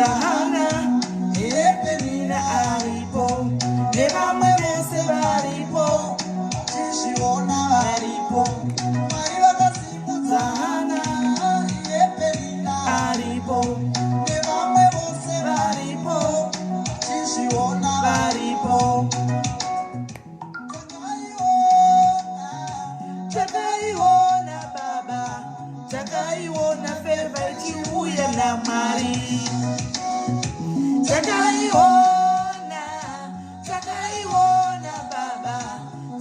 Hana, Penina aripo, nevamwe vese varipo, Vachizviona varipo. Mwari vakasimudza Hana iye Penina aripo, nevamwe vose varipo, vachizviona. Varipo. Takaiona. Takaiona baba, takaiona favor ichiuya naMwari. Takaiona, takaiona baba,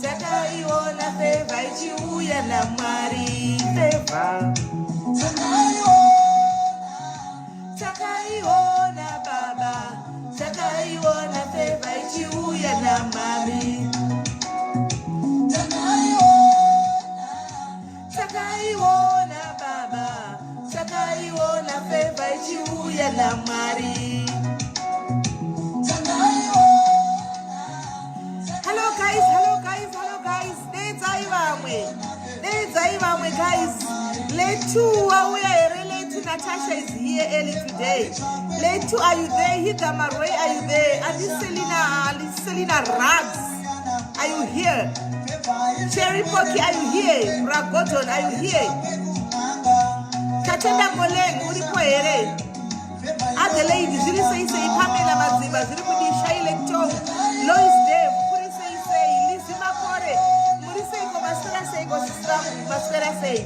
takaiona favor ichiuya naMwari. Favor. Takaiona. Takaiona baba, takaiona favor ichiuya naMwari. Takaiona. Takaiona baba, takaiona favor ichiuya naMwari. Takaiona. Hello guys, hello guys, hello guys. Dedzai vamwe, dedzai vamwe guys. Letu wauya here? Letu, Natasha is here early today. Letu, are you there? Hida Marway, are you there? Andi Selina, Andi Selina Rags, are you here? Cherry Pocky, are you here? Bragodon, are you here? Tatenda Moleng, uripo here? Adelaide, zviri sei sei? Pamela Madziva, zviri kudi? Shaile Tong, Lois Dev, kuri sei sei? Lizi Makore, muri seiko? Maswera seiko sisira? Maswera sei?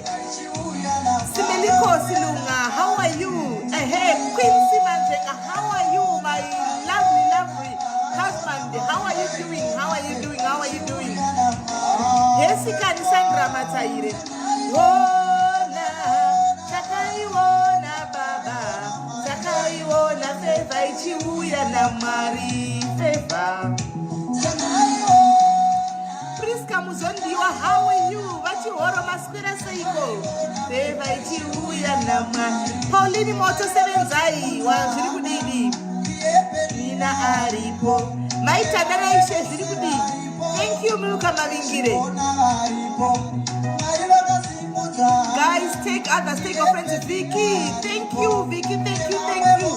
Simeliko Silunga, how are you? Ehe, Quincy Manjenga, how are you, my lovely, lovely husband? How are you doing? How are you doing? How are you doing? Hesikani Sandra Matsaire. Wona, takaiona baba, takaiona favor ichiuya naMwari. Favor. Priska Muzondiwa, how are you? Vachihoro, maswera seiko? Favor ichiuya naMwari. Pauline Moto Sevenzai, wa zviri kudidi? Nina aripo. Maitanda naishe, zviri kudii? Thank you, Milka Mavingire. Guys, take others, take your friends. Vicky, thank you, Vicky, thank you, thank you.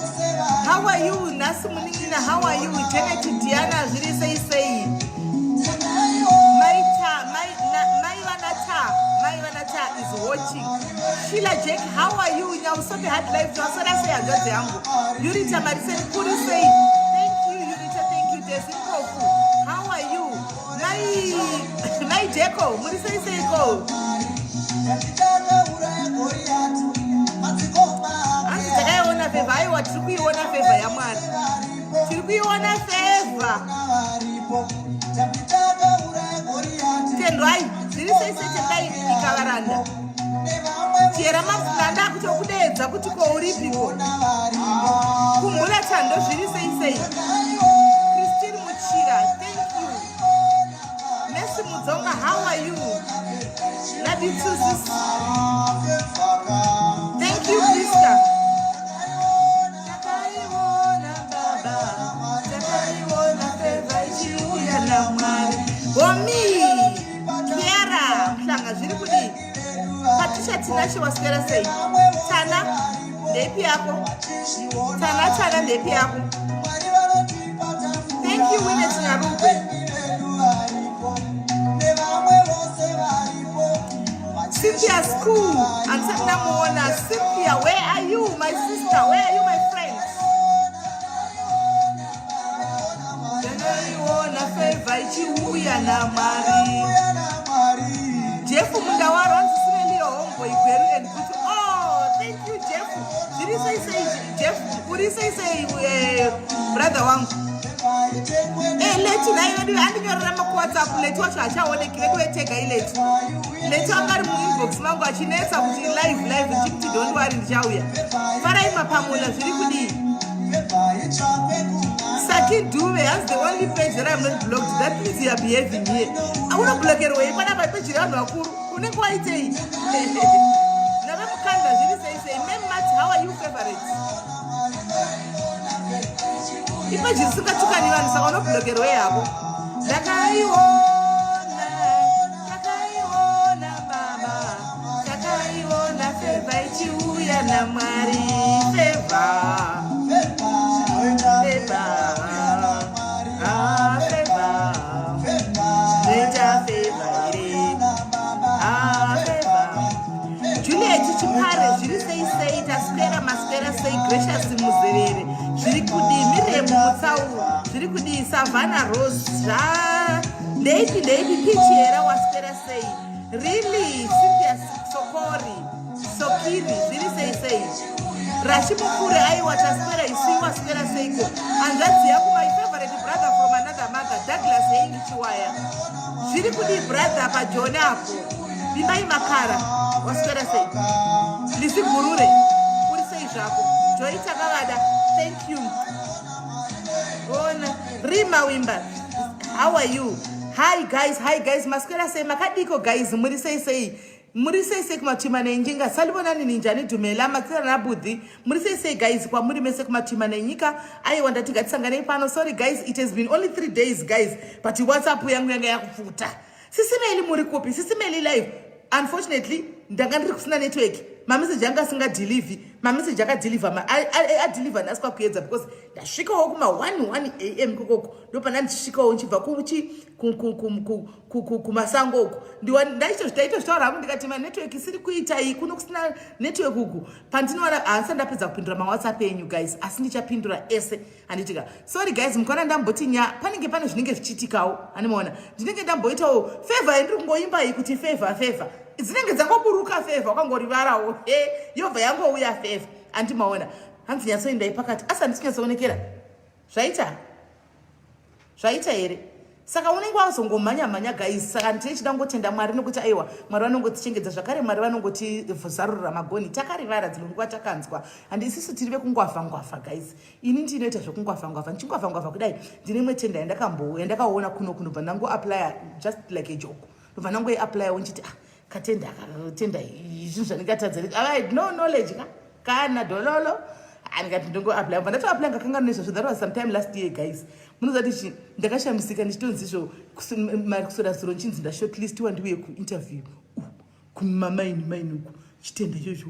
How are you? Nasi Muningina, how are you? Janet Diana, zviri sei sei? Maita, mai, na, mai Vanata, Mai Vanata is watching. Sheila Jack, how are you? Nyausope Hard Life, twaswera sei hanzvadzi yangu? Yurita Mariseni, kuri sei? Thank you, Yurita, thank you. Desi Mpofu, how are you? Mai, Mai Jeko, muri sei seiko? Hanzi takaiona favor. Aiwa, tiri kuiona favor yaMwari, tiri kuiona favor. Tendwai, zviri sei sei? Tendai Ikavaranda Chiyera Mafunda, ndakutokudeedza kuti ko uripiko? Kumhura Chando, zviri sei sei? Christine Muchira, thank you. Messi Mudzonga, how are you? Love you too, sis. Thank you, Priska. Takaiona baba, takaiona favor ichiuya naMwari. Homi Kiara Mhlanga, zviri kudii? Patricia Tinashe, waswera sei? Tana, ndeipi yako? Tana, Tana, ndeipi yako? Thank you, Winet Nyarugwe. Cynthia School, handisati ndamuona. Cynthia, where are you, my sister? Where are you, my friend? Takaiona favor ichiuya naMwari. Jeff Mundawaro, hanzi Sineliyo homeboy Gweru and Gutu. Oh, thank you, Jeff. Zviri sei sei, Jeff? Uri sei sei, brother wangu? Letu nai vedu andinyorera makuWhatsApp. Letu wacho hachaoneki vedu vetega iletu. Letu anga ari muinbox mangu achinetsa kuti live, live, ndichikuti don't worry, ndichauya. Farai Mapamula, zviri kudii? Saki Duve has the only page that I'm not blocked. That means you are behaving here. Unoblokerwei panapa peji revanhu vakuru? Unenge waitei? Nave Mukanda, zviri sei sei? Mem Mat, how are you, favorite? Ipeji risingatukani vanhu, saka unoblokerwei hako? Ndakaiona, takaiona baba, takaiona favor ichiuya naMwari. Favor. Precious Muzerere, zviri kudii? Miriam Mutsau, zviri kudii? Savannah Rose, zva ndeipi ndeipi? Pichiera, waswera sei? Really, Cynthia Sokori, Sokiri, zviri sei sei? Rashi Mukure, aiwa, taswera isu, waswera seiko? Hanzvadzi yangu, my favorite brother from another mother, Douglas Heingi Chiwaya, zviri kudii brother pajoni apo? Vimbai Makara, waswera sei? Lisi Gurure, uri sei zvako? Joy Takavada, thank you. Ona Rima Wimba, how are you? Hi guys, hi guys, maswera sei? Makadiko guys, muri sei sei? Muri sei sei kumatima nenjinga? Salibonani, ninjani? Dumela matsira nabudhi, muri sei sei guys kwamuri mese kumatima nenyika? Aiwa, ndati ngatisanganei pano. Sorry guys, it has been only 3 days guys, but WhatsApp yangu yanga yakupfuta. Sisi Meli, muri kupi? Sisi Meli live. Unfortunately ndanga ndiri kusina network, mameseji anga asingadhilivhi. Mameseji akadhilivha, adhilivha nhasi kwakuedza, because ndasvikawo kuma 1 1 am kokoko, ndopanda ndichisvikawo ndichibva kumasango uku. Ndaitozvitaura hangu ndikati manetwork isiri kuita iyi kuno, kusina network uku. Pandinoona handisati ndapedza kupindura maWhatsApp enyu guys, asi ndichapindura ese, handitika? Sorry guys, mukaona ndamboti nya, panenge pane zvinenge zvichiitikawo, handimaona? Ndinenge ndamboitawo favor yandiri kungoimba iyi kuti favor, favor dzinenge dzangoburuka, favor wakangorivarawo he, yobva yangouya favor, handimaona? Hanzi nyatsoendai pakati, asi handisi kunyatsoonekera. Zvaita, zvaita here? Saka unenge wazongomhanya mhanya guys. Saka ndine ngotenda Mwari nokuti aiwa, Mwari vanongotichengedza zvakare, Mwari vanongotizarurira magoni. Takarivara dzimwe nguva, takanzwa handi isusu tiri vekungwavha ngwavha guys. Ini ndinoita zvekungwavha ngwavha, ndichingwavha ngwavha kudai. Ndine imwe tenda yandakaona kuno kunobva ndangoaplya just like a joke, ndobva ndangoiaplyawo ndichiti, ah, katenda akatenda zvinhu zvandingatadza. I had no knowledge ka, kana dhololo. Andikati ndongoapply, bva ndatoapply, ngakanga nezvazvo. That was sometime last year guys. Munoziva kuti ndakashamisika ndichitonzizvo mari kuswera zuro nchinzi ndashortlistiwa, ndiuye kuinterview kumamaini maini uku. Chitenda ichocho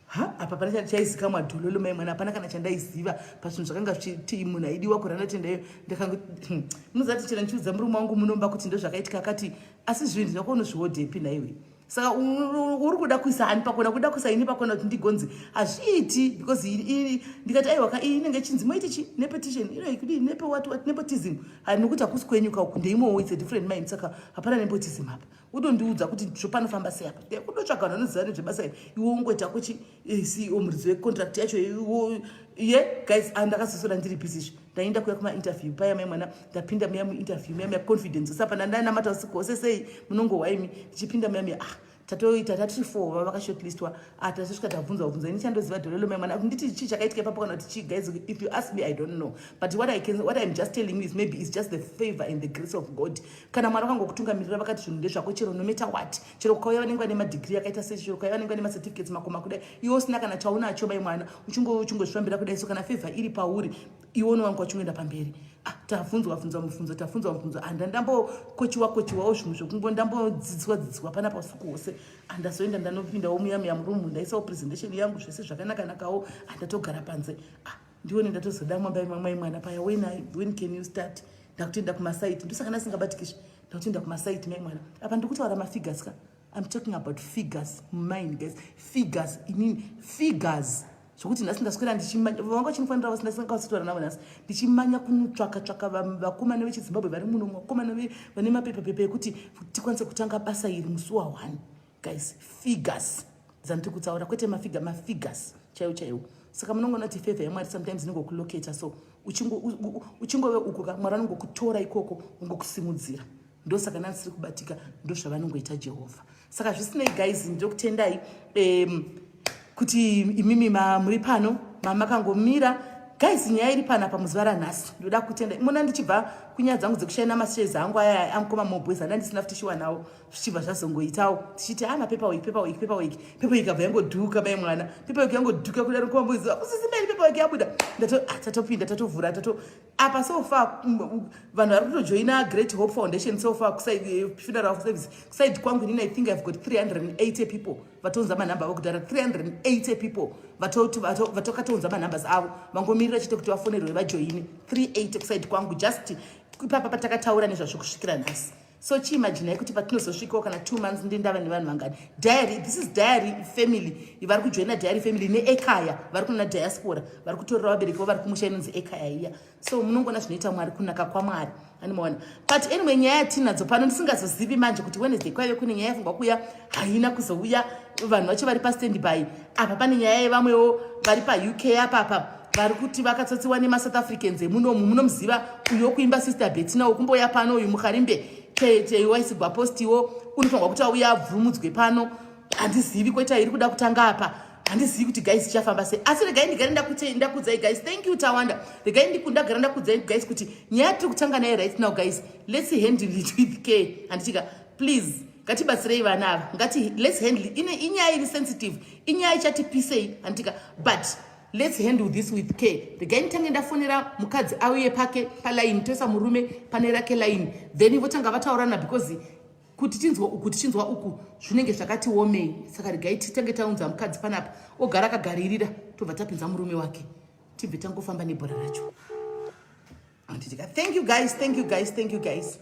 ha, apa pana chaizikamwa dhololo mai mwana, hapana kana chandaiziva pazvinhu zvakanga zvichiti munhu aidiwa kurana tendayo. Ndakango munoziva kuti chero ndichiudza murume wangu munomba kuti ndo zvakaitika, akati, "Asi zvinhu zvako unozviodhepi naiwe? Saka uri kuda kuisa hani pakona, kuda kuisa ini pakona kuti ndigonzi hazviiti?" Because ndikati, "Aiwa ka, iyi inenge chinzi moiti chi nepetition inoi kudii, nepe what what, nepotism." Nokuti hakusi kwenyu kauku, ndeimowo, it's a different mind, saka hapana nepotism apa. Udondiudza kuti zvopanofamba sei apa, kudotsvaga vanhu vanoziva nezvebasa iri, iwe ungoita kuchi CEO, muridzi wecontract yacho ye. Guys, andakazosora ndiri busy, ndaenda kuya kumainterview paya mai mwana. Ndapinda muya muinterview muya muya, confidence usapa ndandanamata usiku hwose sei, munongohwaimi. Ndichipinda muya muya, ah, tatoita tatiri four vava vakashortlistwa. Ah, tasvika tabvunzwa bvunzwa. Ini chandoziva dhololo mai mwana, nditi chii chakaitika ipapo kana kuti chii? Guys, if you ask me, I don't know, but what I'm just telling you is maybe it's just the favor and the grace of God. Kana Mwari vakangokutungamirira, vakati zvinhu ndezvako, chero no matter what, chero kukauya vanenge vane madegree akaita sei, chero kukauya vanenge vane macertificates makoma kudai, iwe usina kana chaunacho mai mwana, uchingozvifambira kudai. So kana favor iri pauri, iwe unowanikwa uchingoenda pamberi. Ah, tabvunzwa bvunzwa mubvunzo, tabvunzwa mubvunzo, handa ndambokochiwa kochiwawo zvimwe zvokungo ndambodzidziswa dzidziswa panapa usiku hwose. Handazoenda, ndanopindawo muya muya murumu, ndaisawo presentation yangu, zvese zvakanaka-nakawo. Handatogara panze, ah, ndione ndatozodamwa mai mwana paya, When can you start?" Ndakutoenda kumasaiti, ndosaka ndasingabatikizve. Ndakutoenda kumasaiti mai mwana. Apa ndikutaura mafigures ka, I'm talking about figures, mine guys, figures, inini figures, zvokuti nhasi ndaswera ndichimanya vanga vachinofanira vasingawasitaura navo. Nhasi ndichimanya kunotsvaka tsvaka vakomana vechiZimbabwe vari muno, vakomana vane mapepapepa ekuti tikwanise kutanga basa iri musi wa1. Guys, figures dzandiri kutaura, kwete mafiga, mafigures chaiwo chaiwo. Saka munongoona kuti favor yaMwari sometimes inongokulocata so uchingove uko ka, Mwari anongokutora ikoko, ungokusimudzira. Ndosaka ndandisiri kubatika, ndozvavanongoita Jehovha. Saka zvisinei guys, ndinokutendai kuti imimi muri pano, mamakangomira guys. Nyaya iri panapa muzuva ranhasi, ndoda kutenda muna ndichibva kunyaya dzangu dzekushaina mashares angu aya amukoma mobweza, ndandisina futi shuwa nawo, zvichibva zvazongoitawo tichiti a mapaperwork, paperwork, paperwork, paperwork abva yangodhuka mai mwana, paperwork yangodhuka kudaro. Mukoma Boys, usisimeni, paperwork yabuda. Tatopinda, tatovhura, tato apa. So far vanhu vari kutojoina Great Hope Foundation so far kuside funeral service, kuside kwangu inini, I think I've got 380 people vatounza manhamba avo kudhara. 380 people vatokatounza manumbers avo, vangomirira chete kuti vafonerwe vajoine. 380 kuside kwangu, just ipapa patakataura nezvazvo kusvikira nhasi. So chiimajinai kuti patinozosvikawo kana 2 months ndendava nevanhu vangani. Diary, this is Diary family vari kujoina Diary family neEkaya, vari kuna diaspora, vari kutorera vabereki vo vari kumusha, inonzi Ekaya iya. So munongoona zvinoita Mwari, kunaka kwaMwari, animaona. But anyway, nyaya yatinadzo pano ndisingazozivi manje kuti Wednesday kwaive kune nyaya yafungwa kuuya, haina kuzouya. Vanhu vacho vari pastand by apa. Pane nyaya yevamwewo vari paUK apapa, vari kuti vakatsotsiwa nemaSouth Africans emunomu. Munomuziva uyo wekuimba, Sister Betina, wekumboya pano uyu, Muharimbe waisigwa postiwo, unofanirwa kuti auya abvumudzwe pano. Handizivi kweta iri kuda kutanga apa, handizivi kuti guys ichafamba sei. Asi regai ndigare ndakudzai guys. Thank you, Tawanda. Regai ndagara ndakudzai guys kuti nyaya tiri kutanga nayo right now, guys, let's handle it with care, handitika? Please, ngatibatsirei vana ava. Ngati let's handle ine inyaya iri sensitive, inyaya ichatipisei, handitika? But let's handle this with care. Regai nditange ndafonera mukadzi auye pake palaini, toisa murume pane rake line, then votanga vataurana, because kuti tinzwa uku tichinzwa uku zvinenge zvakati omei. Saka regai titange taunza mukadzi panapa, ogara akagaririra, tobva tapinza murume wake, tibve tangofamba nebhora racho, handitika? Thank you guys, thank you guys, thank you guys.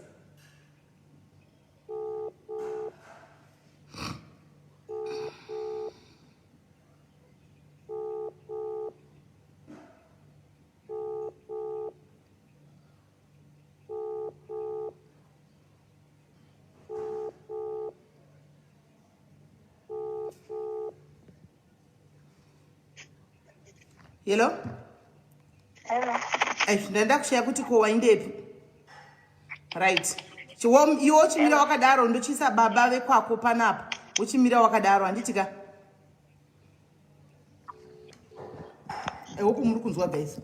Hello. Hello. Ai, ndaenda kushaya kuti ko waindepi. Right, iwe uchimira wakadaro, ndochiisa baba vekwako panapa, uchimira wakadaro, handitika? I hope muri kunzwa, guys.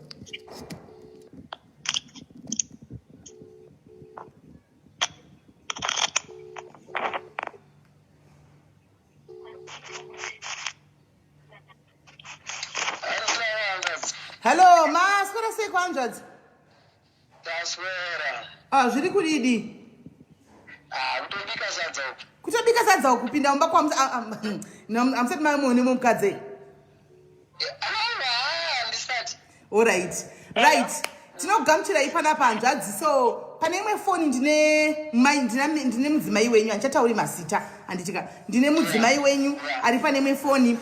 Hello, maswera sei kwanzvadzi? Taswera. Ah, zviri kudidi? Ah, kutobika sadza uku. Kutobika sadza uku, kupinda mumba kwa hamusati mamuone mumukadzi? Aiwa, handisati. Alright, right, tinokugamuchirai panapa, hanzvadzi. So pane imwe foni ndine ndine mudzimai wenyu, handichatauri mazita, handitika? Ndine mudzimai wenyu ari pane imwe foni,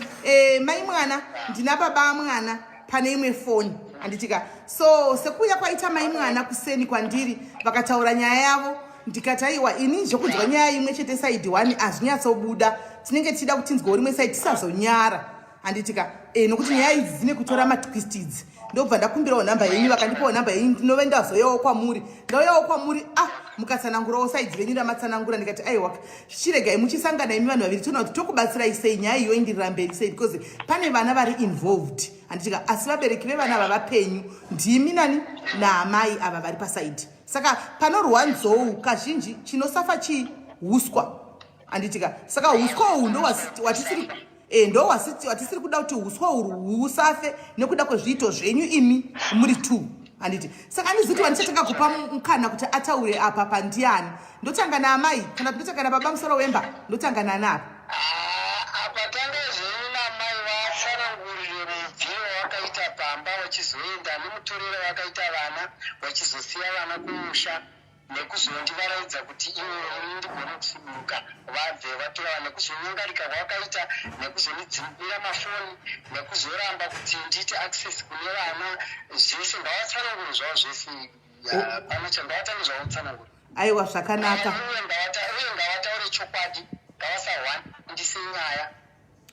mai mwana, ndina baba mwana pane imwe foni, handitika? So sekuuya kwaita mai mwana kuseni kwandiri, vakataura nyaya yavo, ndikati aiwa, ini zvokunzwa nyaya imwe chete side one hazvinyatsobuda, tinenge tichida kutinzwawo rimwe side, tisazonyara, handitika? Nokuti nyaya idzi dzine kutora matwist idzi. Ndobva ndakumbirawo nhamba yenyu, vakandipawo nhamba yenyu, ndinove ndazoyawo kwamuri, ndauyawo kwamuri, ah, mukatsanangurawo side renyu ramatsanangura, ndikati aiwa, chiregai muchisangana imi vanhu vaviri, toona kuti tokubatsirai sei, nyaya iyo indirira mberi sei, because pane vana vari involved, handitika? Asi vabereki vevana ava vapenyu, ndimi nani naamai ava vari paside. Saka panorwa nzou kazhinji chinosafa chii? Uswa, handitika? Saka uswa uhu ndo watisiri ndo watisiri kuda kuti uswa uhwu husafe nekuda kwezviito zvenyu imi muri two, handiti? Saka handiziti wandichatanga kupa mukana kuti ataure apa pandiani? Ndotanga naamai kana kuti ndotanga nababa musoro wemba? Ndotanga nani apa? Ah, apa tanga zvenyu namai, vatsanangurire mubviro wakaita pamba, vachizoenda nemutorero wakaita vana, vachizosiya vana kumusha, nekuzondivaraidza kuti ivo ini ndigone kusuduruka, vabve vatora vana, nekuzonyangarika kwavakaita, nekuzondidzimira mafoni, nekuzoramba kuti ndiite access kune vana. Zvese ngavatsanangure zvavo zvese. Pano changavatange zvavo kutsanangura. Aiwa, zvakanaka. Uye ngavataure chokwadi, ngavasahwandise nyaya.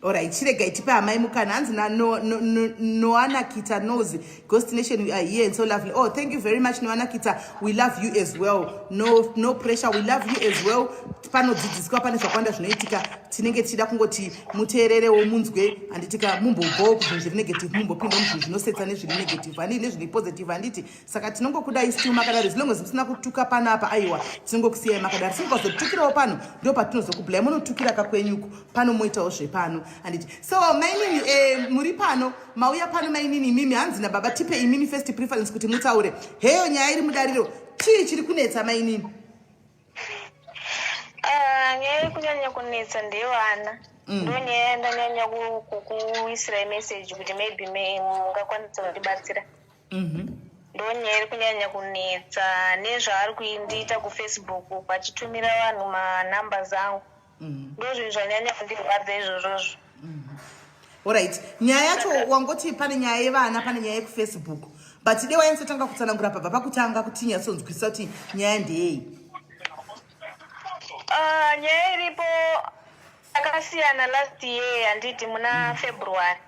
Alright, chiregai tipe amai mukana. Hanzi na no, no, no, Noanakita knows Ghost Nation, we are here and so lovely. Oh, thank you very much, Noanakita. We love you as well. No, no pressure, we love you as well. Panodzidziswa, pane zvakawanda zvinoitika, tinenge tichida kungoti muteererewo, munzwe, handitika? Mumbobvawo kuzvinhu zviri negative, mumbopinda muzvinhu zvinosetsa nezviri negative, handii, nezviri positive, handiti? Saka tinongokudai still makadaro, as long as musina kutuka panapa. Aiwa, tinongokusiyai makadaro. Singazotukirawo pano, ndo patinozokubhulai. Munotukira kakwenyuko pano, moitawo zvepano, handiti? So mainini, muri pano, mauya pano mainini imimi, hanzi nababa tipe imimi first preference kuti mutaure. Heyo nyaya iri mudariro, chii chiri kunetsa, mainini? Ah, nyaya iri kunyanya kunetsa ndevana. Ndo nyaya yandanyanya kukuisirai message kuti maybe mungakwanisa kundibatsira. Ndonyaya iri kunyanya kunetsa nezvaari kuindiita kufacebook uko achitumira vanhu manumbers angu. Ndozvinhu zvanyanya kundirwadza izvozvozvo. Alright, nyaya yacho wangoti pane nyaya yevana, pane nyaya yekufacebook, but de wainyatsotanga kutsanangura pabva pakutanga kuti tinyatsonzwisisa kuti nyaya ndeyei. Ah, nyaya iripo akasiyana last year handiti muna February.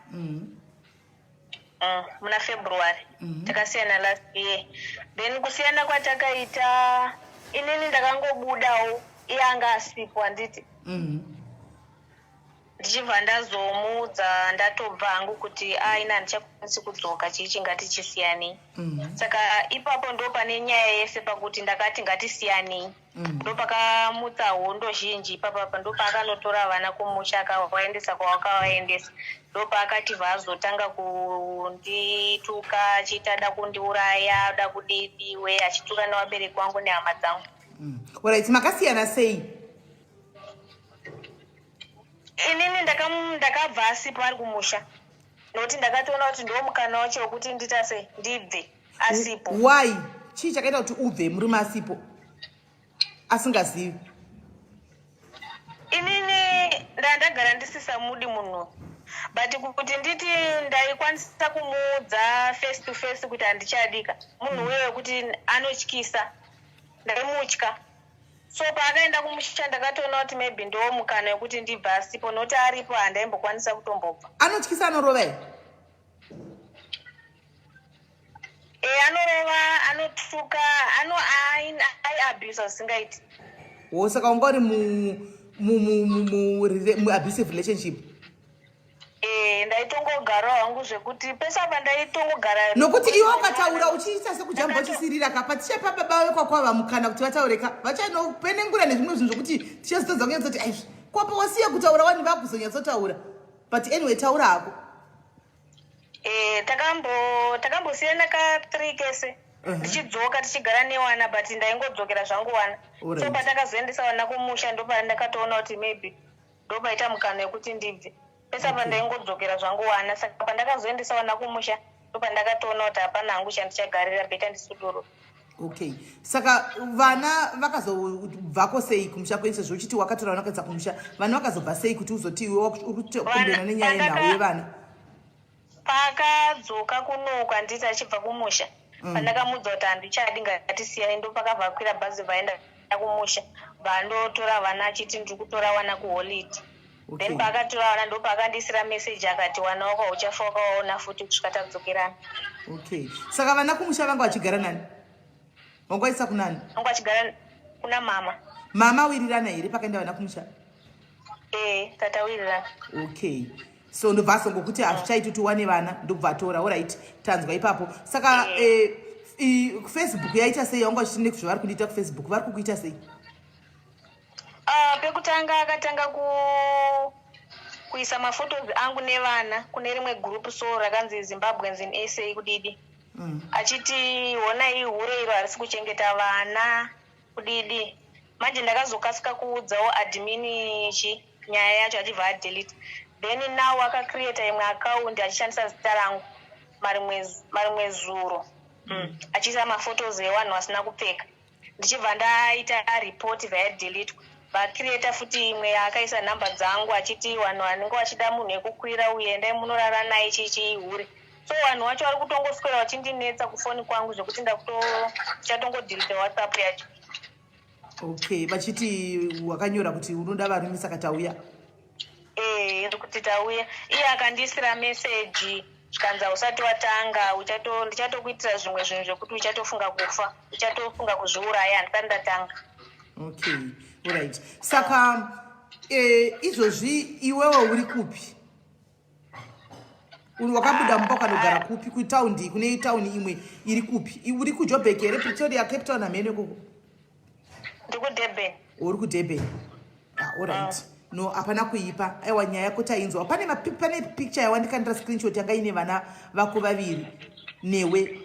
Muna February takasiyana last year. Then kusiyana kwatakaita, inini ndakangobudawo, iye anga asipo handiti. Ndichibva ndazomuudza ndatobva hangu kuti aina handichakwanisi kudzoka, chii ngatichisiyanei. Saka ipapo ndo pane nyaya yese pakuti ndakati ngatisiyanei. Ndo pakamutsa hondo zhinji ipapapa, ndo paakanotora vana kumusha akavaendesa kwawakavaendesa, ndo paakatibva azotanga kundituka achiita da kundiuraya, da kudidiwe, achituka nevabereki vangu nehama dzangu. Alright, makasiyana sei? Inini ndakabva asipo ari kumusha nokuti ndakatoona kuti ndo mukana wacho wekuti ndita sei, ndibve asipo. Why? Chii chakaita kuti ubve murume asipo, asingazivi? Inini ndandagara ndisisamudi munhu, but kuti nditi ndaikwanisa kumuudza face to face kuti handichadika munhu uyo wekuti anotyisa, ndaimutya. So paakaenda kumusha ndakatoona kuti maybe ndo mukana wekuti ndibve asipo, nokuti aripo handaimbokwanisa kutombobva. Anotyisa, anorova here? E, anorova, anotuka, ano aiabusa zvisingaiti. Wo, saka wanga uri muabusive relationship? E, ndaitongogarawo hangu zvekuti pese apa ndaitongogara. Nokuti iwe ukataura uchiita sekujamba uchisirira kapa, tichapa baba vekwakwava mukana kuti vataure ka, vachanopenengura nezvimwe zvinhu zvokuti tichazotadza kunyatsoti aizvi kwapa wasiya kutaura wani vakuzonyatsotaura. But anyway, taura hako. E, takambosiyana ka3 kese, ndichidzoka tichigara newana, but ndaingodzokera zvangu wana. So patakazoendesa wana kumusha ndopandakatoona kuti maybe ndopaita mukana wekuti ndibve. Pese apa ndaingodzokera zvangu wana, saka pandakazoendesa wana kumusha ndopandakatoona kuti hapana hangu chandichagarira, better ndisuduro. Okay, saka vana vakazobvako sei kumusha kwenyu, sezvo uchiti wakatora vana kuedza kumusha? Vana vakazobva sei kuti uzoti iwe uri kutokumbirana nenyaya yenhau yevana? Paakadzoka kunoku handiti achibva kumusha, pandakamuudza kuti handichadi, ngatisiyane, ndopakabva akwira bhazi vaenda kumusha, vandotora vana achiti ndiri kutora vana kuholiday. Then paakatora vana ndopaakandisira meseji akati wana wako hauchafa wakawaona futi kusvika tadzokerana. Okay, saka vana kumusha vanga vachigara nani? Vanga vaisa kunani? Vanga vachigara kuna mama. Mama wirirana here pakaenda vana kumusha? E, tatawirirana. Okay, so ndobva azongokuti hazvichaiti kuti uwane vana, ndobva atora. Alright, tanzwa ipapo. Saka Facebook yaita sei? Wanga uchiti nekuzvavari kundiita kufacebook, vari kukuita sei? Ah, pekutanga akatanga kuisa maphotos angu nevana kune rimwe group so rakanzi Zimbabweans in SA kudidi, achiti honai hure iro harisi kuchengeta vana kudidi. Manje ndakazokasika kuudzawo admin chi nyaya yacho, achibva adelete. Then now akacreata imwe account achishandisa zita rangu marimwe zuro, achiisa maphotos evanhu vasina kupfeka. Ndichibva ndaita report, vayadeletwa. Vacreata futi imwe yaakaisa nhamba dzangu achiti vanhu vanenge vachida munhu ekukwira uye endai munorara naye, chichi hure. So vanhu vacho vari kutongoswera vachindinetsa kufoni kwangu zvekuti ndakutochatongodelete WhatsApp yacho. Okay, vachiti wakanyora kuti unoda varume, saka tauya. Eh, kuti tauya. Iye akandiisira meseji zvikanzi hausati watanga, ndichatokuitira zvimwe zvinhu zvekuti uchatofunga kufa, uchatofunga kuzviuraya, handisati ndatanga. Okay, alright. Saka izvozvi iwewe uri kupi? Uri wakabuda mumba ukanogara kupi? Kutaundi, kune tauni imwe iri kupi? Uri kuJobek here, Pretoria, Cape Town, hamene ikoko? Ndikudurban. Uri kuDurban. Ah, alright. No, hapana kuipa. Aiwa, nyaya yako tainzwa. Pane picture yawandikandira screenshot yanga ine vana vako vaviri newe.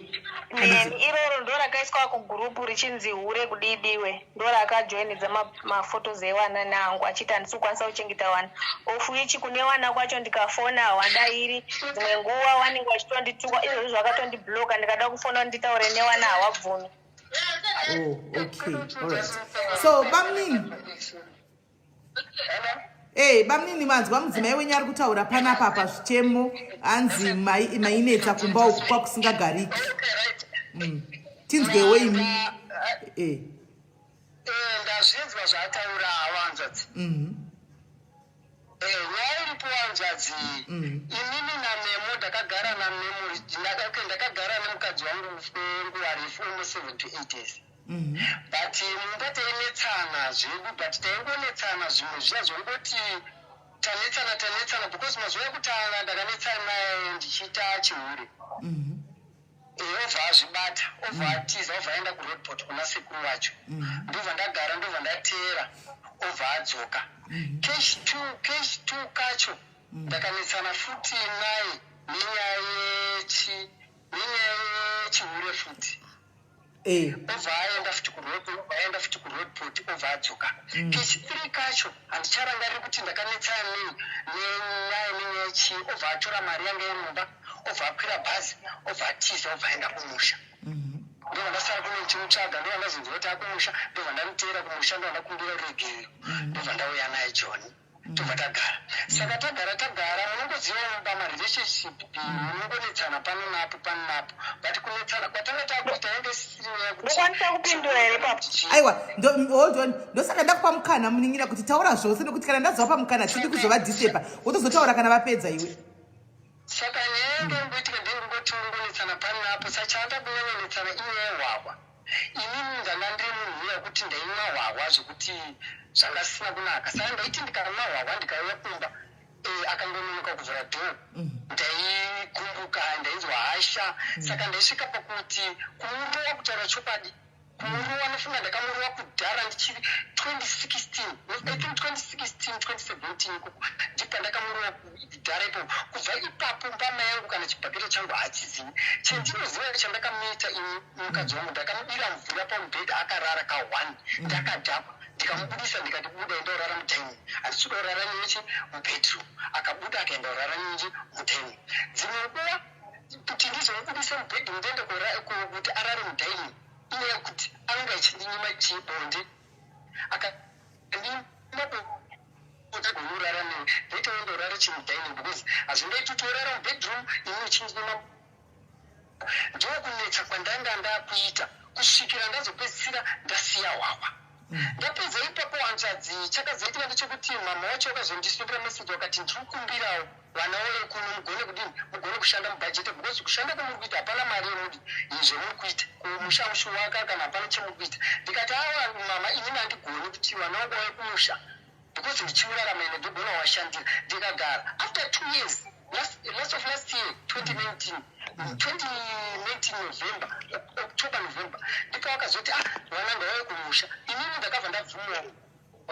Man, iroro ndo rakaiswa kugurupu richinzi hure kudidiwe, ndo rakajoinidza mafotos ewana nangu achiti handisi kukwanisa kuchengeta wana, of which kune wana kwacho ndikafona hawandairi. Dzimwe nguva wanenge wachitondituka. Izvozvi zvakatondibloka, ndikada kufona kuti nditaure newana hawabvumi. Oh, okay, alright. So bamnini, Hey, bamnini, manzwa mudzimai wenyu ari kutaura panapa pazvichemo, hanzi mainetsa kumba uku kwakusingagariki. Tinzwewo imi. Ndazvinzwa zvaataura, hanzvadzi. Nyaya iripo, hanzvadzi, inini naMemo ndakagara naMemo, okay, ndakagara nemukadzi wangu kwenguva refu, almost 7 to 8 years, but mumba tainetsana zvedu, but taingonetsana zvimwe zviya zvongoti tanetsana tanetsana, because mazuva ekutanga ndakanetsana naye ndichiita chihure. Obva azvibata, obva atiza, obva aenda kuRoodepoort kuna sekuru wacho. Ndobva ndagara, ndobva ndateera, obva adzoka. Kechi two kacho ndakanetsana futi naye nenyaya yechihure futi. Obva aenda futi obva aenda futi kuRoodepoort, obva adzoka. Kechi three kacho handicharangariri kuti ndakanetsana nei nenyaya yechii. Obva atora mari yanga iri mumba, obva akwira bhazi, obva atiza, obva aenda kumusha. Ndobva ndasara kuno ndichimutsvaga, ndobva ndazonzwa kuti akumusha, ndobva ndamuteera kumusha, ndobva ndakumbira ruregerero, ndobva ndauya naye Joni, tobva tagara. Saka tagara tagara, munongoziva mumba marelationship munongonetsana pano napo pano napo, but kunetsana kwatanga takuita yange isisiri nyaya yekuti Ndokwanisa kupindura here papo? Aiwa, hold on. Ndosaka ndakupa mukana, munin'ina, kuti taura zvose, nekuti kana ndazova pamukana tidi kuzovadhisepa, wotozotaura kana vapedza iwe. Saka nyaya yange imboitika ndeyekungoti unongonetsana pano napo. Saka kunyanyonetsana inyaya yehwahwa. Inini ndanga ndiri munhu uya wekuti ndaimwa hwahwa zvekuti zvanga zvisina kunaka. Saka ndaiti ndikamwa hwahwa ndikauya kumba, akangononoka kuvhura dhoo, ndaikumbuka, ndainzwa hasha. Saka ndaisvika pakuti kumurowa, kutaura chokwadi, kumurowa nofunga ndakamurowa kudhara ndichiri 2016, I think 2016, 2017 ikoko ndipo ndakamurowa kudhara ipopo. Kubva ipapo mbama yangu kana chibhaketa changu hachizivi. Chendinoziva chandakamuita ini mukadzi wangu, ndakamudira mvura pamubhedha akarara ka1, ndakadhakwa, ndikamubudisa, ndikati, "Buda, enda urara mudining, handisi kuda kurara nechi mubedroom." Akabuda, akaenda kurara nenji mudining. Dzimwe nguva kuti ndizomubudisa mubedroom ndiende kuti arare mudining, inyaya yekuti anga achindinyima chibonde. Akandinyima bonde, gonorara newe, ndoita wendorara chimudining, because hazvingaiti kuti urara mubedroom ini uchindinyima. Ndokunetsa kwandanga ndakuita kusvikira ndazopedzisira ndasiya hwahwa. Ndapedza ipapo, hanzvadzi, chakazoitika ndechekuti mama wacho wakazondisundira meseji, wakati, "Ndiri kukumbirawo vana wore kuno, mugone kudini, mugone kushanda mubhajeti, because kushanda kwamuri kuita hapana mari yemudi zvemuri kuita kumusha mushiwaka kana hapana chemuri kuita." Ndikati, "Awa mama, inini handigoni kuti vana vangu vauye kumusha because ndichiurarama ine ndogona washandira." Ndikagara. After 2 years, last of last year, 2019, 2019 November, October, November, ndipo vakazoti, "Ah, vana ngavauye kumusha." Inini ndakabva ndabvumawo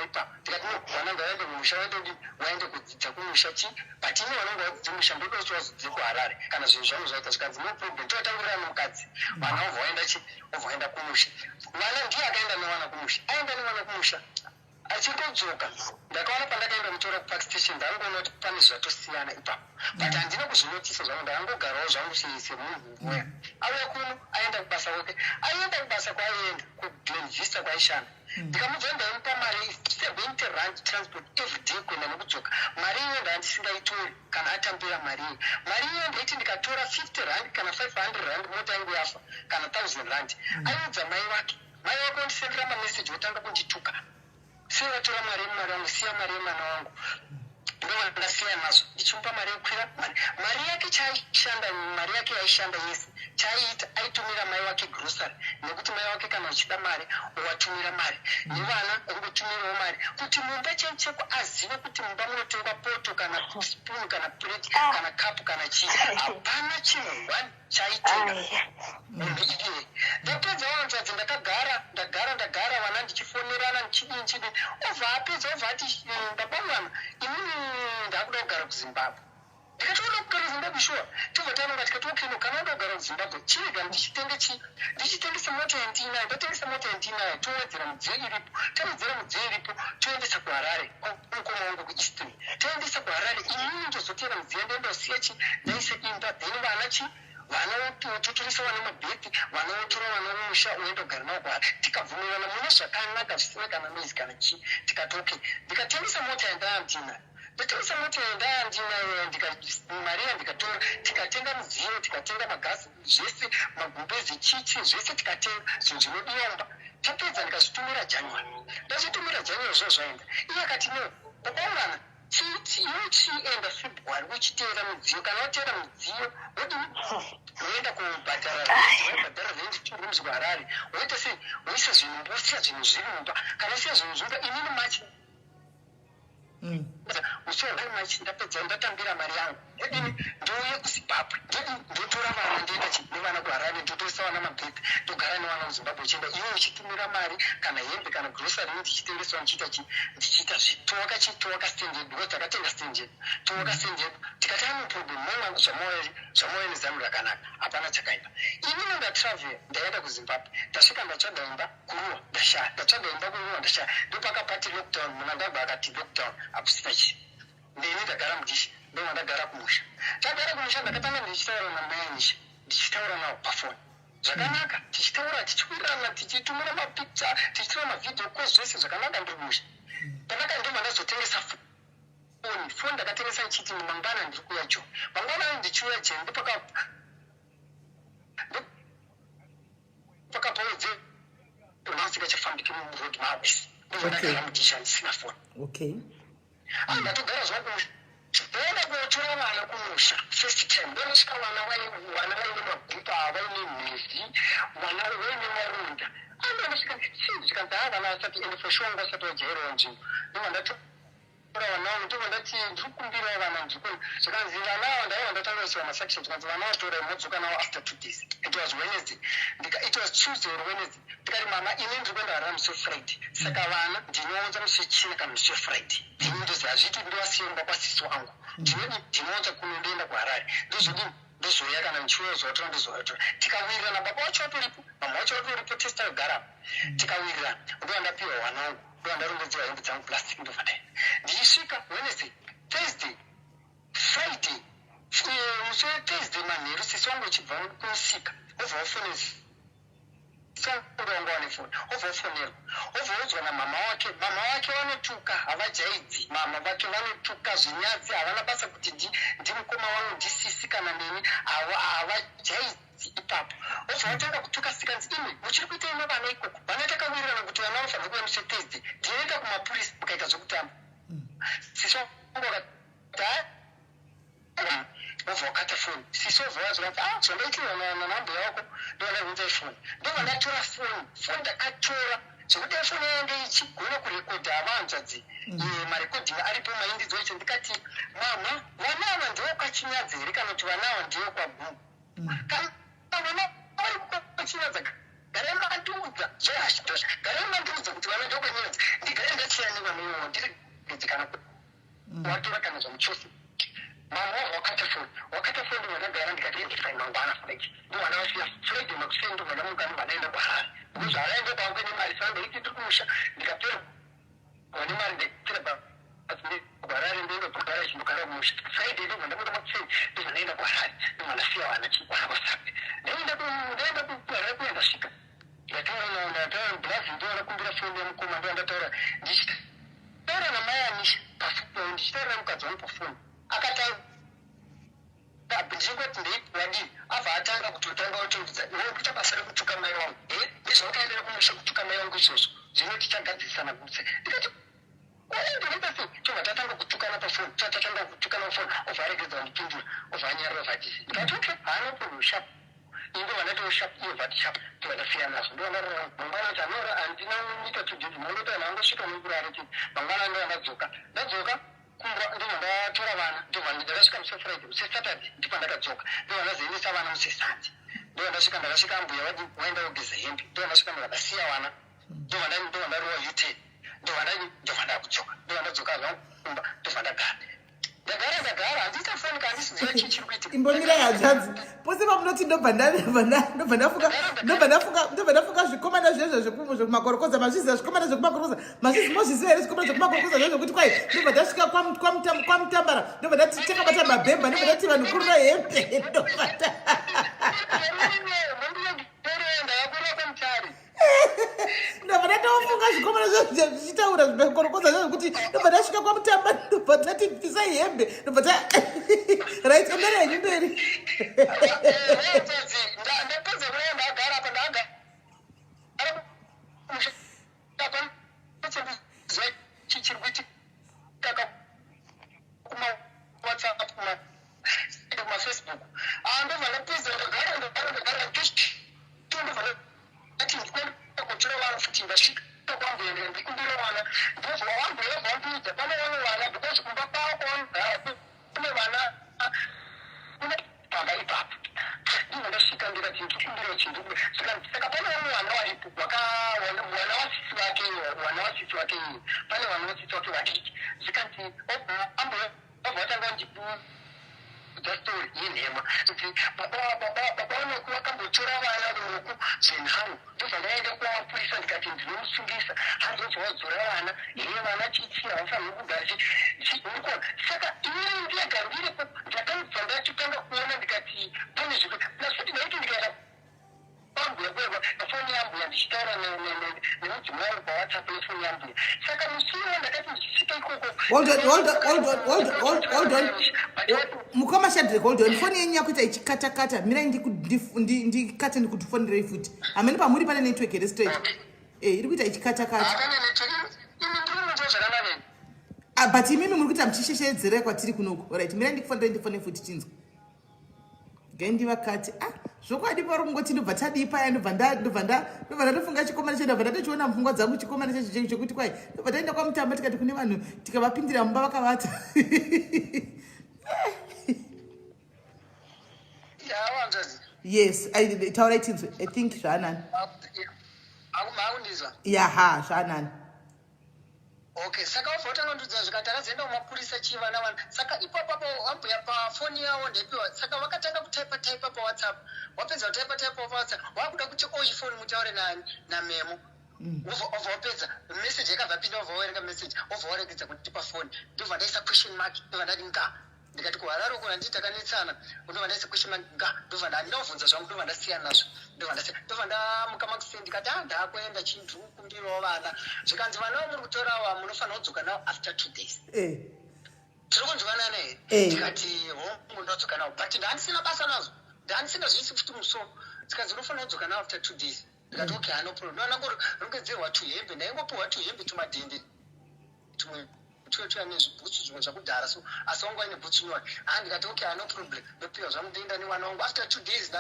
ipapo, ndikati, "No, vana ngavaende kumusha, vaende kudini, vaende kudzidza kumusha chi, but ini vana ngavadzidze musha, ndoda kuti vazodzidze kuHarare kana zvinhu zvangu zvaita." Zvikanzi, "No problem, tovatangurira nomukadzi." Vana vobva vaenda chi, vobva vaenda kumusha. Vana ndiye akaenda nevana kumusha. Aenda nevana kumusha, achingodzoka ndakaona pandakaenda mutora kupark station, ndangoona kuti pane zvatosiyana ipapo, but handina kuzvinotisa zvangu, ndakangogarawo zvangu semunhu uya auya kuno. Aenda kubasa kwake, aenda kubasa kwaaienda kuGlen Vista kwaishanda. Ndikamubva ndaimupa mari R70 transport every day kuenda nekudzoka. Mari iyoyo ndaa ndisingaitori kana atambira mari iyo. Mari iyoyo ndaiti ndikatora R50 kana R500, mota yangu yafa, kana R1000, aiudza mai vake. Mai vake ondisendera mameseji, otanga kundituka, "Sei watora mari yemari wangu? Siya mari yemwana wangu." Ndova ndasiya nazvo. Ndichimupa mari yekwira mari yake chaaishanda, mari yake yaishanda yese, chaaiita aitumira mai wake grocery, nekuti mai wake kana uchida mari watumira mari, nevana ongotumirawo mari, kuti mumba chaicheko azive kuti mumba munotengwa poto kana spoon kana plate kana kapu kana chii. Hapana chinhu one chaitenga munhu iyeye. Ndapedza, hanzvadzi, ndakagara, ndagara, ndagara, vana ndichifonerana, ndichidii, ndichidii. Obva apedza, obva ati, "Baba mwana, inini ndakuda kugara kuZimbabwe." Ndikati unoda kugara Zimbabwe shuwa? Tobva taronga tikati okay, no, kana unoda kugara kuZimbabwe chirega ndichitenge chi ndichitengesa mota yandinayo. Ndatengesa mota yandinayo towedzera mudziyo iripo. Tawedzera mudziyo iripo toendesa kuHarare kwamukoma wangu kuEastern. Taendesa kuHarare inini ndozotera mudziyo ndoenda kusiya chi ndaisa imba then vana chi vana wototoresa vana mabheki vana wotora vana mumusha woenda kugara navo kuHarare. Tikabvumirana mune zvakanaka zvisina kana noise kana chii. Tikati okay. Ndikatengesa mota yandanga ndinayo. Ndatengesa mota yandanga ndinayo ndika mari yandikatora tikatenga mudziyo tikatenga magasi zvese magumbezi chichi zvese tikatenga zvinhu zvinodiwa mumba. Tapedza ndikazvitumira January. Ndazvitumira January zvo zvaenda. Iye akati no baba vana iwe chienda February uchiteera mudziyo kana wateera mudziyo wodini woenda kubhadhara rent waibhadhara rent 2 rooms kuHarare woita sei woisa zvinhu wosiya zvinhu zviri mumba kana wosiya zvinhu zviri mumba inini March musi wavari March ndapedza ndatambira mari yangu ndodini ndouye kuZimbabwe ndodini ndotora vana ndoenda nevana kuHarare ndotoisa vana mabhebhi ndogara nevana kuZimbabwe uchienda iwe uchitumira mari kana hembe kana grocery ndichitengeswa ndichiita chi ndichiita zvi tovaka chi tovaka stand yedu because takatenga stand yedu tovaka stand yedu tikati ano problem mama zvamauya nezano rakanaka hapana chakaipa. Inini ndatravel ndaenda kuZimbabwe ndasvika ndatsvaga imba kuRuwa ndashaya ndatsvaga imba kuRuwa ndashaya ndopakapati lockdown Mnangagwa akati lockdown hakusina chii ndini ndagara mudishi ndobva ndagara kumusha. Ndagara kumusha ndakatanga ndichitaura namai Anisha ndichitaura navo pafoni zvakanaka tichitaura tichiwirirana tichitumira mapicture tichitora mavideo call zvese zvakanaka ndiri kumusha panaka ndobva ndazotengesa foni. Foni ndakatengesa ndichiti mangwana ndiri kuuya Joni mangwana ndichiuya Joni ndopaka ndopakapawedzera ndisingachafambiki muroad mawese ndobva ndagara mudishi handisina foni. Ah, ndatogara zvangu kumusha ndaenda kotora vana kumusha first time ndonosvika vana vana vaine magupa vaine mhezi vana vaine maronda andonosvika chii zvikanzi haa vana vasati ende for sure vasati vajairawo nzvimbo ndobva ndatora vana vangu ndobva ndati ndiri kukumbirawo vana ndiri kuona zvikanzi vana ava ndaiva ndatanga kuisiwa masection zvikanzi vana vatorai modzoka navo after 2 days. It was Wednesday ndika it was Tuesday or Wednesday ndikati mama ini ndiri kuenda Harare musi weFriday saka vana ndinounza musi weChina kana musi weFriday ndini ndozi hazviiti ndovasiye kumba kwasisi wangu ndinodi ndinounza kuno ndoenda kuHarare ndozodini ndozouya kana ndichiuya kuzovatora ndozovatora. Tikawirirana baba vacho vatoripo mama vacho vatoripo tese takagara tikawirirana ndova ndapiwa hwana wangu ndova ndarongedzerwa hembe dzangu plastic ndobva ndaenda ndichisvika Wednesday Thursday Friday musi weThursday manheru sisi wangu uchibva kumusika wobva wafonesa wanga wane foni wobva wafonerwa wobva waudzwa namama wake. Mama wake vanotuka havajaidzi mama vake vanotuka zvinyadzi havana basa kuti ndimukoma wangu ndisisi kana neni havajaidzi ipapo wobva watanga kutuka sikanzi imi muchiri kuita ime vana ikoko vana takawirirana kuti vana vanofanira kuuya musi weThursday ndinoenda kumapurisa mukaita zvekutamba. Sisi wangu wakati wobva wakata foni sisi wobva wazwa ah zvandaitirwa nanambuya wako ndobva ndabvunza ifoni ndobva ndatora foni foni ndakatora zvekuti foni yange ichigona kurekodha vanzvadzi marekodhingi aripo maindidzo icho ndikati mama vana ava ndivo kwaChinyadza here kana kuti vana ava ndivo kwaGugu kana vana vari kwaChinyadza garai mandiudza zvehasha garai mandiudza kuti vana ndivo kwaChinyadza ndigare ndachiya nevana ivovo ndiregedze kana watora kana zvamuchose. Mama wabva wakata foni wakata foni ndobva ndagara ndikati endesai mangwana Friday ndobva ndavasiya Friday makuseni ndobva ndamuka ndobva ndaenda kuHarare because Harare ndokwangu ine mari saka ndaiti ndiri kumusha ndikapera wane mari ndaitira kuHarare ndoenda kugara chindogara kumusha Friday ndobva ndamuka makuseni ndobva ndaenda kuHarare ndobva ndasiya vana vana kwasape ndaenda ndaenda kuHarare kuya ndasvika ndataura ndataura blazi ndoona foni yamukoma ndobva ndataura ndichitaura namai Anisha pafoni ndichitaura nemukadzi wangu pafoni akatanga ndichingoti ndeiwadii abva atanga kutotanga kutoudza iwe kuita basa rekutuka mai wangu e nezvawakaendera kumusha kutuka mai wangu izvozvo zvino tichagadzirisana kutse ndikati ndinoita sei tobva tatanga kutukana pafoni tatanga kutukana pafoni obva aregedza kundipindura obva anyarara obva atisi ndikati okay haana problem sharp ingova ndatiwo sharp iyo vati sharp tobva tasiyana nazvo ndova ndarara mangwana acho anora handina kuita 2 days mangota ndangosvika nekurara chete mangwana ndova ndadzoka ndadzoka kumba ndobva ndatora vana ndobva ndakasvika musi weFriday musi weSaturday ndipo ndakadzoka ndobva ndazoendesa vana musi weSunday ndobva ndasvika ndakasvika ambuya vadi waenda kugeza hembe ndobva ndasvika ndobva ndasiya vana ndobva ndobva ndarowa U-turn ndobva ndobva ndakudzoka ndobva ndadzoka zvangu kumba ndobva ndagara. Ndagara ndagara handiita foni kandisiziva chii chiri kuitika. Imbomirai hanzvadzi. Pose pamunoti ndobva ndobva ndafunga ndobva ndafunga ndobva ndafunga zvikomana zvezvo zvekumakorokoza mazviziva zvikomana zvekumakorokoza mazvizi mozviziva here zvikomana zvekumakorokoza zvezvo kuti kwai ndobva ndasvika kwamutambara ndobva ndati takabata mabhemba ndobva ndati vanhu kurura hembe ndobva ndobva ndatofunga zvikomana zvichitaura zvikorokoza zvazvo kuti ndobva ndasvika kwamutamba ndobva tati bvisai hembe ndobva ta right endere henyu mberi. Ndapedza kuya ndagara apa ndagara chiri kuitika kumawhatsapp kumafacebook. Ah, ndobva ndapedza ndagara ndagara ndagara ndobva ndati ndikuenda kutora vana futi. Ndasvika kwambuya ndikumbira vana, ndobva wambuya vandiudza pane vamwe vana because kumba kwavo kwavanogara kune vana kune pamba ipapo. Ndibva ndasvika ndikati ndikumbira chinhu. Saka pane vamwe vana varipo, vana vasisi vake, vana vasisi vake, pane vana vasisi vake vadiki. Zvikanzi ambuya vabva vatanga kundiudza story yenhema kuti baba vanoku vakambotora vana vanoku zvenharo. Ndobva ndaenda kumapurisa ndikati ndinomusungisa, hanzi wobva wadzora vana hee vana chichi havafaniri kugara urikuona. Saka inini ndega ndiripo ndakabva ndachitanga kuona ndikati pane zvekuti plus futi ndaiti ndikaenda kwambuya kwekwa pafoni yambuya ndichitaura nemudzimai wangu pawhatsapp nefoni yambuya. Saka musi iwo ndakati ndichisvika ikoko. Hold on, hold on, hold on, hold on, hold on. Mukoma Shadrek, hold on, foni yenyu yakuita ichikatakata. Mirai ndikate ndikutifonerei futi. Hamene pamuri pane network here straight? Iri kuita ichikatakata. Hakane network, imi ndiri munzwa zvakanaka ini. Ah, but imimi muri kuita muchisheshedzera kwatiri kunoku. Alright, mirai ndikufonerei ndifone futi tinzwa. Gai ndivakati ah zvokwadi pari kungoti ndobva tadii paya ndobva ndobva ndatofunga chikomana chedu, ndobva ndatochiona mupfungwa dzangu chikomana checho chekuti kwai ndobva taenda kwamutamba tikati kune vanhu tikavapindira mumba vakavata. Yawanzvazi. Yes, taurai tinzwe. I think zvaanani. Makundizwa? Yaha, zvaanani. Okay, saka wabva watanga kundiudza zvikati akazoenda kumapurisa chii vana vana. Saka ipapo apo ambuya pafoni yavo ndaipiwa. Saka vakatanga kutaipa taipa pawhatsapp. Wapedza kutaipa taipa pawhatsapp, wakuda kuti oyi foni mutaure nani namemo. Wobva wapedza message yakabva pinda, wobva waverenga message, wobva waregedza kundipa foni. Ndobva ndaisa question mark, ndobva ndati nga. Ndikati kuHarare uko handiti takanetsana. Ndobva ndaisa question mark nga. Ndobva ndandinobvunza zvangu, ndobva ndasiyana nazvo. Ndobva ndasiya. Ndobva ndamuka makuseni ndikati ah ndakuenda chindikumbirawo vana. Zvikanzi vana vamuri kutora ava munofanira kudzoka navo after 2 days. Tiri kunzwanana here? Eh. Ndikati hongu ndodzoka navo but ndandisina basa nazvo, ndandisina zviisi futi musoro. Zvikanzi unofanira kudzoka navo after 2 days. Ndikati okay, hano problem. Ndonangorongedzerwa tuhembe, ndaingopiwa tuhembe tumadhende tumwe tuya nezvibhutsu zvimwe zvakudhara so asi wangu aine bhutsu nyowani. Ha, ndikati okay, hano problem, ndopiwa zvangu ndoenda nevana vangu. After 2 days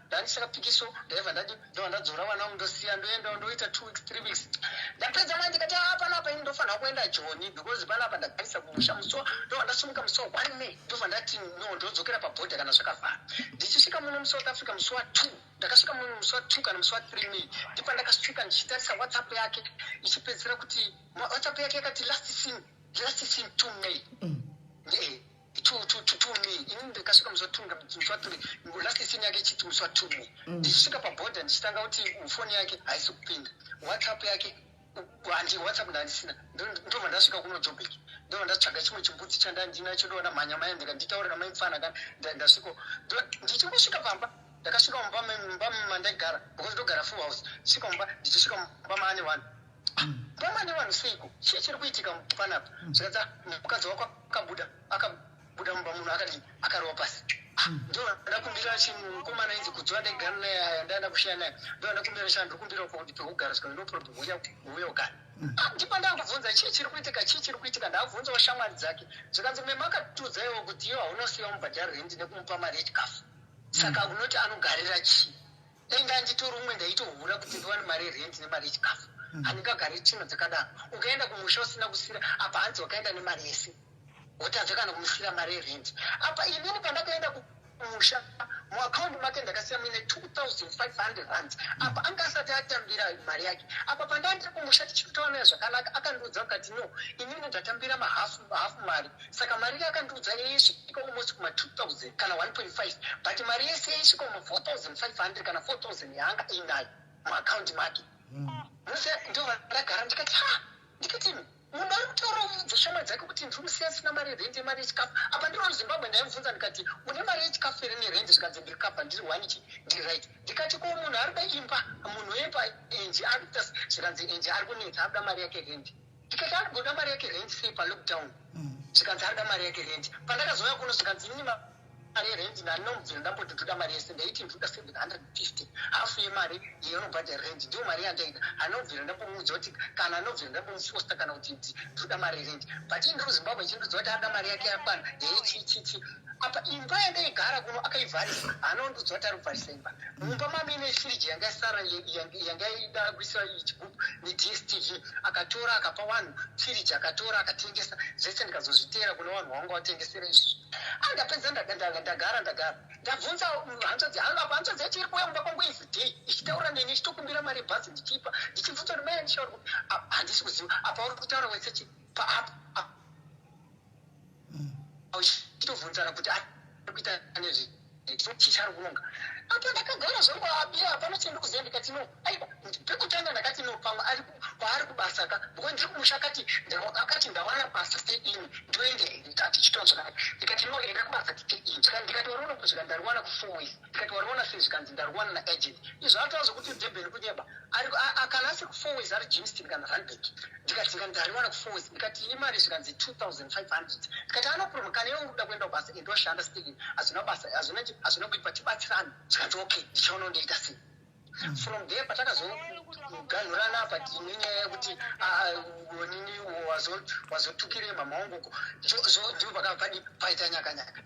ndandisingapikiso ndaibva ndadi ndobva ndadzora vana vangu ndosiya ndoenda ndoita 2 weeks, 3 weeks. Ndapedza mai ndikati ah panapa ini ndofanira kuenda Joni because panapa ndagarisa kumusha. Musi ndobva ndasimuka musi wa1 May, ndobva ndati no, ndodzokera pabhodha kana zvakavhara. Ndichisvika muno muSouth Africa musi wa2, ndakasvika muno musi wa2 kana musi wa3 May, ndipo ndakasvika ndichitarisa WhatsApp yake ichipedzisira kuti WhatsApp yake yakati last seen 2 May. 2 May ini ndakasvika musi wa2, musi wa3 last seen yake ichiti musi wa2 May. Ndichisvika pabhodha ndichitanga kuti foni yake haisi kupinda, WhatsApp yake handi WhatsApp ndandisina. Ndobva ndasvika kuno Joburg, ndobva ndatsvaga chimwe chimbudzi chandandinacho, ndobva ndamhanya mai ndikanditaurira mai mufana kana ndasviko ndichingosvika pamba. Ndakasvika mumba mandaigara because ndogara full house. Svika mumba, ndichisvika mumba maane vanhu, mumba maane vanhu seiko, chii chiri kuitika panapa? Zvikadza mukadzi wako akabuda, akabuda mumba munhu akadii, akarova pasi. Ndo ndakumbira chimukomana inzi kudziwa ndaigara naye aya ndaenda kushiya naye. Ndo ndakumbira sha ndikumbira kuti pekugara. Zvikanzi no problem, uya uya ugara. Ah, ndipo ndakubvunza chii chiri kuitika, chii chiri kuitika. Ndakubvunzawo shamwari dzake, zvikanzi mema akatiudzaiwo kuti iwo haunosiya mubhadhara rendi nekumupa mari yechikafu, saka unoti anogarira chii? Dai ndanditori umwe ndaitohura kuti ndiwane mari yerendi nemari yechikafu. Handingagari tsvina dzakadaro. Ukaenda kumusha usina kusira apa, hanzi wakaenda nemari yese, wotadza kana kumusira mari yerendi apa. Inini pandakaenda kumusha, muakaundi make ndakasiya muine 2500 rands. Apa anga asati atambira mari yake. Apa pandaa ndiri kumusha tichikutaura naye zvakanaka, akandiudza kukati, "No, inini ndatambira mahafu hafu mari." Saka mari iye akandiudza yaisvika almost kuma 2000 kana 1.5, but mari yese yaisvika kuma 4500 kana 4000 yaanga inayo muakaundi make. Muse ndobva ndagara ndikati, "Ha," ndikati, "munhu ari kutaura dzeshamwari dzake kuti ndiri musiya sina mari yerendi, mari yechikafu." Apa ndiri muZimbabwe, ndaimubvunza ndikati, "Une mari yechikafu here nerendi?" Zvikanzi, "Ndiri kabva, ndiri wanichi, ndiri right." Ndikati, "Ko munhu ari kuda imba, munhu wemba enji ari kuita?" Zvikanzi, "Enji ari kunetsa, ari kuda mari yake rendi." Ndikati, "Ari kuda mari yake rendi sei palockdown?" Zvikanzi, "Ari kuda mari yake rendi." Pandakazouya kuno, zvikanzi, "Inini mari yerendi ndandinomubvira ndamboti ndoda mari yese." Ndaiti ndoda 750, hafu yemari yeunobhadhara rendi ndiyo mari yandaida. Anobvira ndambomuudza kuti kana anobvira ndambomufosta kana kuti ndoda mari yerendi, but ini ndiri kuZimbabwe chindiudza kuti ada mari yake yakwana yechichichi. Apa imba yandaigara kuno akaivharisa, anondiudza kuti ari kuvharisa imba. Mumba mamine firiji yanga yasara, yanga ida kuiswa chigubhu neDStv, akatora akapa vanhu firiji, akatora akatengesa zvese. Ndikazozviteera kune vanhu vanga vatengesera izvozvo. Andapedza, ndagara ndagara, ndabvunza hanzvadzi. Apa hanzvadzi yacho iri kuuya mumba kwangu everyday ichitaura neni, ichitokumbira mari yebhazi, ndichipa. Ndichibvunza kuti, "Mai, andishauri kuti handisi kuziva." Apa uri kutaura wese chi paapa uchitovhunzana kuti ari kuita nezvi chichari kuronga. Apa ndakagara zvangu, abiya hapana chendiri kuziva. Ndikati, "No, aiwa." Pekutanga ndakati, "No, pamwe ari kwaari kubasa ka, because ndiri kumusha." Akati, "Ndawana basa seini, ndoende here?" Tichitaura zvakanaka. Ndikati, "No, enda kubasa titeini." Ndikati, "Wariona?" Kusvika, "Ndariwana kuFourways." Ndikati, "Wariona sei?" Zvikanzi, "Ndariwana naagent." Izvo ataura zvokuti Durban kunyeba. Kana asi kuFourways, ari Germiston kana Randburg. Ndikati, "Ndariwana kuFourways." Ndikati, "Imari?" Zvikanzi, 2500. Ndikati, "Anoproma kana iwe uri kuda kuenda kubasa, endoshanda still, hazvina basa, hazvina kuipa, tibatsirane." Zvikanzi, "Okay, ndichaona ndoita sei." From there patakazoganhurana apa nenyaya yekuti nini wazotukire mama wangu uko, ndo pakabva paita nyakanyaka.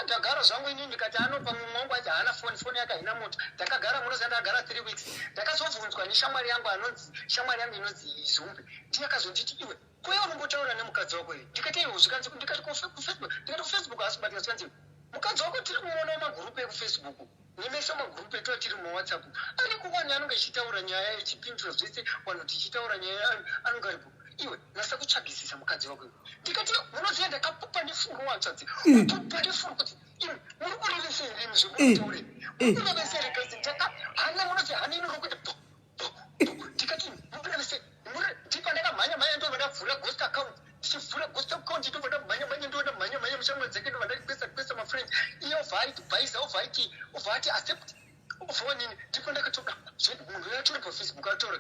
Ndagara zvangu inini, ndikati anopa mumwe wangu achi haana foni, foni yake haina moto. Ndakagara, munoziva, ndakagara 3 weeks. Ndakazobvunzwa neshamwari yangu anonzi, shamwari yangu inonzi Zumbe, ndiye akazonditi, "Iwe, kuye unombotaura nemukadzi wako here?" Ndikati, "Iwe." Zvikanzi, ndikati, "KuFacebook." Ndikati, "KuFacebook haasi kubatika." Zvikanzi, "Mukadzi wako tiri kumuona mumagurupu ekuFacebook nemese magurupu eto tiri muWhatsApp, ari kuwani anonge ichitaura nyaya, ichipindura zvese vanhu tichitaura nyaya, anonge aripo. Iwe nasa kutsvagisisa mukadzi wako iwe." Ndikati, munoziva, ndakapupa nefuru, wanzvadzi, kupupa nefuru kuti, "Imi muri kurevesa here imi zvemutaure? Muri kurevesa here guys?" Ndaka hana, munoziva, hana inoro kuti bo, bo, bo. Ndikati, "Muri kurevesa?" Ndipo ndakamhanya mhanya, ndobva ndavhura ghost account. Ndichivhura ghost account, ndobva ndamhanya mhanya, ndobva ndamhanya mhanya mushamwari dzake, ndobva ndakwesa kwesa mafriends. Iye obva aiti bhaisa, obva aiti, obva ati accept, obva wanini. Ndipo ndakatoda munhu uyo atori paFacebook atora.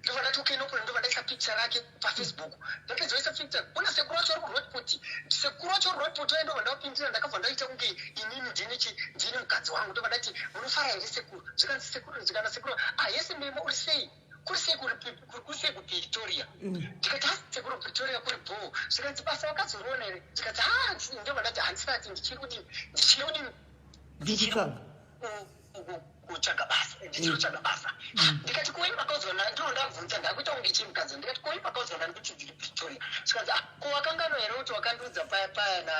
Ndobva ndati, "Okay, no problem." Ndobva ndaisa picture rake paFacebook. Ndapedza kuisa picture, kuna sekuru wacho ari kuRoodepoort, sekuru wacho ari kuRoodepoort waye, ndobva ndapindira. Ndakabva ndaita kunge inini ndini chi ndini mukadzi wangu. Ndobva ndati, "Munofara here sekuru?" Zvikanzi, "Sekuru," zvikana, "Sekuru, ah, yese memo, uri sei? Kuri sei kuri sei kuPretoria?" Ndikati, "Ha, sekuru, Pretoria kuri bhoo." Zvikanzi, "Basa wakazoriona here?" Zvikanzi, "Ha." Ndobva ndati, "Handisati, ndichiri kudini, ndichiri kudini?" Ndiri kutsvaga. Kutsvaga basa, ndichiri kutsvaga basa. Ndikati, "Koi makaudzwa?" Ndiro ndabvunza, ndakuita kunge chiri mukadzi. Ndikati, "Koi makaudzwa nani kuti ndiri Pretoria?" Zvikanzi, "Ah, ko wakanganwa here kuti wakandiudza paya paya na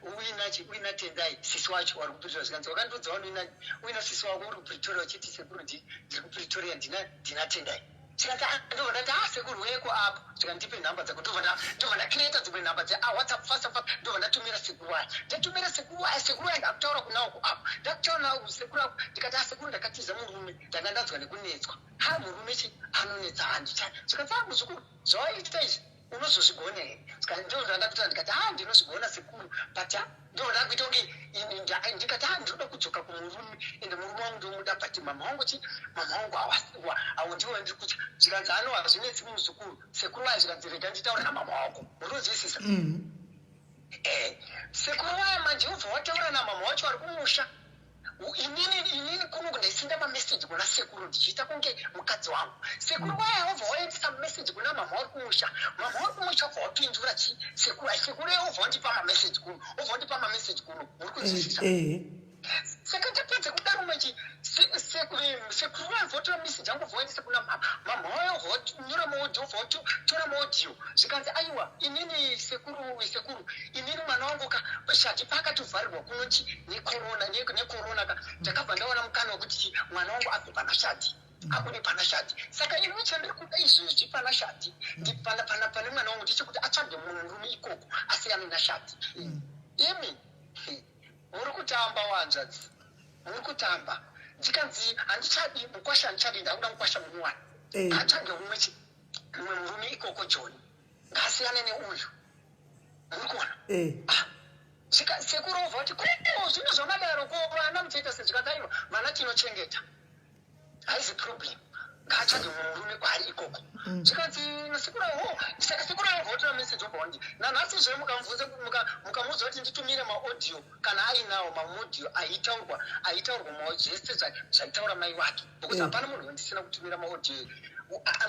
uina uina Tendai, sisi wacho wari kuPretoria?" Zvikanzi, "Wakandiudza wani uina sisi wako uri kuPretoria uchiti, 'Sekuru, ndiri kuPretoria, ndina Tendai.'" Zvikanzi, "Ah." Ndobva ndati, "Ah, sekuru, weko apo." Zvikandipe nhamba dzako. Ndobva ndacreata dzimwe nhamba dzeWhatsApp fast fast. Ndobva ndatumira sekuru aya, ndatumira sekuru aya. Sekuru aya ndakutaura kunawo apo, ndakutaura nawo sekuru ako. Ndikati, "Ah, sekuru, ndakatiza murume, ndanga ndanzwa nekunetswa. Ha, murume chi anonetsa, handicha." Zvikanzi, "Ah, muzukuru, zvawaita izvi unozozvigona here?" Ndobva ndakutaura, ndikati, "Ah, ndinozvigona sekuru, but ah," ndobva ndakuita kunge ndikati, "Ah, ndinoda kudzoka kumurume, ende murume wangu ndomuda, but mama wangu chi mama wangu avo ndivo ndiri kutya." Zvikanzi, "Ano, hazvinetsi muzukuru." Sekuru vaya zvikanzi, "Rega nditaure namama wako." Munozwisisa? Sekuru vaya manje ubva wataura namama wacho ari kumusha. Inini kuno ndaisenda mameseji kuna sekuru ndichiita kunge mukadzi wangu. Sekuru vaya wobva waendesa meseji kuna mama wari kumusha. Mama wari kumusha wobva wapindura chi sekuru. Ai, sekuru wobva wandipa mameseji kuno, wobva wandipa mameseji kuno. Muri kunzwisisa? Eh. Saka ndapedza kudaro manje sekuru vanhu votora message yangu voendesa kuna mhamha vayo vonyora maaudio votora maaudio zvikanzi aiwa inini sekuru sekuru inini mwana wangu ka shati paakatovharirwa kuno chi necorona necorona ka ndakabva ndawana mukana wekuti mwana wangu abve pana shati abude pana shati saka ini chandiri kuda izvezvi pana shati pana pana pane mwana wangu ndechekuti atsvage murume ikoko asiyane nashati imi muri kutamba wanzvadzi muri kutamba ndikanzi handichadi mukwasha handichadi ndakuda mukwasha munyowani eh. atsvage mumwe mumwe murume ikoko joni ngaasiyane neuyu muri kuona eh. ah, sekurovha kuti ko zvino zvamadaro ko vana muchaita sezvikadaiwa vana tinochengeta haizi problem ngaatsvage mumwe murume kwaari ikoko mm. zvikanzi nasekuru ho saka sekuru avo votora message obva wandi nanhasi zve mukamubvunza mukamuudza kuti nditumire maaudio kana ainawo maaudio aitaurwa aitaurwa zvese zvaitaura mai wake because mm. hapana munhu wandisina kutumira maaudio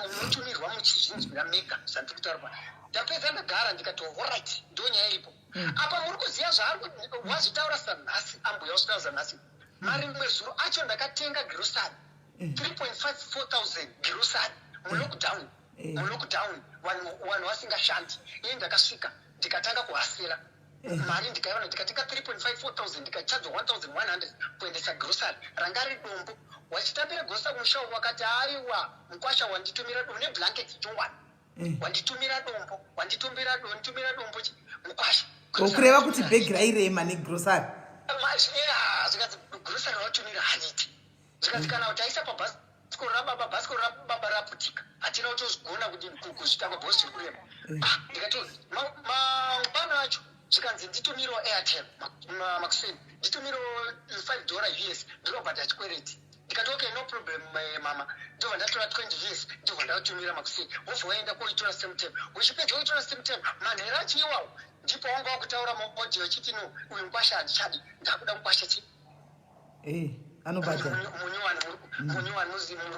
munotumirwa muchizvinzwira mega zvandiri kutaura ndapedza ndagara ndikati orit ndonyaya iripo mm. apa muri kuziva zvaari wazvitaura sanhasi ambuya wazvitaura sanhasi marimwe zuro acho ndakatenga girosari 3.54 thousand girosari mulockdown eh. mulockdown vanhu vasingashandi iye ndakasvika ndikatanga kuhasira eh. mari ndikaiona ndikatenga 3.54 thousand ndikachajwa 1100 kuendesa girosari ranga riri dombo wachitambira girosari kumusha wakati aiwa mukwasha wanditumira dombo neblanket jowani eh. wanditumira dombo wanditumira wanditumira dombo mukwasha kureva kuti bhegi rairema negrosari zvikanzi grosari rawatumira haniti zvikanzi kana taisa pabhasikoro rababa bhasikoro rababa raputika hatina kutozvigona kuti kuzvitanga bhosi zviri kurema eh. ah, ndikati mangwana acho zvikanzi nditumiro airtel makuseni nditumiro 5 dollar us ndinobhadha chikwereti ndikati okay no problem eh, mama ndobva ndatora 20 years ndobva ndatumira makuseni wobva waenda koitora same time uchipedza woitora same time manhero acho iwawo ndipo wanga wakutaura muaudio achiti no uyu mukwasha handichadi ndakuda mukwasha chi eh, anobhadhara munyowani munyowani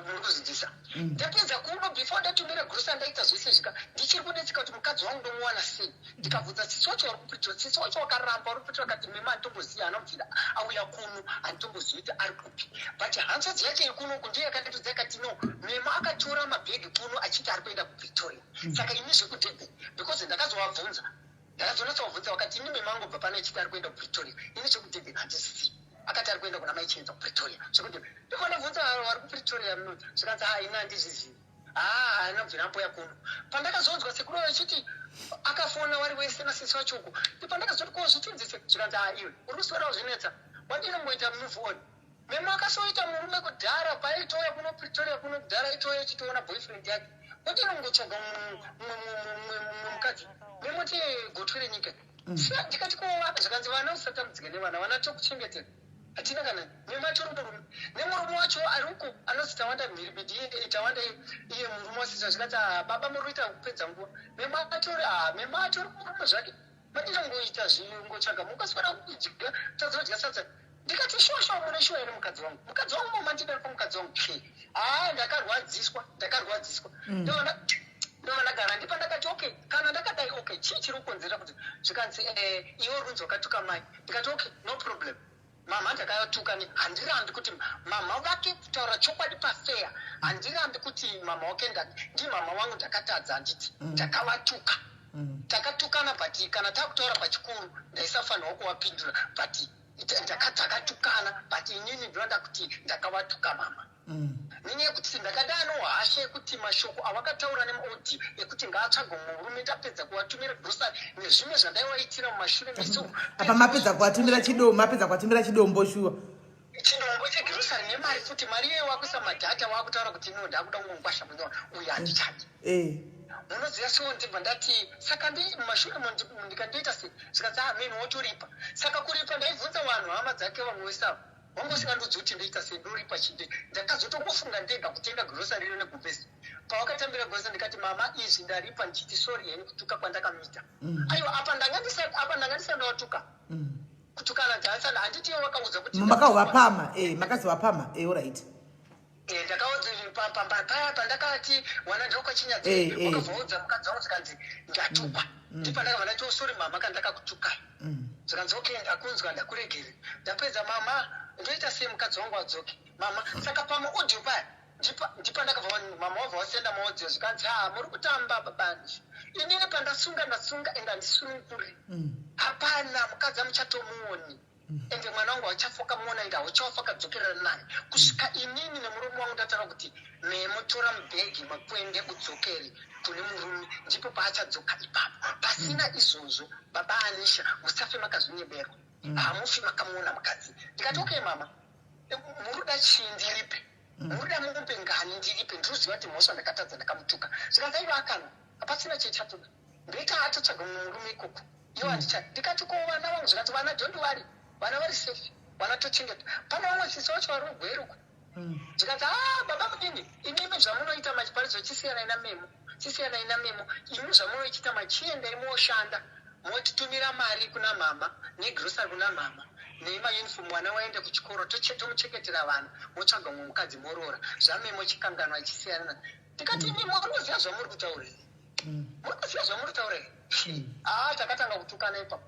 muri kuzvidzisa mm. ndapedza kuno before ndatumira grosa ndaita zvese zvika ndichiri kunetseka kuti mukadzi wangu ndomuwana sei ndikabvunza tsitsi wacho vari kupretoria tsitsi wacho wakaramba uri kupretoria akati mema handitombozivi haana kubvira auya kuno handitombozivi kuti ari kupi but hanzvadzi yake yekuno uku ndiyo yakanditudza ikati no mema akatora mabhegi kuno achiti ari kuenda kupretoria hmm. saka ini zvekudurban because ndakazovabvunza ndakazonatsa vakati ini mema angobva pano achiti ari kuenda kupretoria ini zvekudurban handisizivi akati ari kuenda kuna maichenza kupretoria zvekudurban ndikona bvunza vari kupretoria zvikanzi ha ini handizvizivi haa haana kubvira amboya kuno pandakazonzwa sekuru vachiti akafona wari wese nasisi wacho uko ndipandakazoti ko zvichinzise zvikanzi haa iwe uri kuswera uzvinetsa wadini kungoita move on memo akasoita murume kudhara paaitouya kuno pretoria kuno kudhara aitouya achitoona boyfriend yake wadini kungotsvaga mumwe mukadzi memoti gotwe renyika mm. ndikati kova zvikanzi vana usatambudzike nevana vana tokuchengetera hatina kana nematori murume nemurume wacho ari uko anonzi tawanda mhiripiti iye tawanda iye murume wasisa zvikati ah, baba muri kuita kupedza nguva mematori ah, mematori murume zvake madinongoita zvingotsvaga mukaswera kudya tazodya sadza ndikati shuwa shuwa mune shuwa here mukadzi wangu mukadzi wangu momandidaripo mukadzi wangu ke haa ndakarwadziswa ndakarwadziswa mm. ndova ndagara ndipa ndakati okay kana ndakadai okay chii chiri kukonzera kuti zvikanzi eh, iwe runzi wakatuka mai ndikati okay no problem mama ndakatuka ne handirambi kuti mama vake kutaura chokwadi pafeya handirambi kuti mama wake ndimama wangu ndakatadza handiti mm. ndakavatuka mm. takatukana but kana takutaura pachikuru ndaisafanirwa kuvapindura but takatukana but inini ndinoda kuti ndakavatuka mama mm. nenyaya yekuti ndakadano hasha yekuti mashoko awakataura nemaaudio ekuti ngaatsvage murume ndapedza kuvatumira grocery nezvimwe zvandaivaitira mumashure meso apa mapedza kuvatumira chidombo mapedza kuvatumira chidombo shuwa chidombo chegrocery nemari futi mari iyoyo wakuisa madhata wakutaura kuti ino ndakuda kungongwasha munyowa uyu handichadi eh. munoziva so ndibva ndati saka ndi mumashure ndikandoita se zvikanzi ameni ah, wotoripa saka kuripa ndaibvunza vanhu hama dzake vamwe wesavo wanga usingandudzi kuti ndoita sei ndoripa chinde ndakazotongofunga ndega kutenga grocery iro negumbezi pawakatambira grocery ndikati mama izvi ndaripa ndichiti sorry henyu kutuka kwandakamuita mm. aiwa apa ndanga apa ndanga ndisati ndawatuka mm. kutukana ndasana handiti iwe wakaudza kuti makazovapama eh makazovapama eh alright eh ndakaudza paya pandakati wana ndokwachinyadzi eh, eh. wakabvaudza mukadzi wangu zikanzi ndatukwa mm. ndipandakabva ndati oh, sorry mama kandakakutukai mm. Zvikanzi okay, ndakunzwa, ndakuregerera. Ndapedza mama, ndoita sei mukadzi wangu adzoke mama? Saka pamaaudio paya ndipa ndakabva mama wabva wasenda maaudio, zvikanzi ha, muri kutamba babanje, inini pandasunga ndasunga ende handisununguri. Hapana mukadzi amuchatomuoni, ende mwana wangu hauchafa wakamuona, ende hauchafa wakadzokerera naye kusvika inini nemurume wangu ndataura kuti memutora mubhegi makwende udzokere kune murume, ndipo paachadzoka ipapo. Pasina izvozvo, baba Anisha, musafe makazvinyeberwa, hamufi makamuona mukadzi. Ndikati okay mama, muruda chii ndiripe? Muruda mombe ngani ndiripe? Ndinoziva kuti mhosva ndakatadza, ndakamutuka. Zvikanzi aiva akanwa, hapasina chechatoda, ndoita atotsvaga mumwe murume ikoko, iwo handicha. Ndikati ko vana vangu? Zvikati vana don't worry, vana vari safe, vana tochengeta. Pane vamwe sisi vacho vari ugweruko. Zvikanzi a baba mudini, imimi zvamunoita machiparidzo, chisiyanai namemo, chisiyanai namemo. Imi zvamunochita, machiendai moshanda, motitumira mari kuna mama negrosari kuna mama nemauniform, vana waende kuchikoro, tomuchengetera vana, motsvaga mumwe mukadzi moroora, zvamemo chikanganwa, chisiyana. Ndikati imi muri kuziva zvamuri kutaura here? Muri kuziva zvamuri kutaura here? Aa, takatanga kutukana ipapo.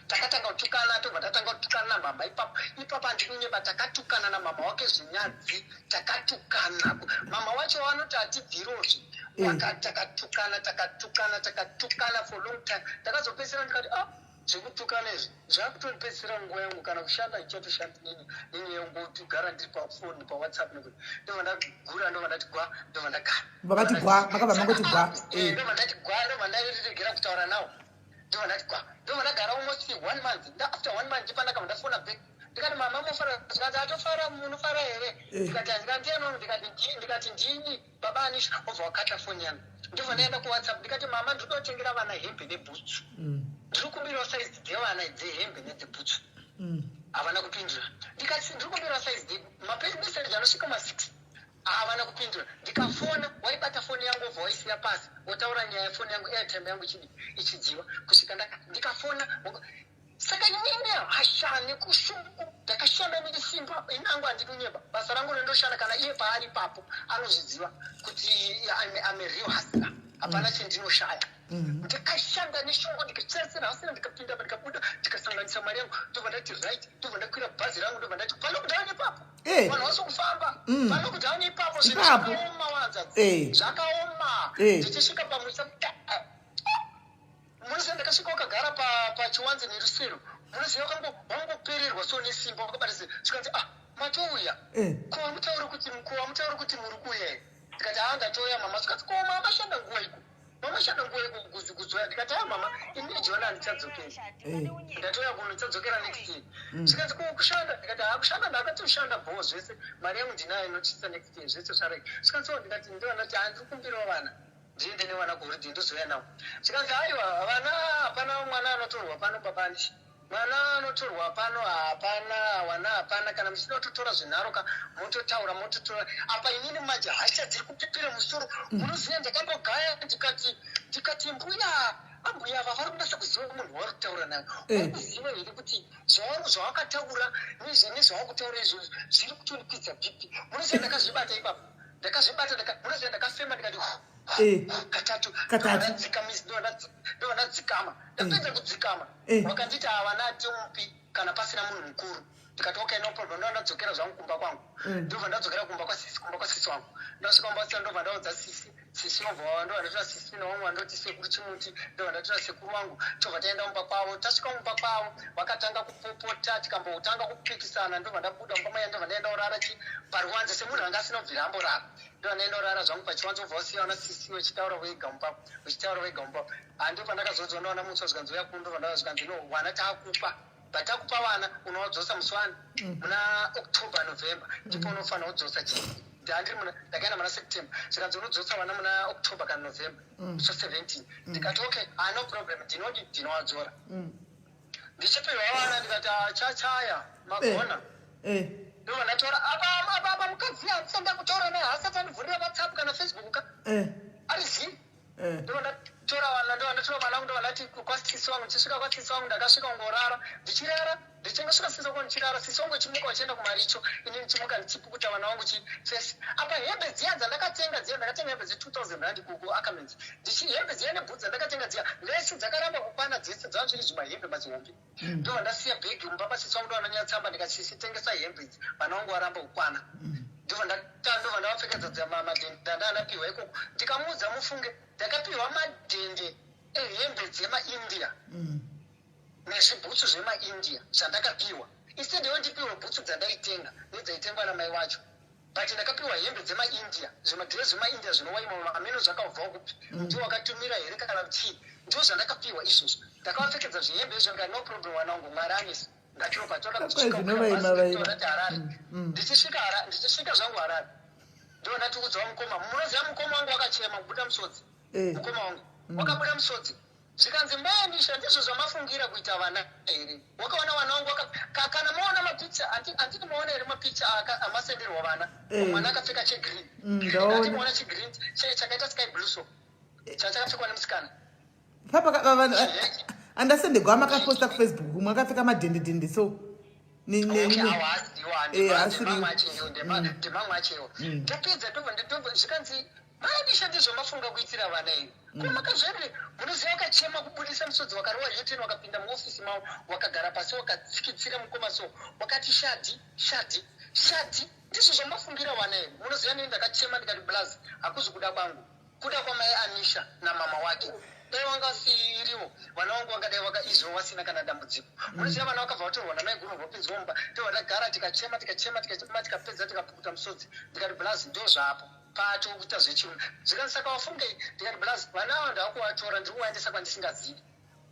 Takatanga kutukana, tobva tatanga kutukana namama ipapo ipapo. Handikunyeba, takatukana namama wake zvinyadzi, takatukana. Mama wacho vanoti hatibvirozve. Takatukana, takatukana, takatukana for long time. Takazopedzisira ndikati ah, zvekutukana izvi zvakutondipedzisira nguva yangu, kana kushanda ndichatoshandi nini nini yangotogara ndiri pafoni, paWhatsApp, nekuti ndobva ndagura, ndobva ndati gwa, ndobva ndagara. Vakati gwa, makabva mangoti gwa. Ndobva ndati gwa, ndobva ndaregera kutaura nawo, ndobva ndati gwa, ndobva ndagara almost one month. After one month ndipo ndakabva ndafona back, ndikati mama, mofara? Zvikanzi atofara, munofara here? Ndikati handikandiyanono, ndikati ndini baba Anisha. Obva wakata foni yangu. Ndobva ndaenda kuWhatsApp, ndikati mama, ndiri kutotengera vana hembe nebhutsu, ndiri kumbirawo saizi dzevana dzehembe nedzebhutsu. Havana kupindura. Ndikati ndiri kumbirawo saizi, mameseji anosvika ma6, havana kupindura. Ndikafona, waibata foni yangu obva waisiya pasi, wotaura nyaya yefoni yangu, airtime yangu ichidi ichidziwa kusvika ndikafona. Saka inini hasha nekushungu, ndakashanda nesimba inangu, handikunyeba, basa rangu rendoshanda, kana iye paari ipapo anozviziva kuti I'm a real hustler, hapana chendinoshaya. Ndakashanda neshungu, ndikachasira hasira, ndikapinda, ndikabuda, ndikasanganisa mari yangu, ndobva ndati right, ndobva ndakwira bhazi rangu, ndobva ndati palockdown ipapo, vanhu vasi kufamba, palockdown ipapo zvinhu Ipapo. zvakaoma wanza, zvakaoma. Ndichisvika pamusha, munoziva, ndakasvika wakagara pachiwanze nerusero, munoziva, wangopererwa so nesimba, wakabata se. Zvikanzi ah, matouya? Ko hamutauri kuti, ko hamutauri kuti muri kuuya here? Ndikati haa, ndatouya mama. Zvikanzi ko mama shanda nguva iko, mama shanda nguva iko kudzoya? Ndikati haa mama, ini jona handichadzokeri, ndatouya kuno, ndichadzokera next year. Zvikanzi ko kushanda? Ndikati haa, kushanda ndakatoshanda bho, zvese mari yangu ndinayo inotyisa, next year zvese zvarega. Zvikanzi o, ndikati ndovanati haa, ndiri kumbirawo vana, ndiende nevana kuholiday, ndozouya navo. Zvikanzi aiwa, vana hapana mwana anotorwa pano, babandi, mwana anotorwa pano hapana, wana hapana. Kana muchida kutotora zvenharo ka, mototaura, mototora. Apa inini manje hasha dziri kupipira musoro. Munoziva, ndakambogaya, ndikati mbuya, ambuya ava vari kunasa kuziva munhu wavari kutaura naye. Vari kuziva here kuti zvawakataura nezvawakutaura izvozvo zviri kutondikwidza BP? Munoziva, ndakazvibata ipapo, ndakazvibata, munoziva, ndakafema, ndikati katatu. Katatu. Ndobva ndadzikama. Ndapedza kudzikama, wakanditi havana atimupi kana pasina munhu mukuru. Ndikati okay, no problem. Ndobva ndadzokera zvangu kumba kwangu. Ndobva ndadzokera kumba kwasisi, kumba kwasisi wangu. Ndasvika kumba kwasisi, ndobva ndaudza sisi, sisi obva, ndobva ndatora sisi nevamwe vandoti sekuru Chimuti, ndobva ndatora sekuru wangu, tobva taenda mumba kwavo. Tasvika mumba kwavo, vakatanga kupopota, tikambotanga kupikisana. Ndobva ndabuda mumba maya, ndobva ndaenda kurara chi paruwanze semunhu anga asina kubvira amborara. Ndobva ndaenda kurara zvangu pachiwanze, obva wasiya vana sisi vachitaura vega mumba, vachitaura vega mumba. Hando pandakazodzwa ndaona mutswa, zvikanzi uya kuno. Ndobva ndauya, zvikanzi no, vana taakupa, patakupa vana unovadzosa musi wani? Muna October, November, ndipo unofanira kudzosa. Chii, ndandiri muna, ndakaenda muna September, zvikanzi unodzosa vana muna October kana November, so 17. Ndikati okay, ah, no problem, ndinodi ndinovadzora. Ndichipihwa vana, ndikati ah, chachaya magona. Ndobva ndatora apa apa apa mukadzi handisanda kutaura naye, haasati andivhurira WhatsApp kana Facebook ka, ari zii. Ndobva Ndatora vana, ndova ndatora vana vangu, ndova ndati kwasisi wangu. Ndichisvika kwasisi wangu, ndakasvika kungorara, ndichirara, ndichingasvika sisi wangu ndichirara, sisi wangu ichimuka vachienda kumaricho, ini ndichimuka ndichipukuta vana vangu chifesi. Apa hembe dziya dzandakatenga dziya, ndakatenga hembe dze2000 rand kuAckermans, hembe dziya nebhutsu dzandakatenga dziya, lesi dzakaramba kukwana dzese, dzava zviri zvimahembe mazihombe. Ndobva ndasiya bhegi mumba masisi wangu, ndova ndanyatsamba ndikati, "Sisi, tengesa hembe idzi, vana vangu varamba kukwana." Ndobva ndavapfekedza madhende andaanapiwa ikoko. Ndikamuudza, mufunge, ndakapiwa madhende ehembe dzemaIndia nezvibhutsu zvemaIndia zvandakapiwa. Instead yondipiwa bhutsu dzandaitenga nedzaitengwa namai wacho, but ndakapiwa hembe dzemaIndia, zvimadhirezi zvemaIndia zvinowaima mameno, zvakabvawo kupi? Ndio wakatumira here kana chii? Ndio zvandakapiwa izvozvo. Ndakavapfekedza zvihembe izvo, ndikati, "No problem, wana wangu, Mwari anesi." Ngatiropa toda. Zvinovaima vaima. Harare, ndichisvika zvangu Harare, ndo ndatiudzawo mukoma. Munoziva, mukoma wangu wakachema kubuda musodzi. Mukoma wangu wakabuda musodzi, zvikanzi, "Mbayanisha, ndizvo zvamafungira kuita vana here? Wakaona vana vangu kana maona mapicha, handiti maona here mapicha amasenderwa vana?" Mwana akapfeka chegreen. Ndaona. Maona chegreen chakaita sky blue, so chachakapfekwa nemusikana. Papa andasendegwa makaposta kuFacebook, umwe akapfeka madhendedhende so. Ndemamwe achewo. Ndapedza, ndobva zvikanzi, "Maadisha, ndizvo mafunga kuitira vana here? Ko makazvere?" Munoziva, wakachema kubudisa musodzi, wakarova U-turn, wakapinda muofisi mavo, wakagara pasi, wakatsikitsira mukoma so, wakati, "Shadhi, shadhi, shadhi, ndizvo zvamafungira vana here?" Munoziva, nei ndakachema, ndikati, "Blaz, hakuzi kuda kwangu, kuda kwamai Anisha namama wake. Dai wanga usiriwo, vana vangu vangadai wakaizvo wasina kana dambudziko." Munoziva, vana vakabva vatorwa namai guru, vopinzwa mumba. Tobva tagara, tikachema, tikachema, tikachema, tikapedza, tikapukuta musodzi. Ndikati, "Blaz, ndo zvapo paatokuita zvechirume." Zvikanzi, "Saka wafungei?" Ndikati, "Blaz, vana ava ndakuvatora, ndiri kuvaendesa kwandisingazivi."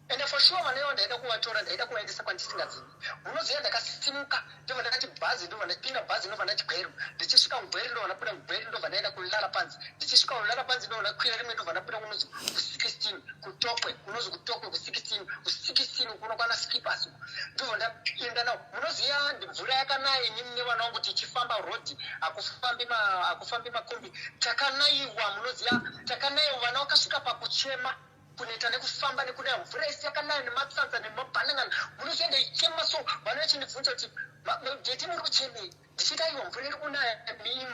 Ende for sure vana ivavo ndaida kuvatora, ndaida kuvaendesa kwandisingazivi. Munoziva, ndakasimuka, ndobva ndakati bhazi, ndobva ndapinda bhazi, ndobva ndati Gweru. Ndichisvika kuGweru, ndobva ndabuda kuGweru, ndobva ndaenda kulala panzi. Ndichisvika kulala panzi, ndobva ndakwira rimwe, ndobva ndabuda kunozi ku16 kuTokwe, kunozi kuTokwe ku16, ku16 kunokwana Skippers. Ndobva ndaenda nawo. Munoziva, mvura yakanaya, inini nevana vangu tichifamba, rodhi hakufambi makombi, takanayiwa. Munoziva, takanayiwa, vana vakasvika pakuchema, kuneta nekufamba nekudai, mvura isi yakanaya nematsatsa nemabhanangana. Munoziva, ndaichema so, vana vachindibvunza kuti, "Daddy, muri kuchemei?" Ndichiti, "Aiwa, mvura iri kunaya,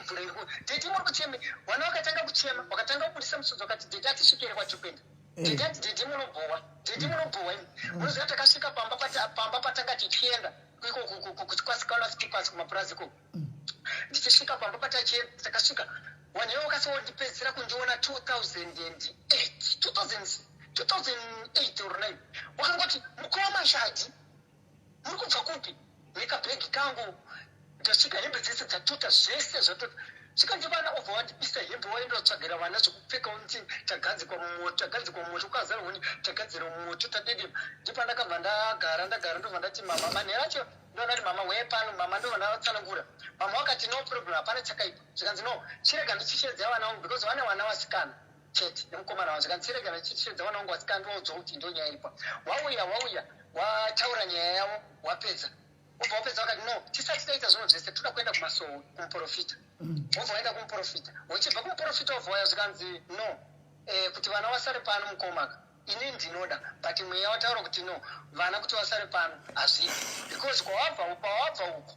mvura iri. Daddy, muri kuchemei?" Vana vakatanga kuchema, vakatanga kubudisa musodzi, vakati, "Daddy, atisvikire kwaTupenda. Daddy, ati daddy munobhowa, daddy munobhowa imi." Munoziva, takasvika pamba patanga tichienda iko kwasikana Skippers, kumapurazi ikoko. Ndichisvika pamba patachienda, takasvika, vanhu ivo vakasondipedzisira kundiona 2008, 2008 or 9. Wakangoti, "Mukoma Shadhi, muri kubva kupi?" Nekabhegi kangu, ndasvika hembe dzese dzatota, zvese zvatota. Svika ndivana obva wandibisa hembe, waenda watsvagira vana zvekupfeka. Unti tagadzikwa mumoto, tagadzikwa mumoto, ukazara huni, tagadzira mumoto, tadedema. Ndipandakabva ndagara, ndagara, ndobva ndati, "Mama, manheru acho." Ndobva ndati, "Mama, weye pano." Mama, ndobva ndavatsanangura. Mama wakati, "No problem, hapana chakaipa." Zvikanzi, "No, chirega ndichishedza vana vangu," because vane vana vasikana chete nemukomana wavo. Zvikanzi, "Chirega ndichishedza vana vangu vasikana, ndoudzwa kuti ndo nyaya iripa." Wauya, wauya, wataura nyaya yavo, wapedza, ubva wapedza, wakati, "No, tisati taita zvinhu zvese, toda kuenda kumasowe kumuprofita." Wobva waenda kumuprofita, uchibva kumuprofita, wobva waya, zvikanzi, "No, kuti vana vasare pano, mukomaka, ini ndinoda, but mweya wataura kuti no, vana kuti vasare pano hazviiti, because kwawabva, kwawabva uku,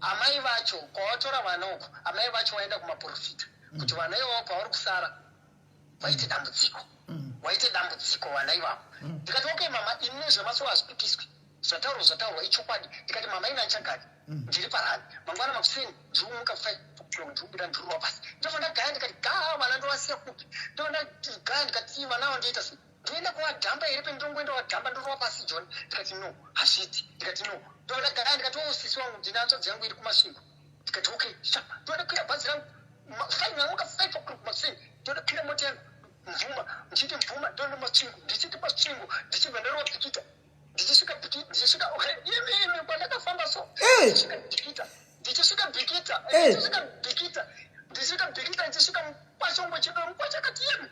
amai vacho, kwawatora vana uku, amai vacho waenda kumaprofita kuti vana ivavo pavari kusara vaite dambudziko, waite dambudziko vana ivavo." Ndikati, "Okay mama, ini zvemasowe hazvipikiswi, zvataurwa zvataurwa, ichokwadi." Ndikati, "Mama, ina chagari ndiri parani, mangwana makuseni ndirimuka 5 o'clock, ndiribuda, ndirirwa pasi." Ndobva ndagaya, ndikati, "Gaa, vana ndovasiya kupi?" Ndobva ndagaya, ndikati, "Vana ava ndoita sei? Ndoenda kuwadhamba here? Pendinongoenda wadhamba, ndorova pasi John." Ndikati, "No, hazviiti." Ndikati, "No." Ndobva ndagaya, ndikati, "O, sisi wangu, ndine hanzvadzi yangu iri kuMasvingo." Ndikati, "Okay, sha." Ndoda kwira bhazi rangu 5, namuka 5 o'clock makuseni, ndoda kwira mota yangu, mvuma, ndichiti mvuma, ndoenda Masvingo, ndichiti Masvingo, ndichibva ndarova Bikita. Ndichisvika, ndichisvika, okay, imi imi, kwandakafamba so, ndichisvika Bikita, ndichisvika Bikita, ndichisvika Bikita, ndichisvika Bikita, ndichisvika mukwashongo chedo, mukwasha akati, "Yemi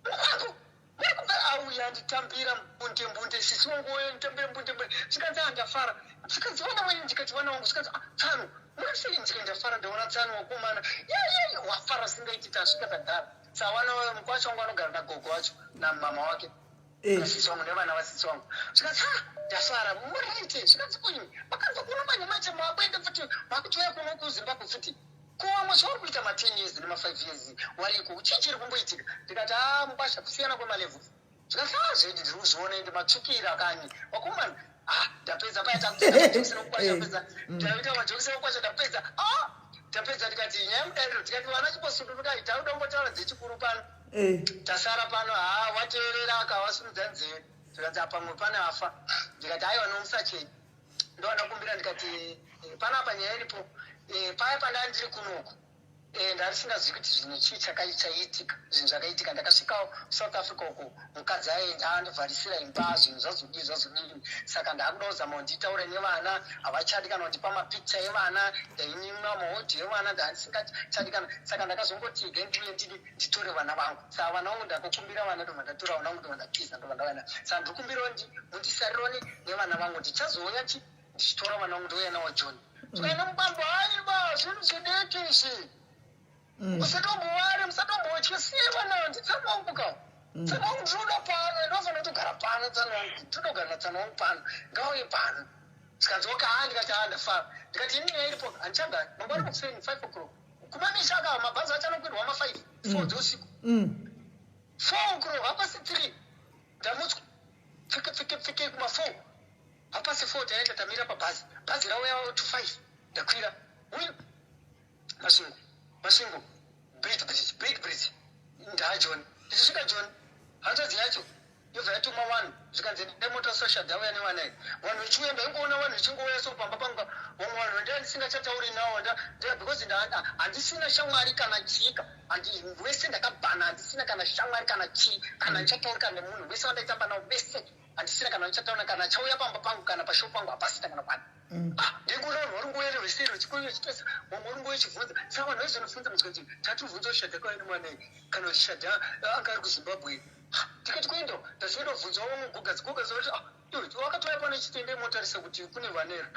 mukwako muri kubva?" Auya, nditambira mbunde mbunde, sisi wangu uyo, nditambira mbunde mbunde. Zvikanzi, "Andafara." Zvikanzi, "Vana wenyu?" Ndikati, "Vana wangu." Zvikanzi, "Ah, tsano, muri sei?" Ndikati, "Ndafara, ndaona tsano wakomana." Yeye wafara singaiti. Tasvika, tagara. Sawana mukwasha wangu anogara nagogo wacho namama wake. Sisi wangu nevana vasisi wangu. Zvikanzi, ha, ndafara, muriite. Zvikanzi, kuini makabva kuno manje manje makuenda futi, makutouya kuno kuZimbabwe futi, ko vamwe zvauri kuita ma10 years nema5 years wariko, chii chiri kumboitika? Ndikati, ha, mukwasha, kusiyana kwemalevels. Zvikanzi, ha, zvedi ndiri kuzviona, ende matsvukira kani vakomana. Ah, ndapedza paya, takuita majokisi nomukwasha. Pedza, taita majokisi nomukwasha, ndapedza. Ah, tapedza, tikati nyaya mudariro, tikati vana chimbosundunukai, tauda kumbotaura dzechikuru pano. Tasara pano. Ha, wateerera, akawasimudza nzeve. Zvikanzi, pamwe pane afa. Ndikati, aiwa, nomusachei, ndowadakumbira. Ndikati, panapa nyaya iripo, paya pandaa ndiri kunoku, ndarisingazivi kuti zvinhu chii chaitika, zvinhu zvakaitika. Ndakasvikawo South Africa uko, mukadzi aenda andivharisira imba, zvinhu zvazodii zvazodii. Saka ndaakuda kuzama kuti nditaure nevana, havachadi kana kundipa mapicture evana, ndainyimwa maaudio evana, ndandisingachadi kana. Saka ndakazongoti ege ndiuye ndidi nditore vana vangu. Saka vana vangu ndakakumbira vana, ndobva ndatora vana vangu, ndobva ndatiza, ndobva ndavana. Saka ndiri kumbirawo mundisarirewo nevana vangu, ndichazouya ndichitora vana vangu, ndouya nawo John. Zvikaenda mubambo, aiwa, zvinhu zvidiki izvi. Musatomboware, musatombotya, siye vana, nditsano wangu ka. Tsano wangu ndinoda pano, ndinofanira kutogara pano, tsano wangu, totogara natsano wangu pano, ngauye pano. Zvikanzi, okay, haa, ndikati, haa, ndafara. Ndikati, ini nyaya iripo, handichagari, mangwana kuseni 5 o'clock. Kumamisha aka mabhazi acho anokwirwa ma5, 4 dzeusiku. 4 o'clock, hapasi 3. Ndamutswa, pfike pfike pfike kuma 4. Hapasi 4 taenda tamira pabhazi. Bhazi rauya to 5. Ndakwira. Uyu Masvingo, Masvingo, Beitbridge, Beitbridge, ndaJohn. Ndichisvika John, hanzvadzi yacho yobva yatuma vanhu, zvikanzi, nemota shadha, auya nevana iyi. Vanhu vechiuya, ndaingoona vanhu vechingouya so pamba pangu, vamwe vanhu vandanga ndisingachatauri navo because handisina shamwari kana chika, vese ndakabhana, handisina kana shamwari kana chii kana ndichatauri kana nemunhu. Vese vandaitamba navo vese handisina kana ndichataura kana achauya pamba pangu kana pashopu pangu, hapasina kana kwani. Ah, ndingoona vanhu vari kungoya nerweseri vachikuya vachitesa, vamwe vari kungoya vachibvunza. Saka vanhu vaizonobvunza muzvikanzi, tatibvunza kuti Shadha kauya nemwana iyi, kana kuti Shadha anga ari kuZimbabwe. Ah, ndikati kuenda, ndazoenda kubvunzawo vamwe gugazi, gugazi vati, ah, iwe wakatouya pano chitende motarisa kuti kune vana here.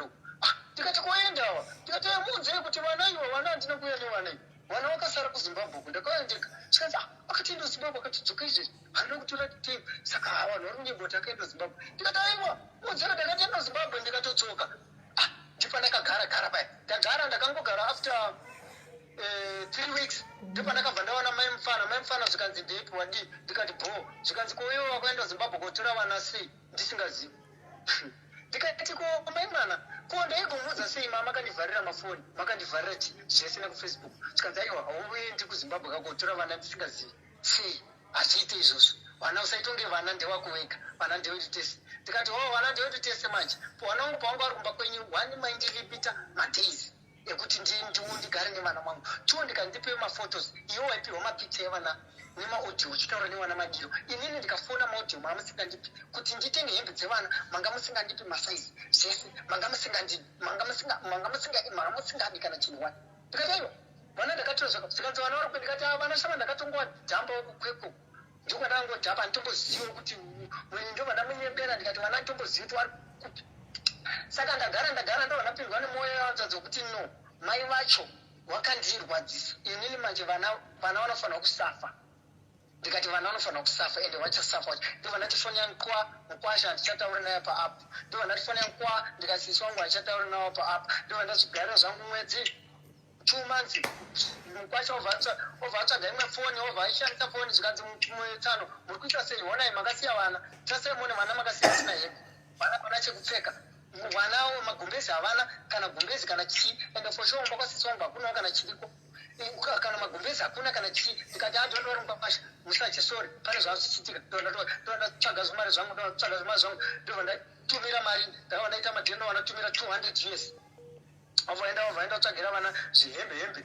Ah, ndikati kuendawa, ndikati muunzei kuti vana iwa, vana handina kuuya nevana iwa, vana vakasara kuZimbabwe uku, ndakauya ndega. Zvikanzi, ah, akatienda kuZimbabwe, akatidzoka izvezvi, handina kutora time. Saka ha, vanhu vari kunyepa kuti akaenda kuZimbabwe. Ndikati, aiwa, mudzero, ndakatienda kuZimbabwe, ndikatodzoka. Ah, ndipo ndakagara gara paya, ndagara, ndakangogara after 3 weeks, ndipo ndakabva ndaona mai mufana. Mai mufana, zvikanzi, ndepi wadii? Ndikati, bo. Zvikanzi, ko iwe wakaenda Zimbabwe kotora vana sei ndisingazivi? Ndikati, ko mai mwana, ko ndaigomudza sei? Ma makandivharira mafoni, makandivharira chi zvese nekuFacebook. Zvikanzi, aiwa, hauendi kuZimbabwe kakotora vana ndisingazivi sei, hazviite izvozvo. Vana usaitonge vana ndewako wega, vana ndewedu tese. Ndikati, o, vana ndewedu tese. Manje vana vangu pavanga vari kumba kwenyu, one maindilipita madays ekuti ndigare nevana vangu, two ndikandipe maphotos, iwe waipiwa mapicture evana nemaaudio uchitaura nevana madiro, inini ndikafona maaudio manga musingandipi, kuti nditenge hembe dzevana manga musingandipi, masaizi zvese manga musingandi, manga musingadi kana chinhu one. Ndikati, aiwa, vana ndakatora zvikanzi, vana vari, ndikati, "Ah, vana shama ndakatongovadhamba kweko, ndokwandangodhamba, handitombozivi kuti ndobva ndamunyembera." Ndikati, vana handitombozivi kuti vari kupi. Saka ndagara, ndagara, ndobva ndapindwa nemwoyo yanzadzi wekuti no, mai vacho wakandirwadzisa inini. Manje vana, vana vanofanira kusafa. Ndikati vana vanofanira kusafa, ende vachasafa. Ndobva ndatifonera mukwa, mukwasha handichatauri naye paapp. Ndobva ndatifonera mukwa, ndikati, sisi wangu handichatauri navo paapp. Ndobva ndazvigarira zvangu mwedzi, 2 months. Mukwasha obva atsvaga imwe foni, obva aishandisa foni. Zvikanzi, mutsano, muri kuita sei? Honai makasiya vana, tasei mune vana makasiya vasina hembe, vana vana chekupfeka, vana magumbezi havana kana gumbezi kana chii. Ende for sure mbakwasisi wangu hakunawo kana chiriko, kana magumbezi hakuna kana chii. Ndikati, a, don't worry mukwasha, musachisori, pane zvava zvichiitika. Ndobva ndatsvaga zvimari zvangu, ndotsvaga zvimari zvangu, ndobva ndatumira mari. Ndakabva ndaita madhendo, vanatumira 200 US, wabvaenda, wabvaenda kutsvagira vana zvihembe hembe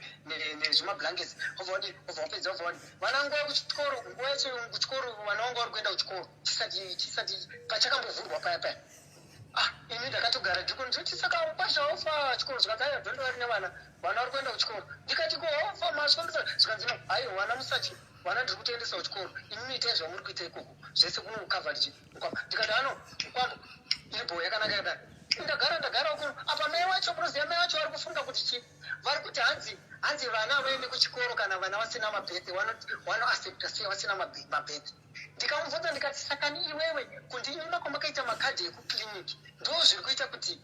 nezvimablankets, wabva wadi, wabva wapedza, wabva wadi vana nguva yekuchikoro, nguva yacho kuchikoro, vana vanga vari kuenda kuchikoro chisati chisati pachakambovhurwa paya paya. Ah, ini ndakatogara ndiko ndoti, saka kwasha wafa chikoro? Zvikanzi, aiwa, don't worry nevana, vana vari kuenda kuchikoro. Ndikati, ko wafa masvomisa? Zvikanzi, no, aiwa, vana musachi, vana ndiri kutoendesa kuchikoro, imi itai zvamuri kuita ikoko zvese kuno kucoverage mukwamba. Ndikati, ano mukwambo iri bho yakanaka yakadai. Ndagara, ndagara uko. Apa mai vacho, munoziva mai vacho vari kufunga kuti chii? Vari kuti hanzi Hanzi vana havaendi kuchikoro kana vana vasina mabirth, vanoaccepta sei vasina mabirth? Ndikamubvunza ndikati, sakani iwewe kundinyima kwamakaita makadhi ekukiriniki ndo zviri kuita kuti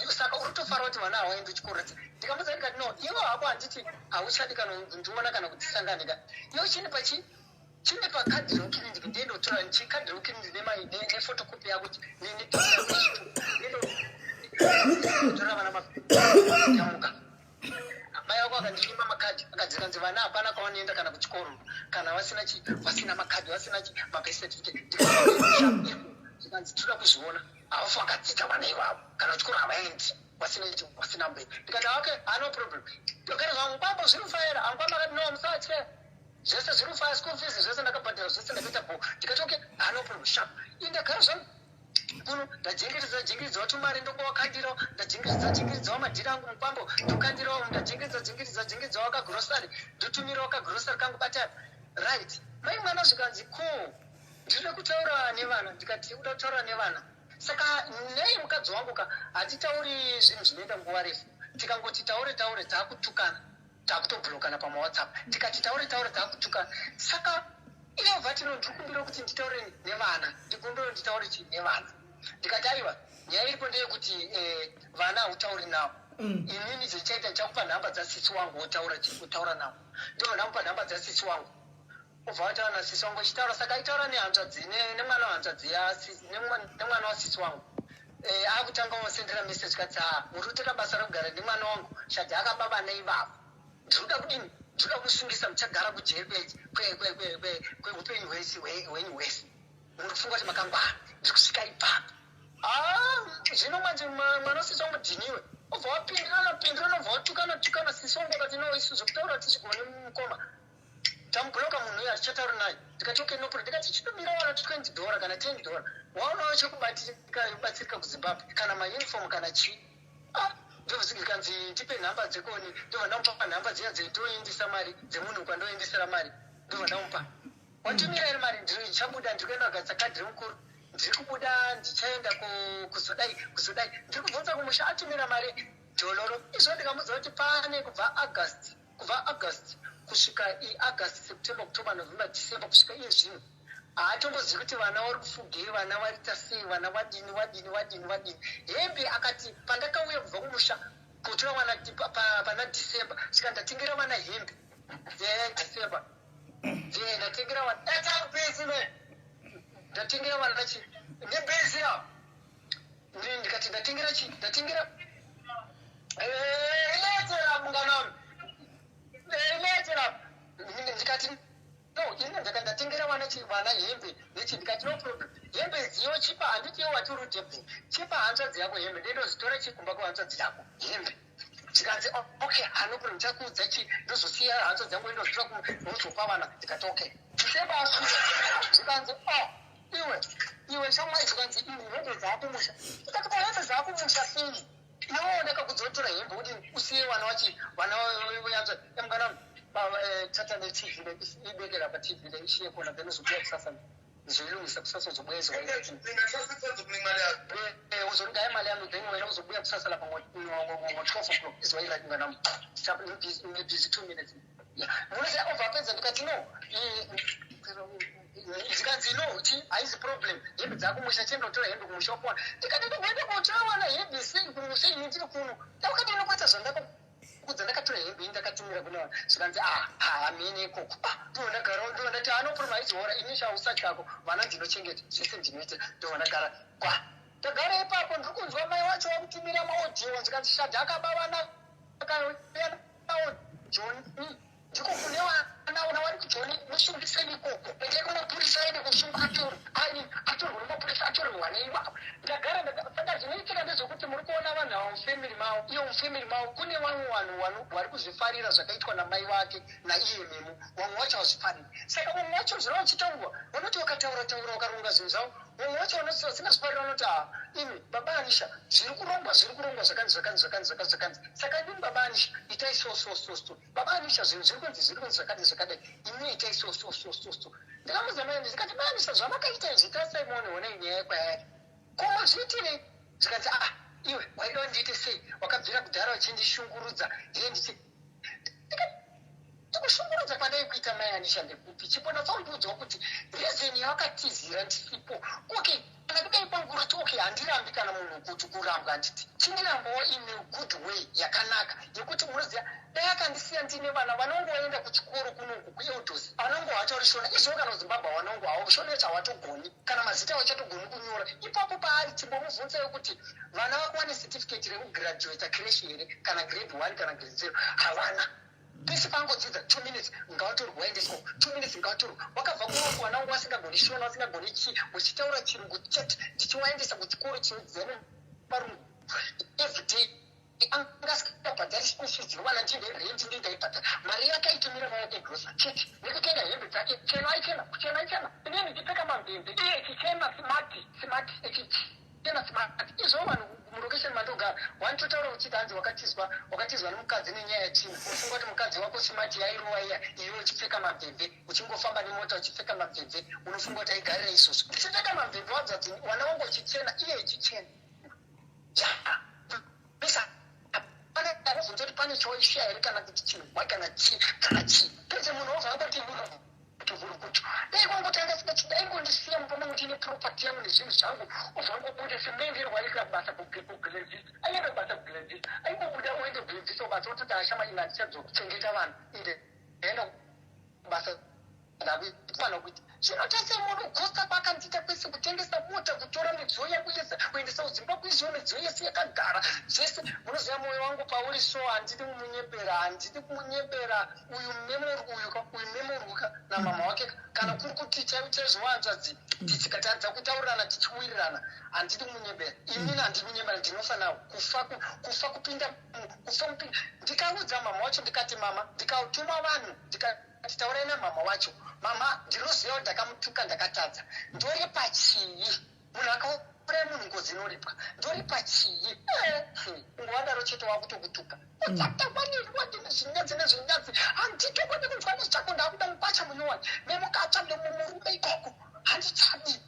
saka uri kutofara kuti vana havaendi kuchikoro? Ndikamubvunza ndikati, no, iwe hako handiti hauchadi kana kundiona kana kutisanganika, iwe chinipa chi chine pakadhi rekukiriniki, ndiendotora chikadhi rekukiriniki nephotocopy yako nepicture yako yechitupa, ndiendotora vana matamuka. Mai vako akandinyima makadhi, akadzikanzi vana hapana kwavanoenda kana kuchikoro kana vasina chi vasina makadhi, vasina chi mabirth certificate. Ndikanzi tinoda kuzviona, havafi vakadzidza vana ivavo, kana kuchikoro havaendi vasina chi vasina mberi. Ndikati, okay, no problem. Ndokati zvangu kwambo zviri kufaira angukwamba. Akati, no, musatye, zvese zviri kufaya, school fees zvese ndakabhadhara, zvese ndakaita bo. Ndikati, okay, no problem, sharp. Indagara zvangu kuno, ndajengeredza jengeredzawo tumari, ndongowakandirawo, ndajengeredza jengeredzawo madhiri angu mukwambo, ndokandirawo, ndajengeredza jengeredza jengeredzawo kagrosari, ndotumirawo kagrosari kangu batani. Right, mai mwana zvikanzi, ko ndinoda kutaura nevana. Ndikati, uda kutaura nevana? Saka nei mukadzi wangu ka, hatitauri zvinhu zvinoenda nguva refu. Tikangoti taure taure, taakutukana, taakutoblockana pamawhatsapp. Tikati taure taure, taakutukana. Saka iye vatino, ndiri kuti nditaure nevana, ndikumbire nditaure chi nevana. Ndikati, aiwa, nyaya iripo ndeyekuti vana hautauri navo. Inini zvichaita, ndichakupa nhamba dzasisi wangu, wotaura wotaura navo. Ndobva ndamupa nhamba dzasisi wangu, ubva wataura nasisi wangu achitaura. Saka aitaura nehanzvadzi nemwana wehanzvadzi nemwana wasisi wangu. Akutanga wasendera message kati, ha, muri kutoita basa rekugara nemwana wangu shadhi akababa neivavo. Ndinoda kudini? Ndinoda kusungisa, muchagara kujeri kweupenyu hwese hwenyu hwese. Muri kufunga kuti makangwara, ndiri kusvika ipapo. Ah, zvino manje mwana wasisi wangu dhiniwe, ubva wapindirana pindirana, ubva watukana tukana. Sisi wangu akati, no, isu zvekutaura tichigone mukoma, tamublocka munhu uyu, hatichatauri naye. Ndikati, okay, no problem. Ndikati, chitumira wana $20 kana $10, waonawo chekubatsirika kuZimbabwe, kana mauniform kana chii. Ah, ndozikanzi ndipe nhamba dzekoni. Ndobva ndamupa nhamba dziya dzetoindisa mari dzemunhu, kwandoendesera mari. Ndobva ndamupa, watumira iri mari, ndichabuda, ndiri kuenda kugadzisa kadhi remukuru, ndiri kubuda, ndichaenda kuzodai kuzodai, ndiri kubvunza kumusha atumira mari dholoro izvo. Ndikamudza kuti pane kubva August, kubva August kusvika August, September, October, November, December, kusvika iye zvino haatombozivi kuti vana vari kufugei, vana varita sei, vana vadini vadini vadini vadini. Hembe akati pandakauya kubva kumusha kutora vana pana December, svika ndatengera vana hembe dzeDecember, ndatengera vana etapisi, ndatengera vana chi nebhezira. Ndikati ndatengera chi ndatengera iletera mungana, iletera. Ndikati, no, ini ndaka ndatengera vana chi vana hembe nechi. Ndikati, no problem, hembe dziyo chipa, handiti iwo wati uri Durban, chipa hanzvadzi yako hembe, ndendozitora chikumba kuhanzvadzi yako hembe. Zvikanzi, okay, hano problem, ndichakuudza chi ndozosiya hanzvadzi yangu, ndozitora wozopa vana. Ndikati, okay. December asvika, zvikanzi, oh, iwe iwe shamwari, zvikanzi, iwe hembe dzaakumusha. Ndikati, ko hembe dzaakumusha sei? Iwewo ndakakudzotora hembe kuti usiye vana wachi vana vehanzvadzi emungana. Thatha le TV le, ibekela pa TV le, ishiye khona, then uzobuya kusasa, ngizoyilungisa kusasa, uzobuya. Uzonika imali yami, then wena uzobuya kusasa lapha ngo-12 o'clock. Izoba i-right, mnganami. Ngibhizi 2 minutes. Munoziva, obva apedza, ndikati, no, zvikanzi, no, chi haizi problem, hembe dzakumusha, chienda kutora hembe kumusha wapona. Ndikati, ndikuenda kotora wana hembe sei kumusha ini ndiri kuno? Ndakati, ndinokuita zvandakakudza, ndakatora hembe ini, ndakatumira kuna vanhu. Zvikanzi, ah, hamene ikoko. Ndiwo ndagara, ndiwo ndati, ano problem, haizoora ini, chausatyako, vana ndinochengeta, zvese ndinoita. Ndiwo ndagara kwa ndagara ipapo, ndiri kunzwa mai wacho wakutumira maaudio. Zvikanzi, shadha akaba vana, akauya nawo Joni, ndiko kune vana vana vari kuJoni, musungiseni ikoko, endai kumapurisa, aende kusungwa, atorwe, atorwe nemapurisa, atorwe neivavo. Ndagara. Saka zvinoitika ndezvekuti muri kuona vanhu ava mufamily mavo, iyo mufamily mavo kune vamwe vanhu vari kuzvifarira zvakaitwa namai vake naiye Memo, vamwe vacho havazvifariri. Saka vamwe vacho zvino vachitaurwa vanoti vakataura taura, vakaronga zvinhu zvavo, vamwe vacho vasingazvifariri vanoti, ha, imi baba Anisha, zviri kurongwa, zviri kurongwa zvakanzi zvakanzi zvakanzi zvakanzi zvakanzi. Saka imi baba Anisha, itai so so so so. Baba Anisha, zvinhu zviri kunzi, zviri kunzi zvakadai zvakadai, imi itai so so so so so. Ndikamuudza mai, ndikati, mai Anisha, zvamakaita izvi, tasai muone, honai nyaya yekwayari, ko mazviitirei? Zvikanzi, ah, iwe waida ndiite sei? Wakabvira kudhara uchindishungurudza, iye ndichi kuita mai Anisha ndekupi? Chimbonatsaundiudzawo kuti reason yawakatizira ndisipo. Okay, kana kudai kwangu kuti okay, handirambi kana munhu kuti kurambwa, handiti chindirambawo in a good way yakanaka yekuti munoziva dai akandisiya ndine vana vanongoenda kuchikoro kunoku kuEldos, vanongo hatauri Shona izvo, kana kuZimbabwe havanongo havo Shona yacho havatogoni, kana mazita avachatogoni kunyora ipapo paari. Chimbomubvunzai kuti vana vako vane certificate rekugraduata creche here, kana grade 1 kana grade 0? Havana. Pese pangodzidza 2 minutes ngavatorwe waendeswa, 2 minutes ngavatorwe. Wakabva kunoku vana vangu vasingagoni Shona, vasingagoni chii, uchitaura Chirungu chete, ndichiwaendesa kuchikoro chinodzidza nevarungu everyday. Angasikabhadhari school fees dzevana, ndine rent ndindaibhadhara. Mari yake aitumira mai egrosa chete nekutenga hembe dzake. Cheno aichena, kuchena aichena, inini ndichipfeka mamvemve, iye ichichena smart smart, ichichena smart. Izvo vanhu murokesheni mandogara wanitotaura uchiti hanzi wakatizwa, wakatizwa nemukadzi nenyaya yatsvina. Ufunga kuti mukadzi wako smart yairowa iya, iwe uchipfeka mamvemve, uchingofamba nemota uchipfeka mamvemve, unofunga kuti aigarira izvozvo? Ndichipfeka mamvemve wadzadzi, wana wangu uchichena, iye ichichena. Pane akubvunza kuti pane choishiya here kana kuti chinhu kana chii kana chii. Pedze munhu wobva angoti kutu dai kwangotanga singachida, aingondisiya mumba mangu ndine property yangu nezvinhu zvangu, ubva ngobude semuenderwo aita basa kuGlenvista. Aienda kubasa kuGlenvista, aingobuda oende Glenvista kubasa, ototi ashama ine handichazochengeta vanhu, inde enda kubasa, ndakufanira kuita zvino tese. Munhu kukosta kwakandiita kwese, kutengesa mota, kutora midziyo yangu yese kuendesa kuZimbabwe, izvo midziyo yese yakagara zvese. Munoziva mwoyo wangu pauri, so handidi kumunyepera, handidi kumunyepera uyu Memory uyu ka, uyu Memory ka namama wake. Kana kuri kuti chaivo chaizvo hanzvadzi, tikatadza kutaurirana tichiwirirana, handidi kumunyepera inini, handidi kunyepera. Ndinofanira kufa, kufa kupinda kufa kupinda. Ndikaudza mama wacho, ndikati mama, ndikatuma vanhu, ndikati taurai namama wacho. Mama, ndinoziva kuti ndakamutuka, ndakatadza, ndoripa chii? Munhu akauraya munhu, ngozi inoripwa, ndoripa chii? Ungovadaro chete wakutokutuka, zvinyadzi nezvinyadzi, handitokoni kunzwa nezvako, ndakuda mukwasha munyowani nemukatsva nemumurume ikoko, handichadi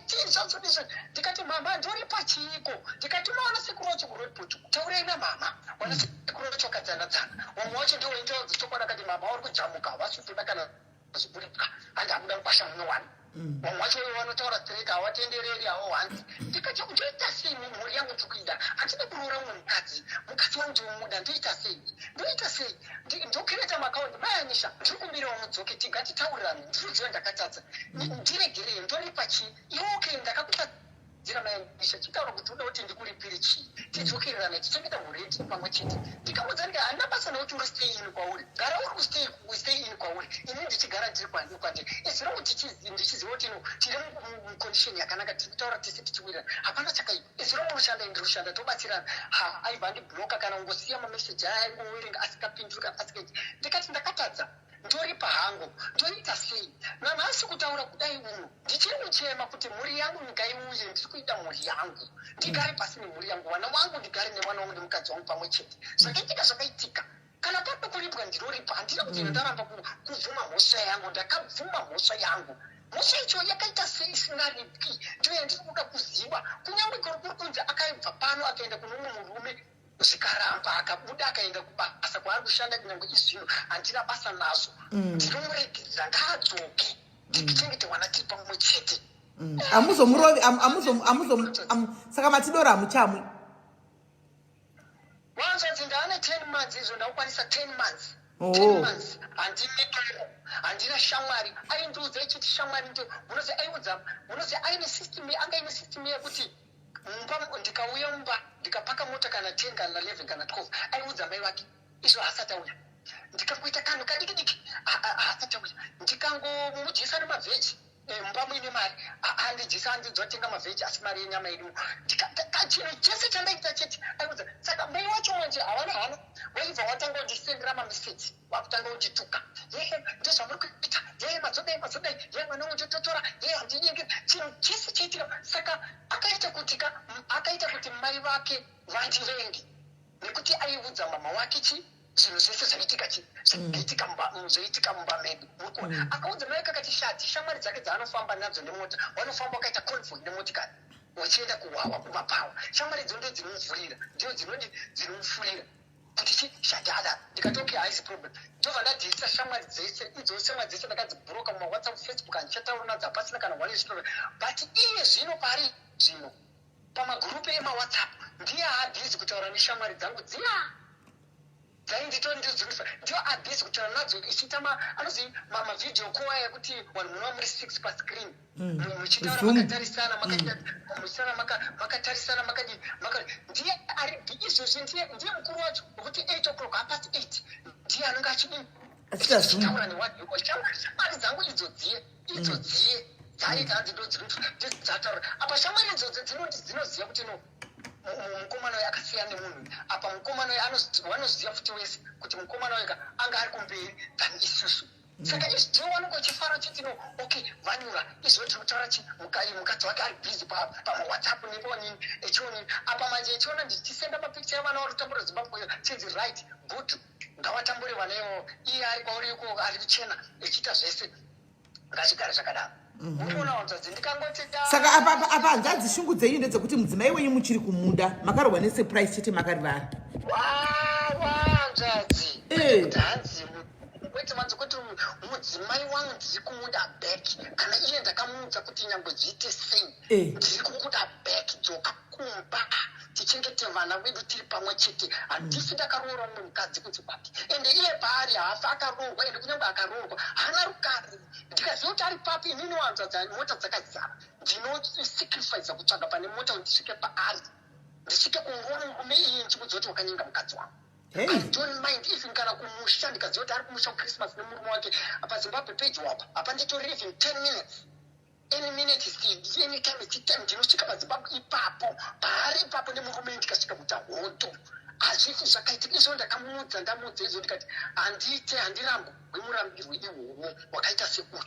chii zvacho izvo. Ndikati mama, ndoripa chiiko? Ndikati maona sekuru wacho kuRoadport, taurai namama. Wana sekuru wacho akadzana-dzana, vamwe wacho ndiwo intaudzi chokwadi. Akati mama vari kujamuka, havasi kutoda kana zvikuripwa, handi akuda mukwasha munyowani. Vamwe wacho ivo vanotaura straight, havatendereri havo hanzi. Ndikati ndoita sei? Mhuri yangu tikuida, handidi kuroora mumwe mukadzi, mukadzi wangu ndinomuda. Ndoita sei? Ndoita sei? Ndocreata maakaundi mayanisha, ndiri kumbirawo mudzoke, tingatitaurirane, ndinoziva ndakatadza, ndiregerei, ndoripa chii? Iwe okay, ndakakutadzira mayanisha, chitaura kuti uda kuti ndikuripire chii, tidzokererane, tichengeta mhuri yedu pamwe chete. Ndikamudza ndika handina basa nekuti uri stay in kwauri, gara uri kustay stay in kwauri, ini ndichigara ndiri kwandiri as long ndichiziva kuti no, tiri mucondition yakanaka, tiri kutaura tese tichiwirirana, hapana chakaipa. As long unoshanda, ndiri kushanda, tobatsirana. Ha, aibva andibloka, kana ungosiya mameseji aya aingowerenga asikapinduri kana asikaiti. Ndikati ndakatadza, ndoripa hangu, ndoita sei? Nanhasi kutaura kudai uno ndichiri kuchema kuti mhuri yangu ngaiuye, ndiri kuida mhuri yangu, ndigare pasi nemhuri yangu, vana vangu, ndigare nevana vangu nemukadzi wangu pamwe chete. Zvakaitika zvakaitika, kana pade kuripwa ndinoripa. Handina kuti ndaramba kubvuma mhosva yangu, ndakabvuma mhosva yangu. Mhosva icho yakaita sei isingaripwi? Ndiyo yandiri kuda kuziva. Kunyange kuri kunzi akaibva pano akaenda kuno mumwe murume, zvikaramba, akabuda akaenda kubasa kwaari kushanda kunyange izvino, handina basa nazvo. Ndinomuregerera, ngaadzoke, tichengete wana tiri pamwe chete. Hamuzomurovi, saka matidoro hamuchamwi? Wanzvadzi, ndaane 10 months izvo, ndakukwanisa 10 months. 10 months handine doro, handina shamwari. Aindiudza ichiti shamwari ndo munoziva, aiudza, munoziva aine system, anga aine system yekuti mumba ndikauya mumba ndikapaka mota kana 10 kana 11 kana 12, aiudza mai vake izvo haasati auya. Ndikangoita kanhu kadiki diki, haasati auya. Ndikangomudyisa nemavheji, mumba muine mari, andidyisa, andidzotenga mavheji, asi mari yenyama irimo. Chinhu chese chandaita chete aiudza. Saka mai wacho manje havana hana, waibva watanga kundisendera mameseji, wakutanga kundituka, yehe ndezvamuri kuita, yehe madzodai madzodai, ye mwana wangu ndototora, ye handinyengeri, chinhu chese chaitika. Saka akaita kuti ka akaita kuti mai vake vandivenge nekuti aiudza mama wake chi zvinhu zvese zvaitika, chi zvaitika mumba, zvaitika mumba medu, muri kuona. Akaudza mai vake akati shati shamwari dzake dzaanofamba nadzo nemota, vanofamba vakaita convoy nemotikari vachienda kuhwawa kumaphawa, shamwari idzo ndo dzinomuvhurira, ndio dzinodi dzinomufurira. Kuti chi shadada ndikati okay haisi problem ndobva ndadhilita shamwari dzese idzo shamwari dzese ndakadzibhuroka mumawhatsapp facebook handichataura nadzo hapasina kana one story but iye zvino pari zvino pamagurupu emawhatsapp ndiye haabhizi kutaura neshamwari dzangu dziya dzainditondidzungisa ndiyo abhizi kutaura nadzo ichiita anozi mavideo call aya ekuti vanhu munova muri six pascreen mm. muchitaura makatarisana mm. makatarisana makadii ndiye ari izvozvi ndiye mukuru wacho wekuti eight o'clock hapast eight ndiye anenge achidii achitaura newashamwari dzangu idzo dziye idzo mm. dziye dzaita hanzi ndodzataura apa shamwari idzodzo dzinoti dzinoziva kuti no mukomana uyo akasiyana nemunhu apa mukomana uyo vanoziva futi wese kuti mukomana uyo anga ari kumberi than isusu mm. saka izvi ndiwo wanenge uchifara uchiti no okay vanyura izvo tiri kutaura chi mukadzi wake ari busy pamawhatsapp neponini echionini apa manje echiona ndichisenda mapicture evana vari kutambura zimbabwe chinzi right good ngawatambure vana ivovo iye ari kwauri iko ari kuchena echiita zvese ngazvigare zvakadaro mhm. saka apa apa hanzvadzi shungu dzenyu ndedzekuti mudzimai wenyu muchiri kumuda makarohwa nesurprise chete makarivara hanzvadzi eh. hanzi kwete manzi kuti mudzimai wangu ndiri kumuda back kana iye ndakamuudza kuti nyangwe zviite sei eh. ndiri kukuda back dzoka kumba tichengete vana vedu tiri pamwe chete handisi ndakaroora mumwe mukadzi kunze kwake ende iye paari haafa akaroorwa ende kunyange akaroorwa haana rukare ndikaziva kuti ari papi inini wanzwa mota dzakazara ndinosacrifice kutsvaga pane mota kuti ndisvike paari ndisvike kunguva murume iye ndichimudza kuti wakanyenga mukadzi wangu Hey. I don't mind even kana kumusha ndikaziva kuti ari kumusha kuchristmas nemurume wake pazimbabwe pedyo apa apa nditori even 10 minutes any minute is any time is time ndinosvika pazimbabwe ipapo paari ipapo nemurume ndikasvika kuita hondo hazvisi zvakaitika izvo ndakamuudza ndamuudza izvo ndikati handiite handirambwe murambirwe iwowo wakaita seuyu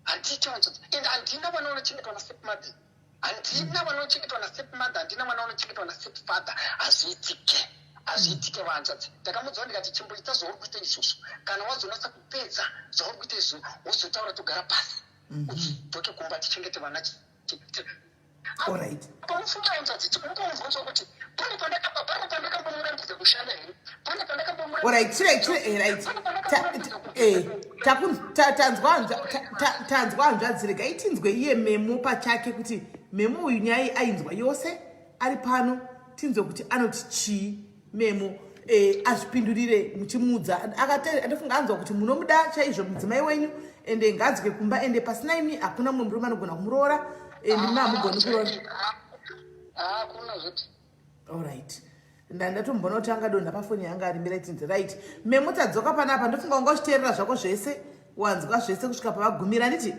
handiite wanzodzi and handina vana vanochengetwa nastepmother handina vana vanochengetwa nastepmother handina mwana vanochengetwa nastepfather hazviitike hazviitike vanzvadzi ndakamuudzawo ndikati chimboita zvauri kuita izvozvo kana wazonatsa kupedza zvauri kuita izvo wozotaura togara pasi mhm. udzoke kumba tichengete vana pamufunga hanzvadzi mukomubvunza kuti pane pandakamba pane pandakambomurambidza kushanda here pane pandakambomurambidzatanzwa hanzvadzi regai tinzwe iye memo pachake kuti memo uyu nyaya ainzwa yose ari pano tinzwe kuti anoti chii memo eh, azvipindurire muchimuudza andofunga anzwa kuti munomuda chaizvo mudzimai wenyu ende ngaadzoke kumba ende pasina imi hakuna mumwe murume anogona kumuroora ende mimi hamugoni kuroora allright ndandatomboona kuti angadonha pafoni yanga ari mirai tinzi right memo tadzoka panapa ndofunga wanga uchiteerera zvako zvese wanzwa zvese kusvika pavagumira nditi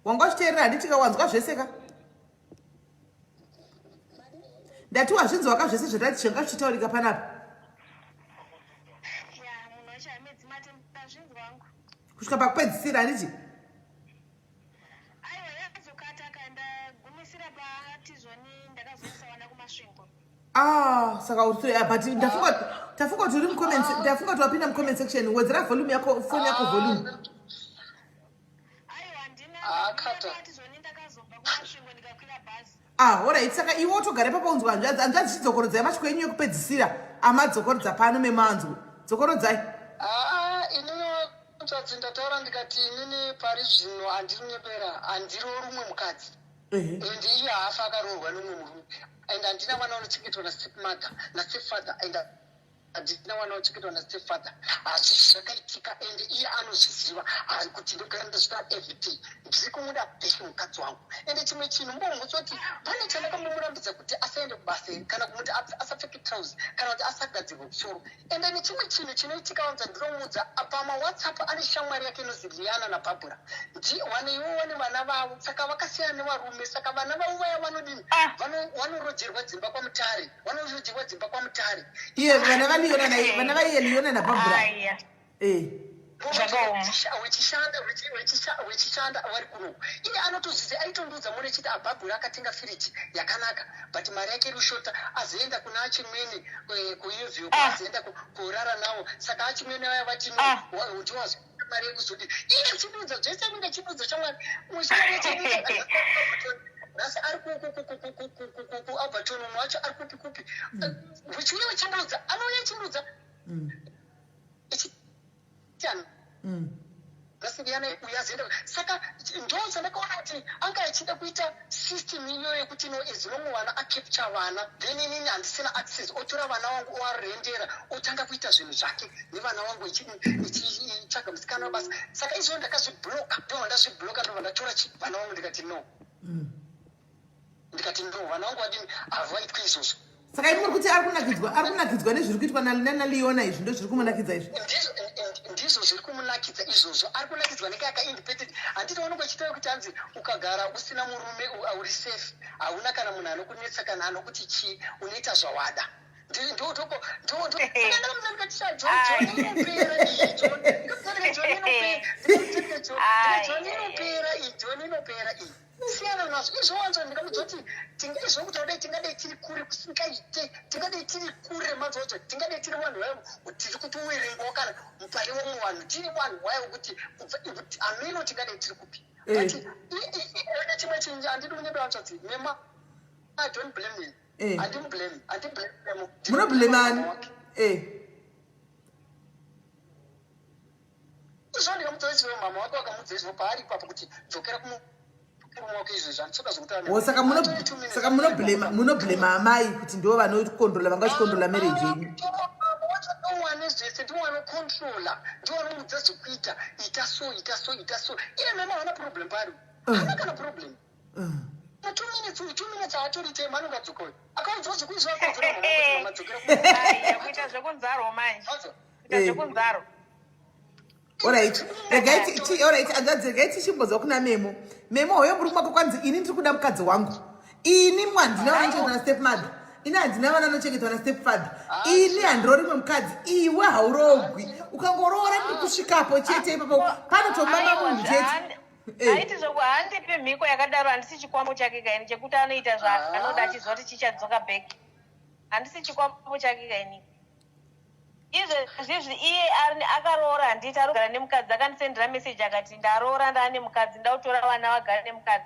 wanga uchiteerera handiti ka wanzwa zvese ka ndati wazvinzwa ka zvese zvatati zvanga zvichitaurika panapa kusvika pakupedzisira handiti Ah, saka uri ah, but ndafunga tafunga kuti uri mucomment ndafunga kuti wapinda mucomment section wedzera volume yako phone yako ah, volume ah orit saka iwe wotogara ipapo unzwa hanzvadzi hanzvadzi chidzokorodzai mashoko enyu ekupedzisira amadzokorodza pano memanzwi dzokorodzai ah, inini hanzvadzi ndataura ndikati inini pari zvino handiri nyepera handiro rumwe mukadzi and iye haafa akaroorwa nemumwe murume and handina mwana unochengetwa nastep mother nastep father and handina mwana unochengetwa nastep father hazvisi zvakaitika and iye anozviziva kuti ndogara ndazvita everyday ndiri kumuda back mukadzi wangu ende chimwe chinhu mbomutsa kuti pane chandakambomurambidza kuti asaende kubasa here kana kumuti asapfeke trouse kana kuti asagadzirwe musoro ende nechimwe chinhu chinoitika wanza ndinomuudza pamawhatsapp ane shamwari yake inozi liana nabhabhura wane iwo wane vana vavo saka vakasiyana nevarume saka vana vavo vaya vanodini ah. vanorojerwa dzimba kwamutare vanorojerwa dzimba kwamutare iye vana valiona vana vaiye liona nabhabhura eh. Wechishanda wechishanda vari kuno iye anotozvizi aitondiudza mune chiti abhabhura akatenga firiji yakanaka but mari yake iri kushota azoenda kuna achimwene eh, kuinview ah. azoenda kurara nawo saka achimwene vaya vati no ah. ndiwazo mari yekuzodi iye achidiudza zvese anenge achidiudza shamwari Nhasi ari kuAlberton, umwe wacho ari kupi kupi. Uchiuya uchindiudza, anouya achindiudza ichiti ngasiyana uyu azoenda. Saka ndo zvandakaona kuti anga achida kuita system iyoyo yekuti no, as long vana acapture vana, then inini handisina access, otora vana vangu, oarendera, otanga kuita zvinhu zvake nevana vangu, ichitsvaga musikana webasa. Saka izvozvo ndakazvibloka, ndobva ndazvibloka, ndobva ndatora vana vangu, ndikati no, ndikati no, vana vangu vadini, havaitwi izvozvo. Saka imi muri kuti ari kunakidzwa nezviri kuitwa naLeona izvi? Ndo zviri kumunakidza izvi? Ndizvo zviri kumunakidza izvozvo. Ari kunakidzwa neke aka independent. Handiti vanonge vachitaura kuti hanzi ukagara usina murume uri safe, hauna kana munhu anokunetsa kana anokuti chii, unoita zvawada. Ndikamuti, "Joni inopera iyi, Joni inopera iyi, siyana nazvo izvo." Wanzo ndikamudza kuti izvo kuti adai tingadai tiri kure kusingaite, tingadai tiri kure manzwacho, tingadai tiri vanhu vaivo tiri kutowerengawo kana pane vamwe vanhu, tiri vanhu vaivo kuti kubva kuti ameno tingadai tiri kupi. But ine chimwe chinhu, handidi kunyepa hanzvadzi nema, I don't blame him. Handimublame, handiblame. Munoblemani? Izvo ndikamudza izvo, mama wake wakamudza izvo paari ipapo kuti dzokera kumurume wake izvezvi, handisoda zvokutaura. O, saka munoblema amai kuti ndo vanokontrola, vanga vachikontrola marriage yenyu? Ndowane zvese, ndiwo vanocontrola, ndiwo vanomuudza zvekuita, ita so, ita so, ita so. Iye mema haana problem pari, haana kana problem. Na 2 minutes, 2 minutes haatori time, anonge adzoka uyo akaudzwa zvekuizva, akaudzwa mama kuti mama dzokera. Aiya, kuita zvekunzarwo manje, kuita zvekunzarwo. Alright, regai alright hanzvadzi, regai tichimbonzwa kuna Memo. Memo, hoyo murume wako kwanzi ini ndiri kuda mukadzi wangu, ini handina vana anochengetwa nastep mother, ini handina vana anochengetwa nastep father, ini handirori mumwe mukadzi, iwe haurogwi, ukangoroora ndiri kusvikapo chete ipapo panotomama munhu chete. Haiti zvoku handipi mhiko yakadaro. Handisi chikwambo chake kaini chekuti anoita zvaanoda achiziva kuti chichadzoka back. Handisi chikwambo chake kaini. Izvezvizvi iye akaroora, handiti arikugara nemukadzi. Akandisendera meseji akati, "Ndaroora, ndaane mukadzi, ndautora vana vagare nemukadzi."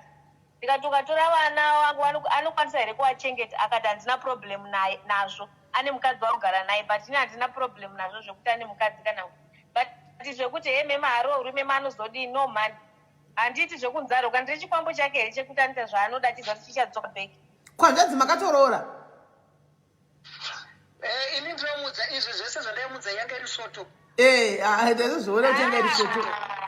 Ndikati, "Ukatora vana vangu anokwanisa here kuvachengeta?" Akati, "Handina problem nazvo, ane mukadzi warugara naye." But ini handina problem nazvo zvekuti ane mukadzi kana, but zvekuti he, mema haroorwi, mema anozodii, no man, handiiti zvekunzarwo. Kana ndiri chikwambo chake here chekuti anoita zvaanoda achiziva kuti chichadzoka back? Kwanzvadzi, makatoroora? Ini ndinomuudza izvi zvese zvandaimudza yanga iri svoto. Ndazozviona kuti yanga iri svoto.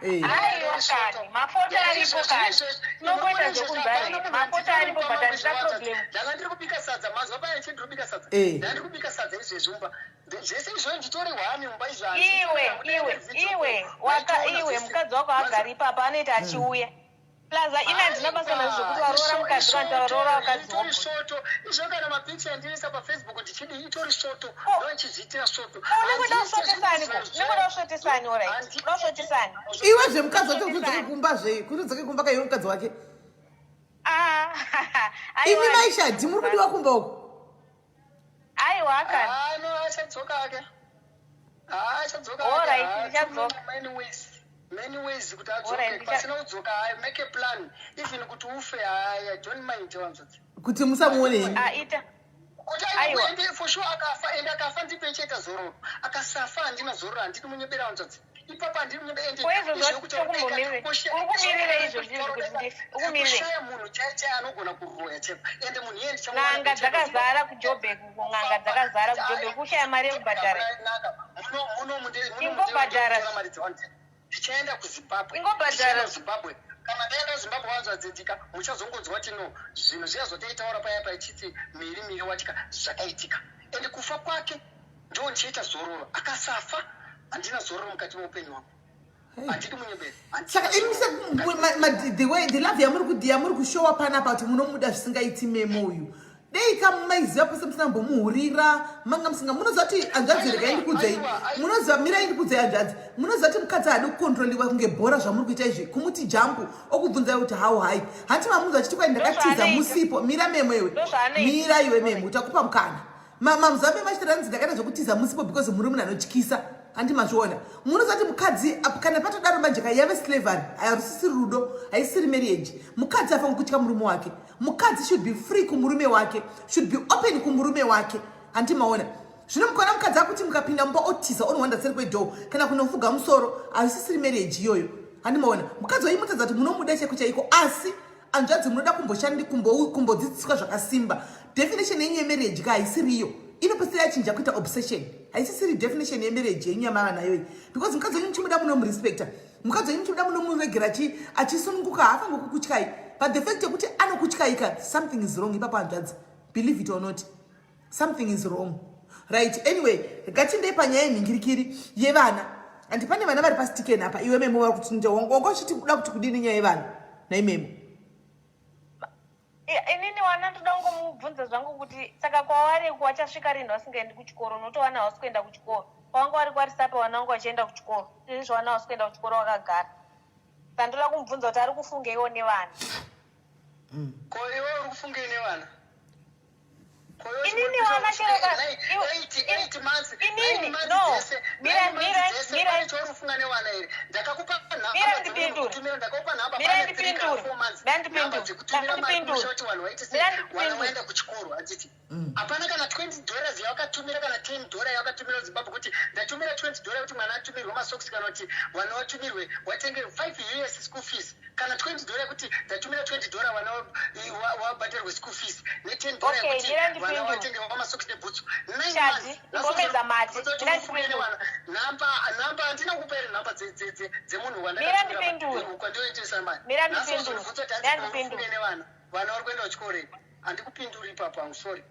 Aiwa kani, mafoto aripo kani, tinongoita zvekunzarwo, mafoto aripo, but handina problem. Ndanga ndiri kubika sadza mazuva paya, chii, ndiri kubika sadza. Ndanga ndiri kubika sadza izvezvi mumba, zvese izvozvo nditori hwani mumba izvo. Iwe, iwe, iwe, waka iwe, mukadzi wako agari ipapo, anoita achiuya plaza. Ine handina basa nazvo zvekuti waroora mukadzi kana kuti waroora mukadzi. Itori svoto izvo, kana mapicha andinoisa paFacebook ndichidii, itori svoto, ndochiziitira svoto. Unongoda kusvotesani ko? Unongoda kusvotesani? Alright, uda kusvotesani. Iwe zvemukadzi wacho, kuti udzoke kumba zvei, kuti udzoke kumba kaiwe mukadzi wake? Ah, imi maishadhi, muri kudiwa kumba uko. Aiwa kani. Ano achadzoka ake, achadzoka. Alright, ndichadzoka. Many ways, many ways kuti adzoke. Pasina kudzoka, I make a plan even kuti ufe, I don't mind, wanzodzi. Kuti musamuone henyu. Ah, ita. Kuti Aiwa. ende for sure akafa, ende akafa ndipo ichaita zororo, akasafa handina zororo. Handidi munyebera wanzodzi, ipapa handidi munyebera ende. Ko izvozvo tokumbomirire, uri kumirira izvozvo izvi kuti ndife? Ukumirire? Kushaya munhu chai chai anogona kuroya cheko, ende munhu iye N'anga dzakazara kuJobek uko, n'anga dzakazara kuJobek, kushaya mari yekubhadhara. Ingobhadhara. Ndichaenda kuZimbabwe. Ingobhadhara. Ndichaenda kuZimbabwe. Kana ndaenda kuZimbabwe wanzvadzedzika, muchazongonzwa kuti no, zvinhu zviya zvataitaura paya paichiti miri miri watika zvakaitika, ende kufa kwake ndo ndichaita zororo, akasafa handina zororo mukati meupenyu hwangu. Handidi munyeberi. Saka imi the way the love yamuri kushowa panapa kuti munomuda zvisingaiti Memo uyu, dei kamaiziva pose musina mbomuhurira, manga musinga. Munoziva kuti hanzvadzi, regai ndikudzei, munoziva, mirai ndikudzei hanzvadzi, munoziva kuti mukadzi haadi kukontroliwa kunge bhora. Zvamuri kuita izvi, kumuti jump, okubvunzai kuti how high, hanti mamunzwa achiti kwai ndakatiza Ndozvaanoita. musipo. Mira Memo iwe. Ndozvaanoita. Mira iwe Memo, takupa mukana. Mamuzambe machitaranzi ndakaita zvekutiza musipo because muri munhu anotyisa. Handi mazviona? Munoziva kuti mukadzi kana patodaro manje ka yave slavery, haisisiri rudo, haisisiri marriage. Mukadzi afanira kutya murume wake. Mukadzi should be free kumurume wake, should be open kumurume wake. Handi maona? Zvino mukaona mukadzi akuti mukapinda mumba otiza onohwanda seri kwedhoo kana kunofuga musoro, haisisiri marriage iyoyo. Handi maona? Mukadzi waimutadza kuti munomuda chaiko chaiko, asi hanzvadzi munoda kumboshandi kumbodzidziswa zvakasimba. Definition yenyu yemarriage ka haisiriyo, inopedzisira yachinja kuita obsession. Haisisiri definition yemarriage yenyu yamava nayo iyi, because mukadzi wenyu muchimuda munomurespecta, mukadzi wenyu muchimuda munomuregera achisununguka, haafange kukutyai. But the fact yekuti anokutyaika, something is wrong ipapo hanzvadzi, believe it or not, something is wrong. Right, anyway, ngatindei panyaya yenhingirikiri yevana. Handi pane vana vari pasitikeni apa? Iwe Memo, vari kuti wanga uchiti kuda kuti kudini nyaya yevana naimemo? Inini wana ndoda kungomubvunza zvangu kuti saka kwavari wachasvika rinhi vasingaendi kuchikoro? Unotowana hausi kuenda kuchikoro. Kwavanga vari kwarisape, vana vangu vachienda kuchikoro. Izvizvi vana hausi kuenda kuchikoro, vakagara. Saka ndoda kumubvunza kuti ari kufungeiwo nevana. Ko iwe uri kufungei nevana? Inini wana chero inini no, mira, mira, mira. Chaurufunga nevana here? Ndakakupa Mira ndipindure. Ndakakupa nhamba. Mira ndipindure. Mira ndipindure. Dzekutumira mari Ndipindure. kumusha kuti vanhu vaite sei. Mira Vana ndipindure. vaenda kuchikoro, handiti? Hapana kana $20 yawakatumira, kana $10 yawakatumira kuZimbabwe kuti ndatumira $20 kuti mwana atumirwe masocks, kana kuti vana vatumirwe watenge 5 years school fees, kana $20 yekuti ndatumira $20 vana vabhadharwe school fees, ne$10 Okay, yekuti mira vana ndipindure. vatenge masocks nebhutsu. Shadi, imbomedza mate. Mira ndipindure. Nhamba handina kupa here? Nhamba dzemunhu Mira ndipindure. kwandioitisa mari. Mira ndipindure. Mira ndipindure. Nevana, vana vari kuenda kuchikoro here? Handikupinduri ipapo, I'm sorry.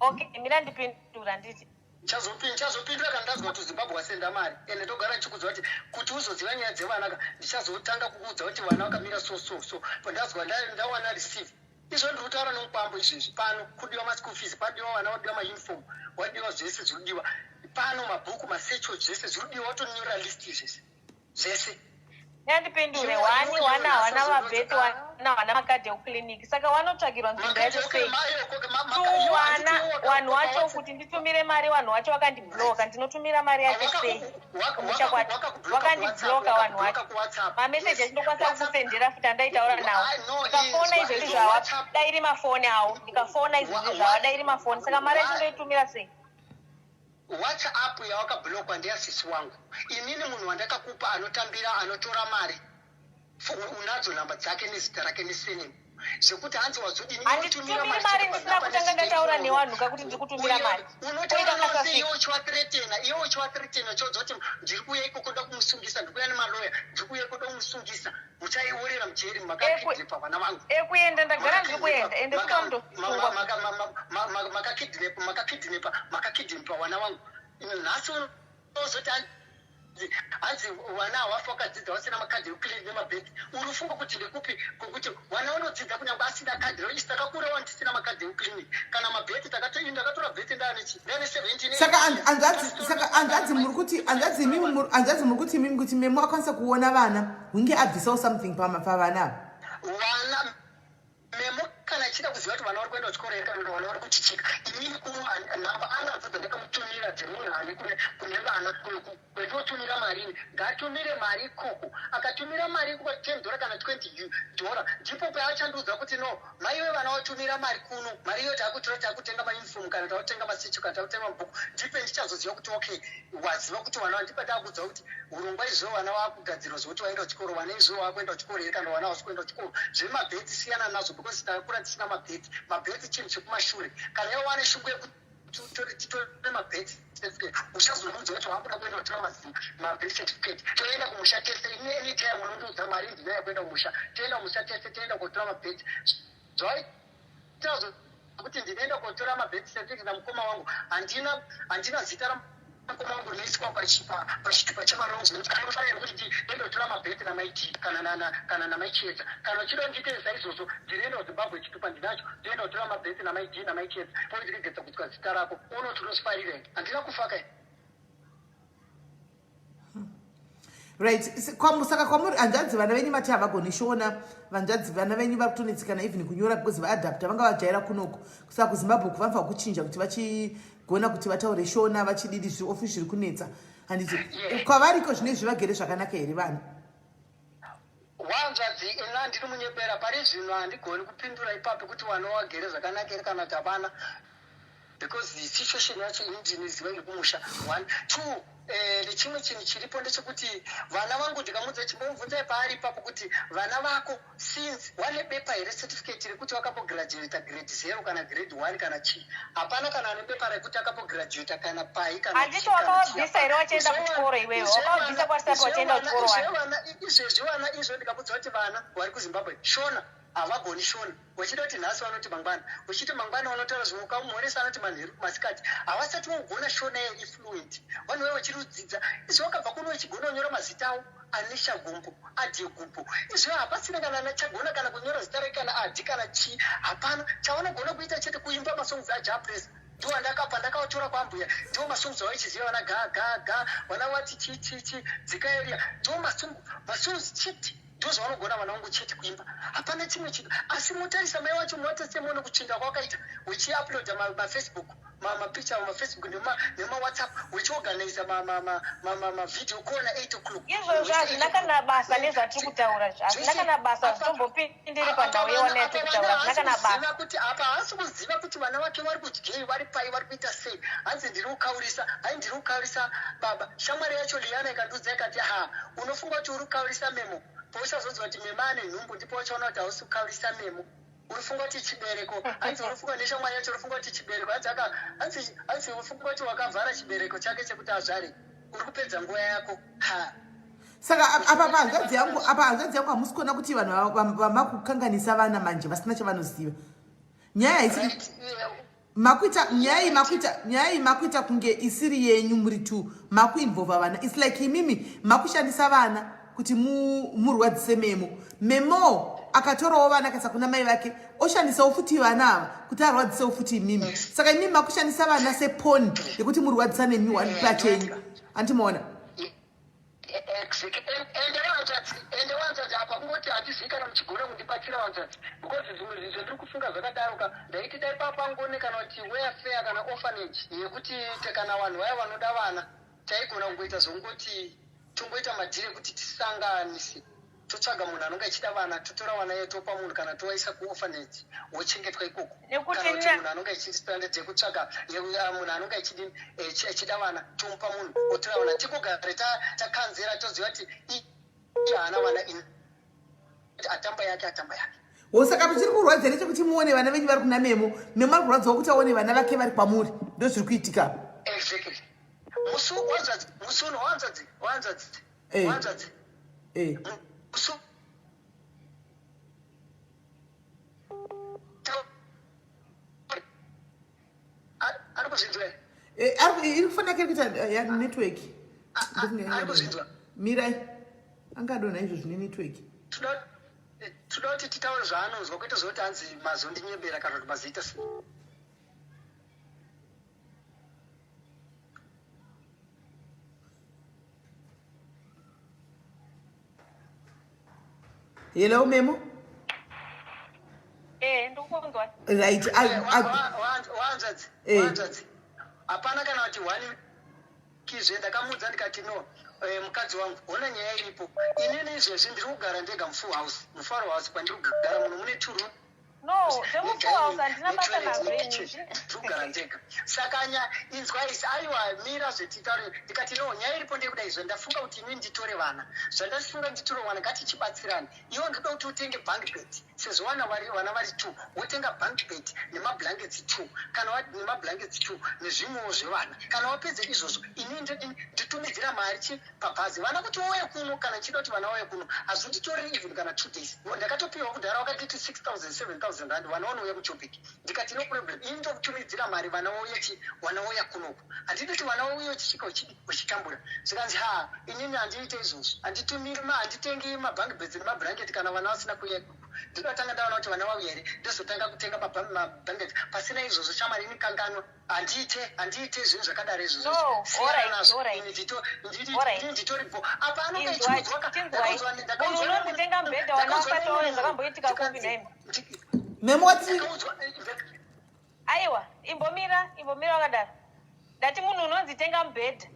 Okay, mira ndipindure, handiti? Ndichazopindura kana ndazwa kuti Zimbabwe wasenda mari. Ende ndogara ndichikuudza kuti uzoziva nyaya dzevana ka, ndichazotanga kukuudza kuti vana vakamira so so so pandazwa ndawana receive. Izvo ndiri kutaura nomukwambo izvezvi pano kudiwa maschool fees, padiwa vana, wadiwa mauniform, wadiwa zvese zviri kudiwa pano, mabhuku, masatchel, zvese zviri kudiwa, watonyora list izvezvi zvese. Ndipindure. Wani wana hawana mabheti, wana hawana makadhi ekuclinic, saka wanotsvagirwa nzvimbo yacho sei? Two, wana vanhu wacho kuti nditumire mari, vanhu wacho vakandibloka. Ndinotumira mari yacho sei kumusha kwacho? Vakandibloka vanhu wacho. Mameseji achindokwanisa kukusendera futi andaitaura nawo. Ndikafona izvezvi zvawadairi mafoni avo, ndikafona izvezvi zvawadairi mafoni, saka mari yacho ndoitumira sei? WhatsApp yawakablockwa ndeyasisi wangu. Inini munhu wandakakupa anotambira, anotora mari, unadzo nhamba dzake nezita rake nesurname, zvekuti hanzi wazodini. Handitumiri mari ndisina kutanga ndataura nevanhu kakuti ndiri kutumira mari. Unotaura Koita nao sei? kasasika. Iwe uchivathreatena, iwe uchivathreatena, uchiudza kuti ndiri kuuya ikoko, ndoda kumusungisa, ndiri kuuya nemaloya, ndiri kuuya ikoko kumusungisa, muchaiorera mujeri, makakidnepa vana vangu. Ekuenda ndagara ndiri kuenda, ende futi vanotosungwa. Makakidnepa, makakidnepa, makakidnepa vana vangu. Nhasi unozoti hanzi vana havafi vakadzidza vasina makadhi ekuclinic nemabhegi. Uri ufunga kuti ndekupi kwekuti vana vanodzidza kunyange asina kadhi? Isi takakura wani tisina makadhi ekuclinic kana mabheti. Ndakatora bheti ndaane 17. Saka hanzvadzi muri kuti, hanzvadzi imimi hanzvadzi muri kuti imimi kuti Memo akwanisa kuona vana hunge abvisawo something pavana ava? Vana Memo kana achida kuziva kuti vana vari kuenda kuchikoro here kana kuti vana vari kuchichika, inini kuno nhamba anadzo dzandakamutumira dzemunhu ane kune vana kwendiotumira mari ini. Ngatumire mari ikoko. Akatumira mari ikoko $10 kana $20, ndipo paachandiudza kuti no, mai vevana watumira mari kuno, mari iyo takutora takutenga mauniform kana takutenga masicho kana takutenga mabhuku. Ndipe ndichazoziva kuti okay, waziva kuti vana, ndipe takuudza kuti urongwa izvo vana vakugadzirwa zvekuti vaenda kuchikoro, vana izvo vakuenda kuchikoro here kana vana vasi kuenda kuchikoro. Zvemabheti siyana nazvo, because takakura tisina mabheti. Mabheti chinhu chekumashure. Kana iwe wane shungu yekuti titore mabirth certificate, uchazomuudza kuti wakuda kuenda kutora mabirth certificate, toenda kumusha tese. Ini anytime unondiudza mari ndinayo kuenda kumusha, toenda kumusha tese, toenda kotora mabirth. Zvaita kuti ndinoenda kotora mabirth certificate namukoma wangu, handina zita ramukoma wangu rinoiswa pachitupa chemaronzo, nekuti anofanira kuti ndiende kutora mabirth namaiti kana namaichiedza. Kana uchida ndiite saizvozvo, ndinoenda kuZimbabwe, chitupa ndinacho, ndoenda kutora mabirth namaid namaichiedza, poiregedza kutswa zita rako, unoti unozvifarira here? Handina kufa kai. Right, saka kwamuri hanzvadzi, vana venyu mati havagoni Shona. Vanzvadzi, vana venyu vari kutonetsekana even kunyora because vaadapta vanga vajaira kunoko. Saka kuZimbabwe kuvanofanira kuchinja kuti vachigona kuti vataure Shona, vachididi, zviofi zviri kunetsa. Handiti kwavariko zvine zvivagere zvakanaka here vanhu? Wanzvadzi ina ndiri munyepera pari zvino handigoni kupindura ipapo kuti vana wagere zvakanaka here kana kuti hapana because the situation yacho ini ndinoziva iri kumusha one two eh, nechimwe chinhu chiripo ndechekuti vana vangu ndikamudza chimbomubvunzai paari ipapo kuti vana vako since wane bepa here certificate rekuti wakambograduata grade zero kana grade one kana chii hapana kana ane bepa rekuti akambograduata kana pai kana handiti wakawabvisa here wachienda kuchikoro iwewe wakawabvisa kwasati wachienda kuchikoro wani izvezvi vana izvo ndikabudza kuti vana vari kuzimbabwe shona havagoni shona wachida kuti nhasi vanoti mangwana uchiti mangwana vanotaura zvimwe ukamhoresa anoti manheru masikati havasati vogona shona iyo ifluent vanhu vaiva vachiri kudzidza izvo vakabva kuno vachigona kunyora mazita avo anisha gumbo adie gumbo izvo hapasina kana anachagona kana kunyora zita rake kana adi kana chii hapana chavanogona kuita chete kuimba masongs ajapres ndiwo andakapa ndakawatora kwambuya ndiwo masongs avaichiziva vana ga ga ga vana wati chi chi chi dzikaeria ndiwo masongs chete ndozvavanogona vana vangu chete kuimba hapana chimwe chinhu asi motarisa mai wacho muvatese muone kutsvinda kwakaita uchiuploada mafacebook mapicture mafacebook nemawhatsapp uchiorganiza mavideo call na 8 o'clock izvozvo hazvina kana basa nezvatiri kutaura hazvina kana basa zvitombopindiri panhau yewana yatiri kutaura hazvina kana basa kuti apa haasi kuziva kuti vana vake vari kudyei vari pai vari kuita sei hanzi ndiri kukaurisa hai ndiri kukaurisa baba shamwari yacho liana ikandiudza ikati ha unofunga kuti uri kukaurisa memo pauchazonzwa kuti mema ane nhumbu ndipo uchaona kuti hausi kukaurisa memo urifunga kuti chibereko hanzi urifunga neshamwari yacho urifunga kuti chibereko hanzi aka hanzi hanzi urifunga kuti wakavhara chibereko chake chekuti azvare uri kupedza nguva yako ha saka apa pahanzvadzi yangu apa hanzvadzi yangu hamusi kuona kuti vanhu vamakukanganisa vana manje vasina chavanoziva nyaya haisi makuita nyaya iyi makuita nyaya iyi makuita kunge isiri yenyu muri two makuinvolva vana its like imimi makushandisa vana kuti murwadzise memo memo akatorawo vana akaisa kuna mai vake oshandisawo futi vana ava kuti arwadzisewo futi imimi saka imimi makushandisa vana seponi yekuti murwadzisa nemi one pachenyu andimaona Ende wanzvadzi, ende wanzvadzi apa kungoti handizivi kana muchigona kundibatsira wanzvadzi because zvimwe zvinhu zvandiri kufunga zvakadaro ka ndaiti dai papangone kana kuti welfare kana orphanage yekuti kana vanhu vaya vanoda vana taigona kungoita zvongoti tongoita madhiri ekuti tisanganise totsvaga munhu anonge achida vana totora vana iye topa munhu kana tovaisa kuorphanage wochengetwa ikoko kana kuti munhu anonge achistandard yekutsvaga ah, munhu anonge achidini eh, achida vana tomupa munhu otora vana tikogare takanzera toziva kuti iye haana vana atamba yake atamba yake saka chiri kurwadza ndechekuti muone vana venyu vari kuna memo memo ari kurwadziwa kuti aone vana vake vari kwamuri ndo zviri kuitika exactly musi wanzvadzi musi uno wanzvadzi wanzvadzi eh. wanzvadzi eh. musi ari kuzvinzwa here eh, iri kufanira kiri kuita eh, network ari kuzvinzwa mirai angadonha izvo zvine network toda kuti titaure zvaanonzwa kwete zvekuti hanzi mazondinyebera kana kuti mazoita sei Hello, Memo. Eh, ndikukunzwa. Right. Wanzadzi. Eh. Wanzadzi. Hapana kana kuti one kizve ndakamuudza ndikati no eh, mukadzi wangu hona nyaya iripo inini izvezvi ndiri kugara ndega mufull house mufaro house kwandiri kugara muno mune two room no zvemufull house handina basa nazvo ini ndogara ndega saka nya inzwa isi aiwa mira zvetitaure ndikati no nyaya iripo ndeyekuda izvo ndafunga kuti ini nditore vana zvandafunga nditore vana ngatichibatsirane iwe ndoda kuti utenge bank bed sezvo vana vari vana vari two wotenga bank bed nemablankets two kana nemablankets two nezvimwewo zvevana kana wapedza izvozvo ini nditumidzira mari chi pabhazi vana kuti wauye kuno kana ndichida kuti vana vauye kuno hazvinditoreri even kana two days ndakatopiwa kudhara wakanditi 6000 7000 rand vana vanouya kujoburg ndikati no problem ini ndokutumidzira mari vana vauya chi vana vauya kunoku handidi kuti vana vauye uchisvika uchitambura zvikanzi ha inini handiite izvozvo handitumiri handitengi mabank beds nemablanket kana vana vasina kuuya ikoko ndinotanga ndaona kuti vana vauya here ndozotanga kutenga mablanket pasina izvozvo shamari ini kanganwa handiite handiite zvinhu zvakadaro izvozvo No, siyana alright, nazvo alright. ini ndito ndiri Alright. ndiri nditori bho apa anonga Inzwai, achiudzwa ka chinzwai. ndakaudzwa Munhu ndakaudzwa unonzi tenga mubhedha wana ndakaudzwa usati wauya nemumwe zvakamboitika kupi ndikanzi nhaimi? Memo wati ndakaudzwa eh, Aiwa, imbomira, imbomira wakadaro. Ndati munhu unonzi tenga mubhedha.